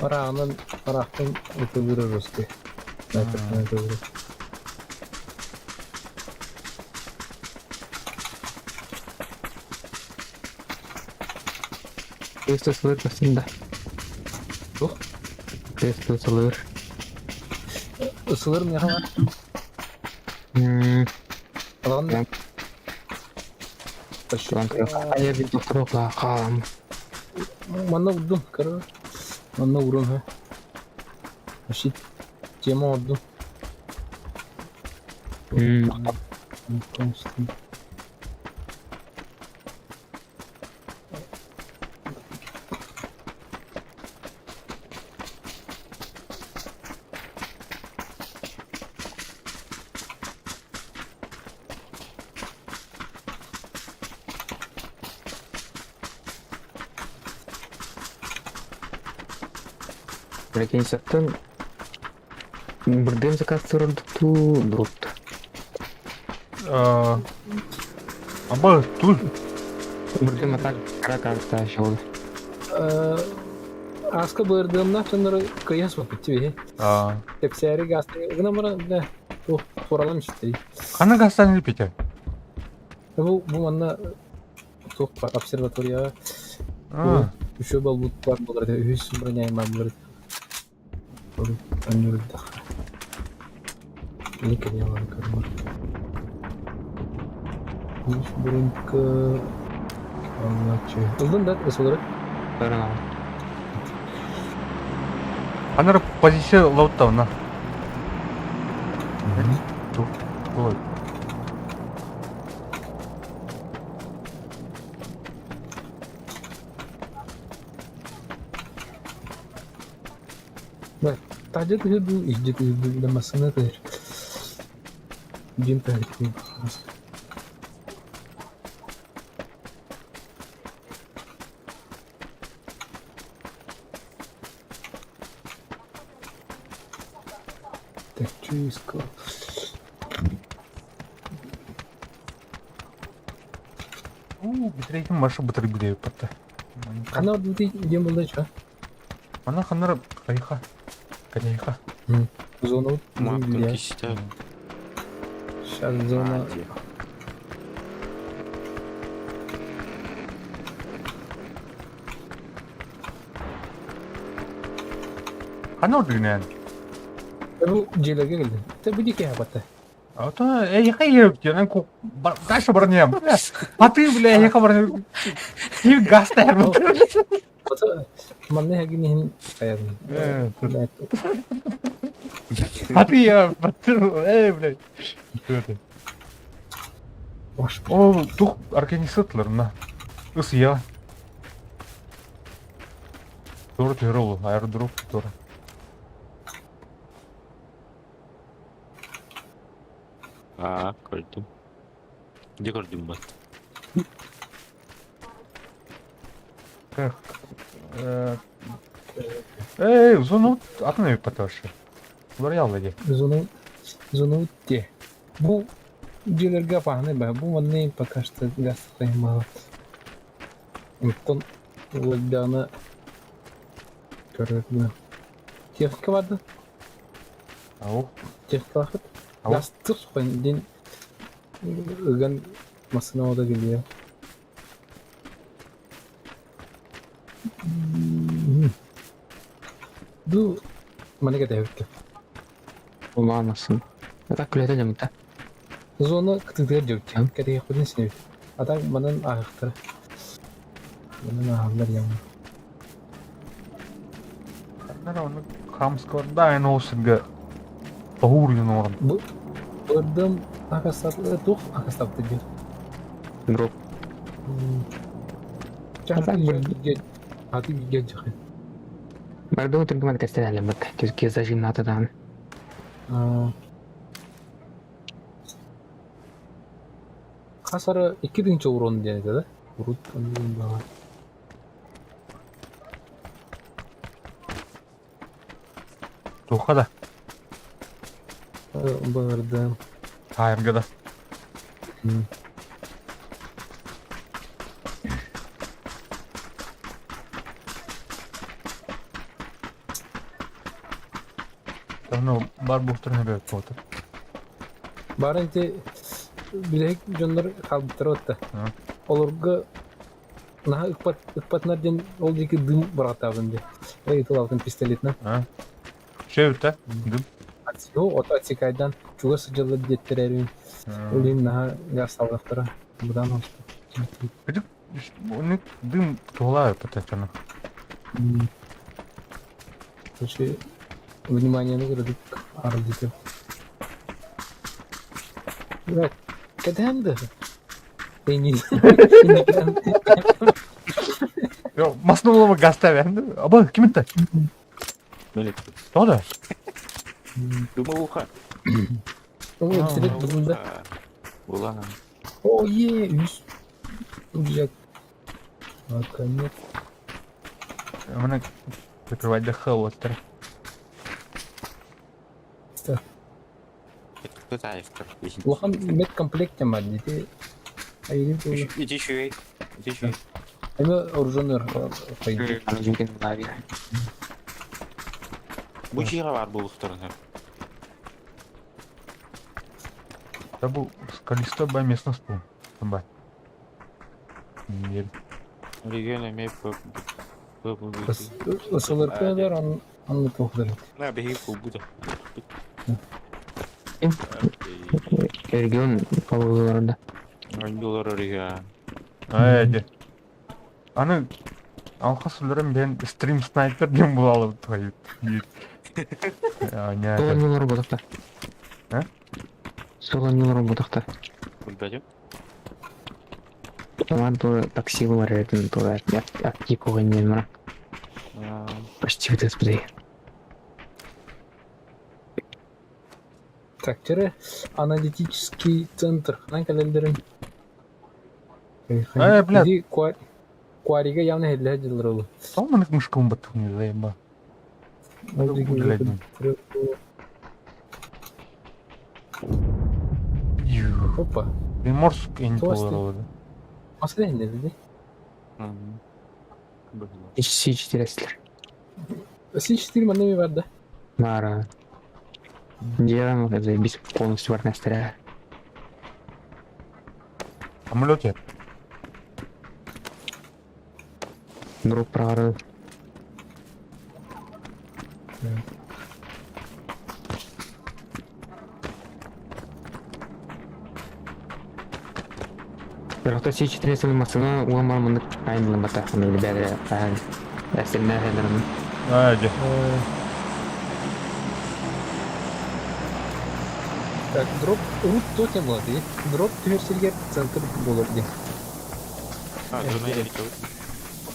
B: Араанан араахтан ытылыыр русский. Снайпертан ытылыыр.
G: Тесто сылыр көстүн да.
B: Туох?
G: Тесто сылыр.
B: Сылыр миэхэ бар. Алан.
G: Айа бит докторокла хаалам.
B: Манна урдум, короче. Манна урун, ха. Вообще тема орду.
G: Прикинь, Бырдыым заказ ордуктуу брут.
A: Аба, тут.
G: Бырдыым атак кара карта шоу.
B: Аска бырдыымна тоннору кыйас баппыт тибе. Тепсээри гаста гына бара да туралам истей.
A: Ханна гастан илпите?
B: Бу бу манна туох обсерваторияҕа үчүгэй буолбут бар буолар этэ үһүс броняйым баар буолар этэ. Ыллын да ысылыры.
A: Анар позиция лауттауна. Ой.
B: Таһдьа тыһы дуу, иһдьэ тыһы дуу, да массыына тыһыр. Дьиэм таһырдьа Так, что я искал?
A: Уу, битирейкин маша бытырып билебиппат.
B: Хана ордути диэн буолла ча?
A: Мана ханнара хайха. Канейха.
B: Зона
C: Мапка кисте.
B: Сейчас зона.
A: Хана ордугунэн?
B: Бу дьиэлэргэ кэлдим. Тэ бу диэки хапатта.
A: А то эйха еб, ку дальше бронем. А ты, бля, эйха бронем. Ты газ
B: Манна эһигини иһин хайадым.
A: А ты я, эй, блядь. О, тух организаторлар на. Ыс я. Тур тирол, аэродроп тур.
C: Аа, көрдүм. Дьэ көрдүм бат.
A: Как? Эй, зону атын эбиппат вообще. Уларыйалла дии.
B: Зону зону те. Бу дьиэлэргэ опаһынай баа. Бу манна пока что газ мало. Онтон Владяна көрөр Техника барды.
A: Ау.
B: Техникалаахыт. Гастык сухан дин ыган массына ода келиэ. Ду маны кэтэһэбиккэ.
G: Улаанасın. Это күлэтэ дьамыта.
B: Зона кытыытыгар дьэбит. Кэтэһиэхпитин синэбит. А так манан ааһыахтара. Манан ааһаллар ямы.
A: Оны хамскаларда эн ол сиргэ тоһуур диэн оҥорон.
B: Бу бырдым акастап туох акастапты диир.
G: Дроп.
B: Аты билген жахын.
G: Бардым түргүмэн кестен әлеммет. Түркия зажим натадан.
B: Хасара 2000 урон диэн этэ да? Урут оннугун баҕар.
A: Туохха да?
B: Баҕардым.
A: Таайарга да. Давно бар буохтарын эбээт буолта.
B: Бары ити билэһик дьоннор хаалбыттара отта. Олорго наһаа ыкпат ыкпатынар диэн ол диэки дым быраҕаттаабын дии. Эй тылаабытын пистолетынан.
A: Шөбүтэ дым.
B: Ото отсекайдан чугас сылдьаллар диэттэр эрин. Ол иһин наһаа газ салгахтара. Быдан
A: Кыдык дым туһалаа өпөтө
B: Короче, внимание-ны кырадык арылдыты. Блядь, кэтэһэн да?
A: Масын гаста Аба, ким это? Кто да?
C: Думал,
B: Ой, пистолет
C: Була.
B: О, е, үс. Блядь. Наконец.
A: Менә прикрывать дыхал оттар.
B: Улахан медкомплект бар дии.
C: Иди швей. Иди швей.
B: Эми оружонер пойди.
C: Бу чига бар булуктарына.
A: Да бу скалисто ба местность бу. Ба. Нет.
C: Регион эме
B: СЛРП-лар анны туохдар.
C: На беги кулбуда.
G: Регион полуларында.
C: Доллар регион.
A: Ай, Аны алқас үлерем бен стрим снайпер дем булалы твою.
G: Соло нилар бодақта.
A: А?
G: Соло нилар бодақта.
C: Билбедим.
G: Ман то такси бар этин то актив койгон мына. Почти вот
B: Так, тире аналитический центр. Ханан календерин.
A: Э, блядь.
B: Куарига явно хедле дилер олу.
A: Сол мынык мышкым баттық не заеба.
B: Опа.
A: Приморск эң болор.
B: Масада энде деди.
G: Си-4 силер.
B: Си-4 манеми бар да.
G: Мара. Делаем заебись полностью бар нестер.
A: Самолет я.
G: Дроп прогорел. Бирок Си-4 машина уламар мындык айнылы бата. Аны бәре әсернә хәдерин.
A: Айди.
B: Так, дроп рут тотем болады. Дроп түһәрсергә центр булыр ди.
C: А,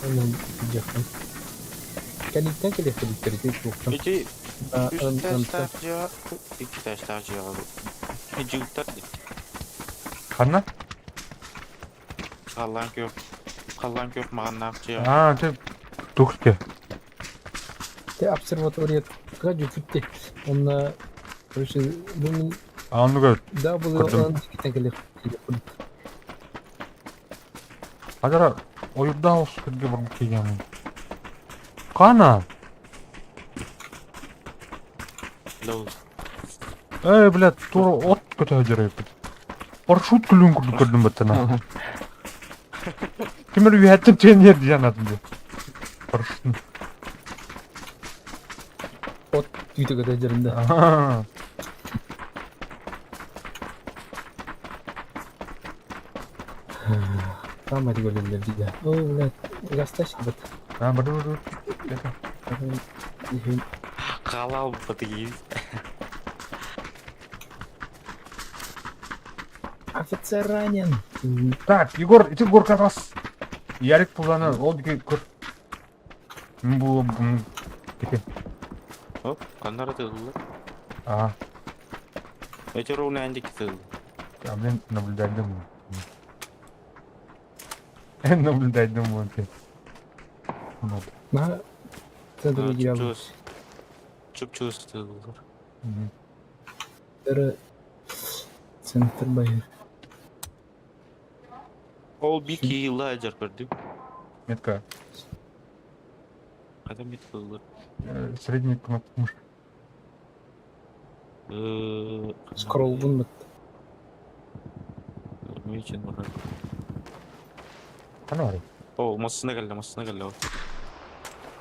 B: Анан жакын. Кәниттән килеп килеп туктан.
C: Ити үч таштаах жиа, икки таштаах жиа. Жигиттер
A: Ханна?
C: Халлан көп. Халлан көп маған жиа.
A: А, ты тухте.
B: Те обсерватория жүпүтте. Онна короче, бу
A: А ну га.
B: Да, бу анан китен килеп.
A: Адара ойырда осы күнге барып келгенмін. Қана? Эй, блядь, тура от көтө жүрөйт. Парашют күлүн күрдүк көрдүм баттана. Кимер үйәттен тенер жанатын ди. Парашют.
B: От үйдө көтө жеринде. Там эти големдер дейді. О, блядь, гастащик бит.
A: А, барды, барды.
C: Халал бытыгиз.
B: Офицер ранен.
A: Так, Егор, ити горка тас. Ярик пуланы, ол дике көр. Бу Ити.
C: Оп, каннара тыллар.
A: Ага.
C: Эти ровно андики тыллар.
A: А, блин, наблюдать думаю. Наблюдать думаю. Вот.
B: На центр играл.
C: Чуп-чуп тыллар.
B: Центр байыр.
C: Ол бики ладер көрдүм.
A: Метка.
C: Қайда метка ылар?
A: Средний кнопка мышки.
B: Скроллбун бит.
C: Мечен бар.
A: Қана бар?
C: О, массына келді, массына келді.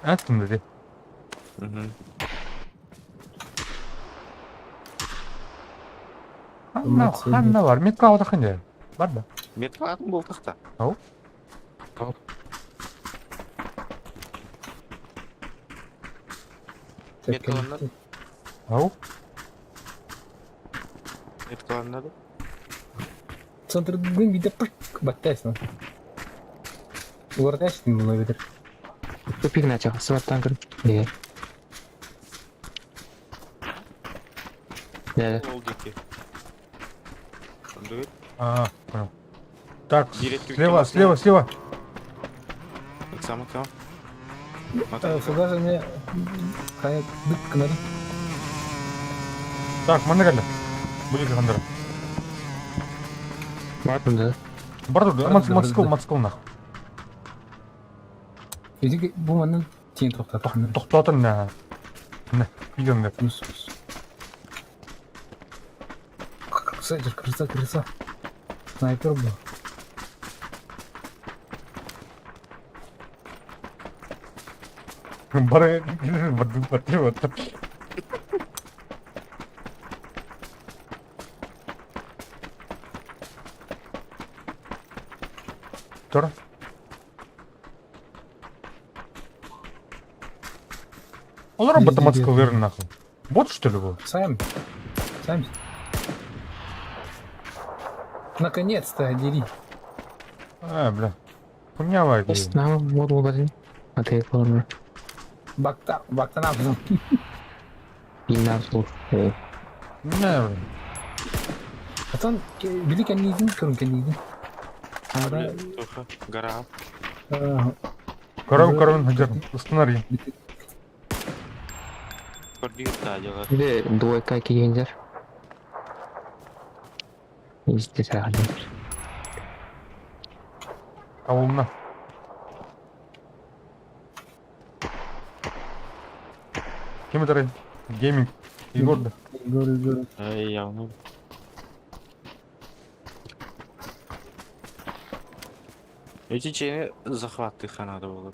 A: Аттым деді. Ханна, ханна бар. Метка алды қандай? Бар да.
C: Метка атын бол тақта.
A: Ау.
C: Меткаланады.
A: Ау.
C: Меткаланады.
B: Центрдын биде пык баттайсың. Улардайсың була бедер.
G: Тупик начал, сыбаттан кір. Не. Да.
C: Ол деки.
A: А, понял. Так, слева, слева, слева.
C: Сам, сам.
B: Фугазы мне хайа бык кынары.
A: Так, манна кэллэ. Бу хандара.
G: Бар да.
A: Бар да, мотоцикл, мотоцикл нах.
B: Эти бу манын тиен тоқтатыр.
A: Тоқтатыр на. На, идем.
B: Крыса, крыса, крыса. Снайпер был.
A: Бары барды барды. Тур. Олар мотоцикл верно нахуй. Бот что ли был?
B: Сами. Сами. Наконец-то, дери.
A: А, бля. Хуйня вайки.
G: Нам вот вот А ты положил.
B: Бакта, бакта нам.
G: И нам слух.
A: Не, бля.
B: Пацан, били кәннейдин, көрін кәннейдин. Ара...
C: Гора.
A: Корон, корон, хаджар, установи.
G: Где двойка кигендер? Здесь
A: Ауылына. Ким это? Гейминг. Егор да.
B: Егор, Егор.
C: Эй, явно. Эти чейни захваты надо было.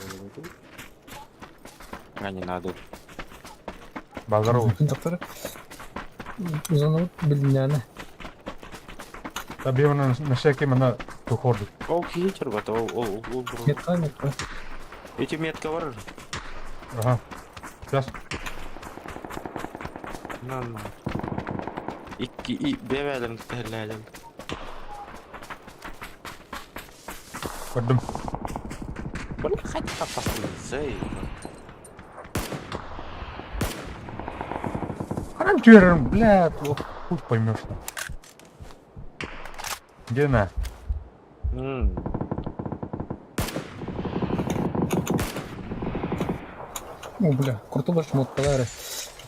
C: А не надо.
A: Базаров.
B: Доктор. Зону билинәне.
A: Табиевна на шеке мана тухорды.
C: Ол киетер бат, ол ол ол.
B: Метка, метка.
C: Эти метка бар.
A: Ага. Сейчас.
C: На на. Икки и бебелем терлелем.
A: Көрдүм.
C: Бля, хотя похуй.
A: Ханан түерін, бля, хуй поймешь. Где на?
B: О, бля, круто шмоткалары.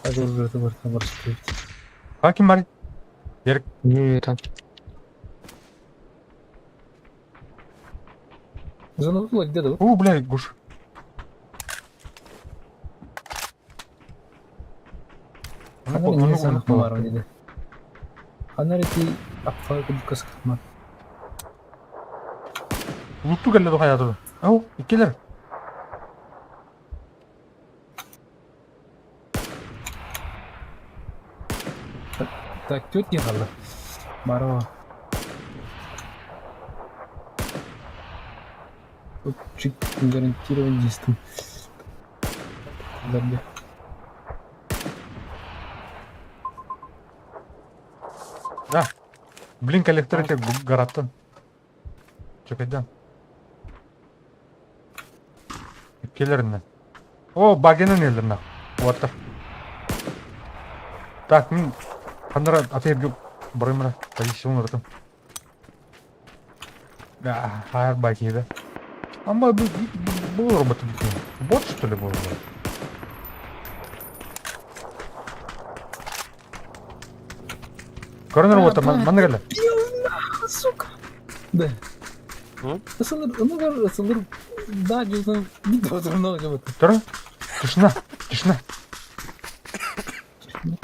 B: Ажур бар стоит.
A: Хаким бар. Ерік.
G: Не, там.
B: Зону где да?
A: О, бля, гуш.
B: Анар
A: Лутту келді хаяты. Ау, иккелер.
B: Так, тут не надо. Барова. Тут чуть гарантированно действует. Да, бля.
A: Да. Блин, коллектор эти гараттан. Чөкөйдөн. Келеринен. О, багенен елдерна. Уаттар. Так, мин хандара атыйыргы барымра. Позицион ырытым. Хайр бакида. Ама бу бу робот бот что ли был? Коронер вот манна кэллэ.
B: Сука. Да. Ысылыр, ынылар, ысылыр, да, жылдан бит отурна жабыт.
A: Тур. Тишина, тишина.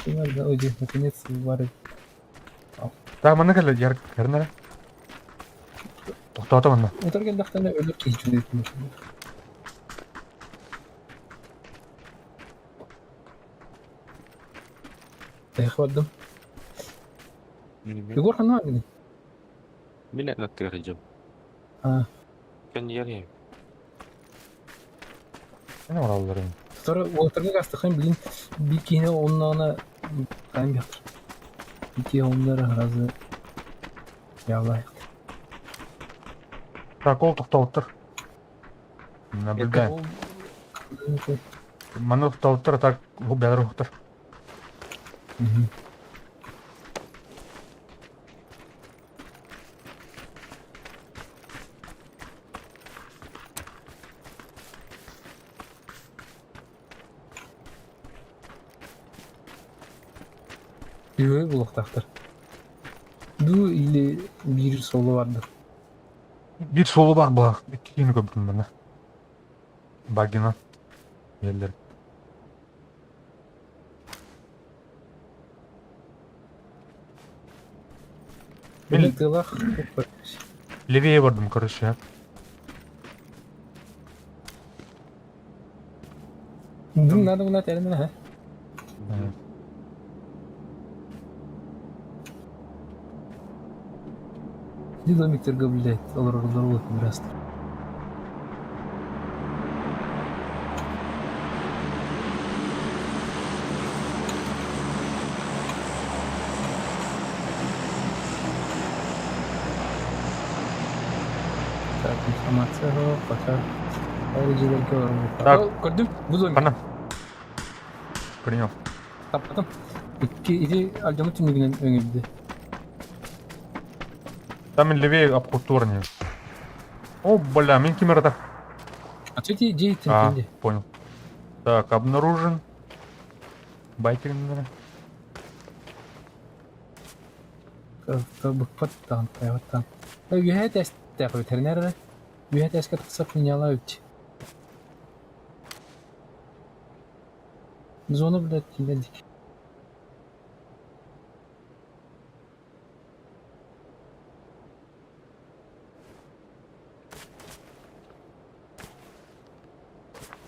B: Ой, наконец бары.
A: Так, манна кэллэ, яр көрүнэр. Тохтоото манна.
B: Утар келдахтана өлөр киһи үчүгэй Тээх бардым. Егор ханна гыны?
C: Мин аттыгар сылдьабын.
B: А.
C: Кэннигэр иһэбин.
A: Эн ораллар ини.
B: Сотору уолаттарга астахын билин биир киһини оннаҕына хаан биэхтэр. Биир киһи оннар сразу явлаахтар.
A: Так, ол тохтообуттар. Наблюдаем. Маны тохтообуттар, а так бэлэр уһуктар.
B: Үһү булуохтаахтар. Дуу или биир суолу бардыр.
A: Биир суолу баар буолар. Икки киһини көрбүтүм манна. Багина. Иһэллэр.
B: Мин тыалаах
A: Левее бардым, короче.
B: Дым надо гына тэрин ha. Иди домиктерге, блядь, олороллор вот раз. Так, информация пока.
A: Так.
B: Көрдүм, бу домик.
A: Ана. Принял.
B: Таптым. Икки ити алдьаммыт түннүгүнэн өҥүрдэ.
A: Там левее обкультурнее. О, бля, мин ким это?
B: А что ти дьиэ
A: А,
B: тинтинди?
A: понял. Так, обнаружен. Байкер, наверное.
B: Быкпат даҕан, тайбат даҕан. Үөһээ тэстээх ветеринар эрэ. Үөһээ тэскэ тахсар хуйнялаа үт. Зона, блядь, киирдик.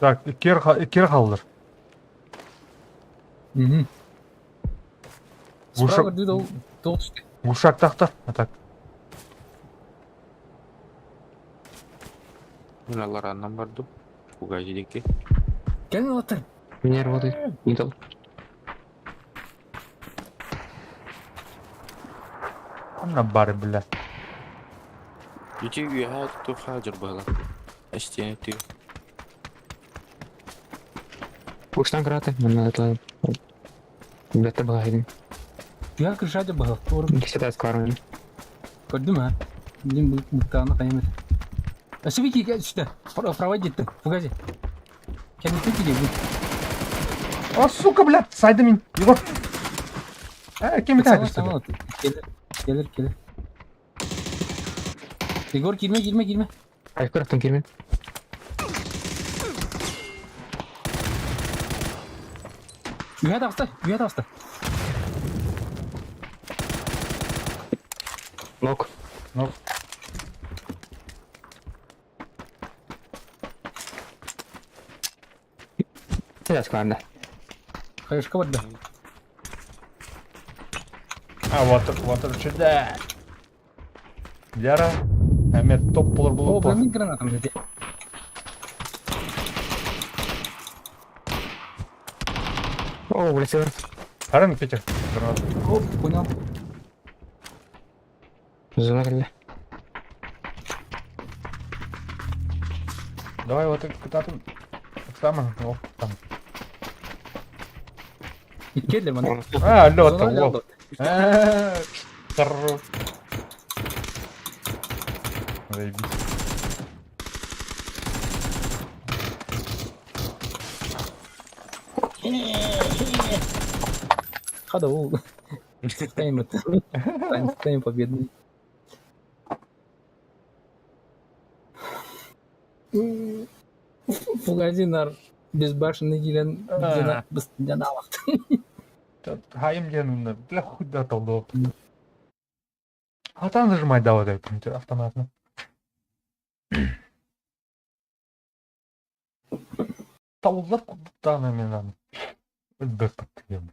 A: Так, иккиэр хааллар.
B: Мгм.
A: Глушак-
B: Справа көрдүү да ол тоҕо түстэ.
A: Глушактаахтар. А так.
C: Мин алларааннан бардым. Фугази диэки.
B: Кэлин уолаттар.
G: Меня работает. Не дал.
A: Анна бары, бля.
C: Ити үөһээ туох дьарбаһалар. Эстиэни түү.
G: Уштан краты, мне надо Бетте баҕайын.
B: Түһэр крыша дьабаһа. Туору
G: Всегда сквармын.
B: көрдүм ha. Билин бу быктааны хайым этэ. Өссө бики түстэ. Право диттим. Фугази. Кэнниттэн киирии.
A: О, сука, бля, сайда мин. Егор. Э, ким это что ли?
B: Келер, келер, келер. Егор киирмэ, киирмэ, киирмэ.
G: Айкыраттан киирмен.
B: Үһэ таҕыста, үһэ таҕыста.
G: Нок.
A: Нок.
G: Сейчас скварда.
B: Хайышка барда.
A: А, вот, вот сюда. Яра, эмиэ топ буолар
B: О,
A: буолуох.
B: бля, мин гранатам деді.
G: О, бля, север.
A: Харан Питер. Гранат.
B: О, понял.
G: Зона кэллэ.
A: Давай вот кытаатын. Саман, о, там.
B: Иккиэллэ маны.
A: А, алло,
B: Зона
A: вот.
B: алло.
A: Здорово. Заебись.
B: Хада ол. Тайм это. Тайм, тайм победный. Фугазинар безбашенный киирэн дьона дьанаалах.
A: Хайым диэн унна, бля хуй да толдоп. А там нажимать давай, дай, автоматно. Таллар курдуктаана мен аны. Өлбөт баттыгым.